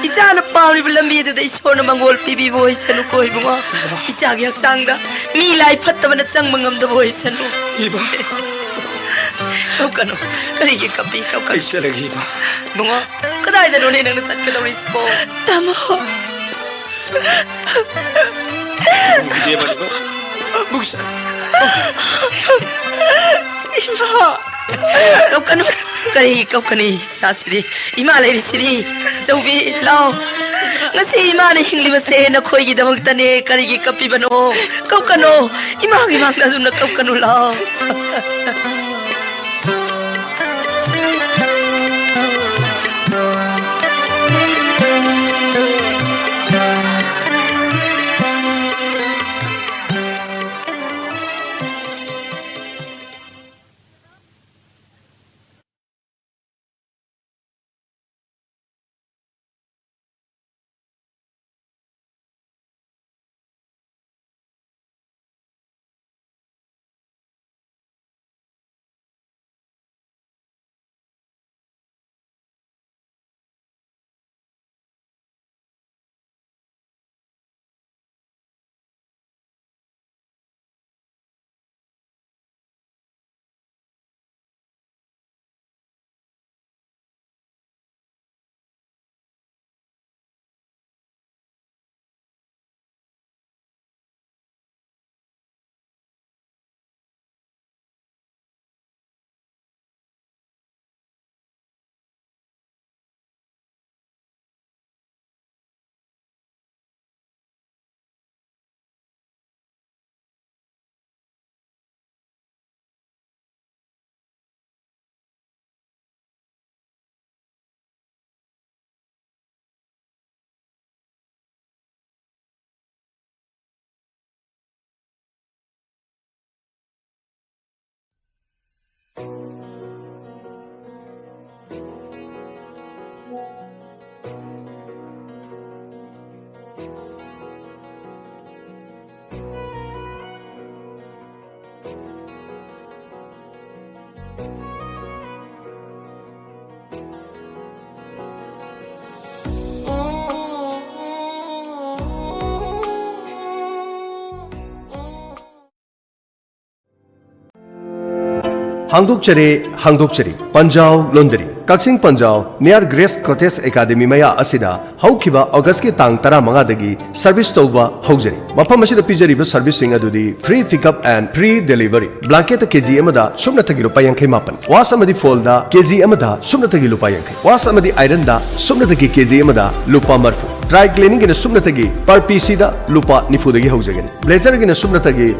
ꯏꯆꯥꯅ ꯄꯥꯝꯂꯤꯕ ꯂꯝꯕꯤ ꯑꯗꯨꯗ ꯏꯁꯣꯔꯅ ꯃꯪꯒꯣꯜ ꯄꯤꯕꯤꯕ ꯑꯣꯏꯁꯅꯨꯀꯣ, ꯏꯕꯨꯡꯉꯣ꯫ ꯏꯆꯥꯒꯤ ꯍꯛꯆꯥꯡꯗ ꯃꯤ ꯂꯥꯏ ꯐꯠꯇꯕꯅ ꯆꯪꯕ ꯉꯝꯗꯕ ꯑꯣꯏꯁꯅꯨ꯫ ꯏꯃꯥ꯫ ꯀꯞꯀꯅꯨ꯫ ꯀꯔꯤꯒꯤ ꯀꯞꯄꯤ? ꯀꯞꯀꯅꯨ꯫ ꯑꯩ ꯆꯠꯂꯒꯦ, ꯏꯃꯥ꯫ ꯏꯕꯨꯡꯉꯣ, ꯀꯗꯥꯏꯗꯅꯣꯅꯦ ꯅꯪꯅ ꯆꯠꯀꯗꯧꯔꯤꯁꯤꯕꯣ? ꯇꯥꯃꯣ꯫ ꯏꯕꯦꯝꯃ, ꯏꯕꯦꯝꯃ, ꯃꯨꯛꯁꯥ꯫ ꯏꯃꯥ! ꯀꯞꯀꯅꯨ꯫ ꯀꯔꯤ ꯀꯞꯀꯅꯤ? ꯏꯆꯥꯁꯤꯗꯤ, ꯏꯃꯥ ꯂꯩꯔꯤꯁꯤꯗꯤ꯫ ꯆꯧꯕꯤ, ꯂꯥꯎ꯫ ꯉꯁꯤ ꯏꯃꯥꯅ ꯍꯤꯡꯂꯤꯕꯁꯦ ꯅꯈꯣꯏꯒꯤꯗꯃꯛꯇꯅꯦ꯫ ꯀꯔꯤꯒꯤ ꯀꯞꯄꯤꯕꯅꯣ? ꯀꯞꯀꯅꯨ꯫ ꯏꯃꯥꯒꯤ ꯃꯥꯡꯗ ꯑꯗꯨꯝꯅ ꯀꯞꯀꯅꯨ, ꯂꯥꯎ꯫ ꯍꯥꯡꯗꯣꯛꯆꯔꯤ, ꯍꯥꯡꯗꯣꯛꯆꯔꯤ꯫ ꯄꯟꯖꯥꯎ ꯂꯣꯟꯗꯔꯤ, ꯀꯛꯆꯤꯡ ꯄꯟꯖꯥꯎ, near Grace Cottage Academy ꯃꯌꯥ ꯑꯁꯤꯗ ꯍꯧꯈꯤꯕ ꯑꯣꯒꯁꯀꯤ ꯇꯥꯡ ꯇꯔꯥꯃꯉꯥꯗꯒꯤ service ꯇꯧꯕ ꯍꯧꯖꯔꯤ꯫ ꯃꯐꯝ ꯑꯁꯤꯗ ꯄꯤꯖꯔꯤꯕ serviceꯁꯤꯡ ꯑꯗꯨꯗꯤ free pickup and free delivery, blanket K G ꯑꯃꯗ ꯁꯨꯞꯅꯇꯒꯤ ꯂꯨꯄꯥ ꯌꯥꯡꯈꯩ ꯃꯥꯄꯟ, wash ꯑꯃꯗꯤ fallꯗ ꯀꯦ ꯖꯤ ꯑꯃꯗ ꯁꯨꯞꯅꯇꯒꯤ ꯂꯨꯄꯥ ꯌꯥꯡꯈꯩ, wash ꯑꯃꯗꯤ ironꯗ ꯁꯨꯞꯅꯇꯒꯤ ꯀꯦ ꯖꯤ ꯑꯃꯗ ꯂꯨꯄꯥ ꯃꯔꯤꯐꯨ, dry cleaningꯒꯤꯅ ꯁꯨꯞꯅꯇꯒꯤ per pieceꯗ ꯂꯨꯄꯥ ꯅꯤꯐꯨꯗꯒꯤ ꯍꯧꯖꯒꯅꯤ, blazerꯒꯤꯅ ꯁꯨꯞꯅꯇꯒꯤ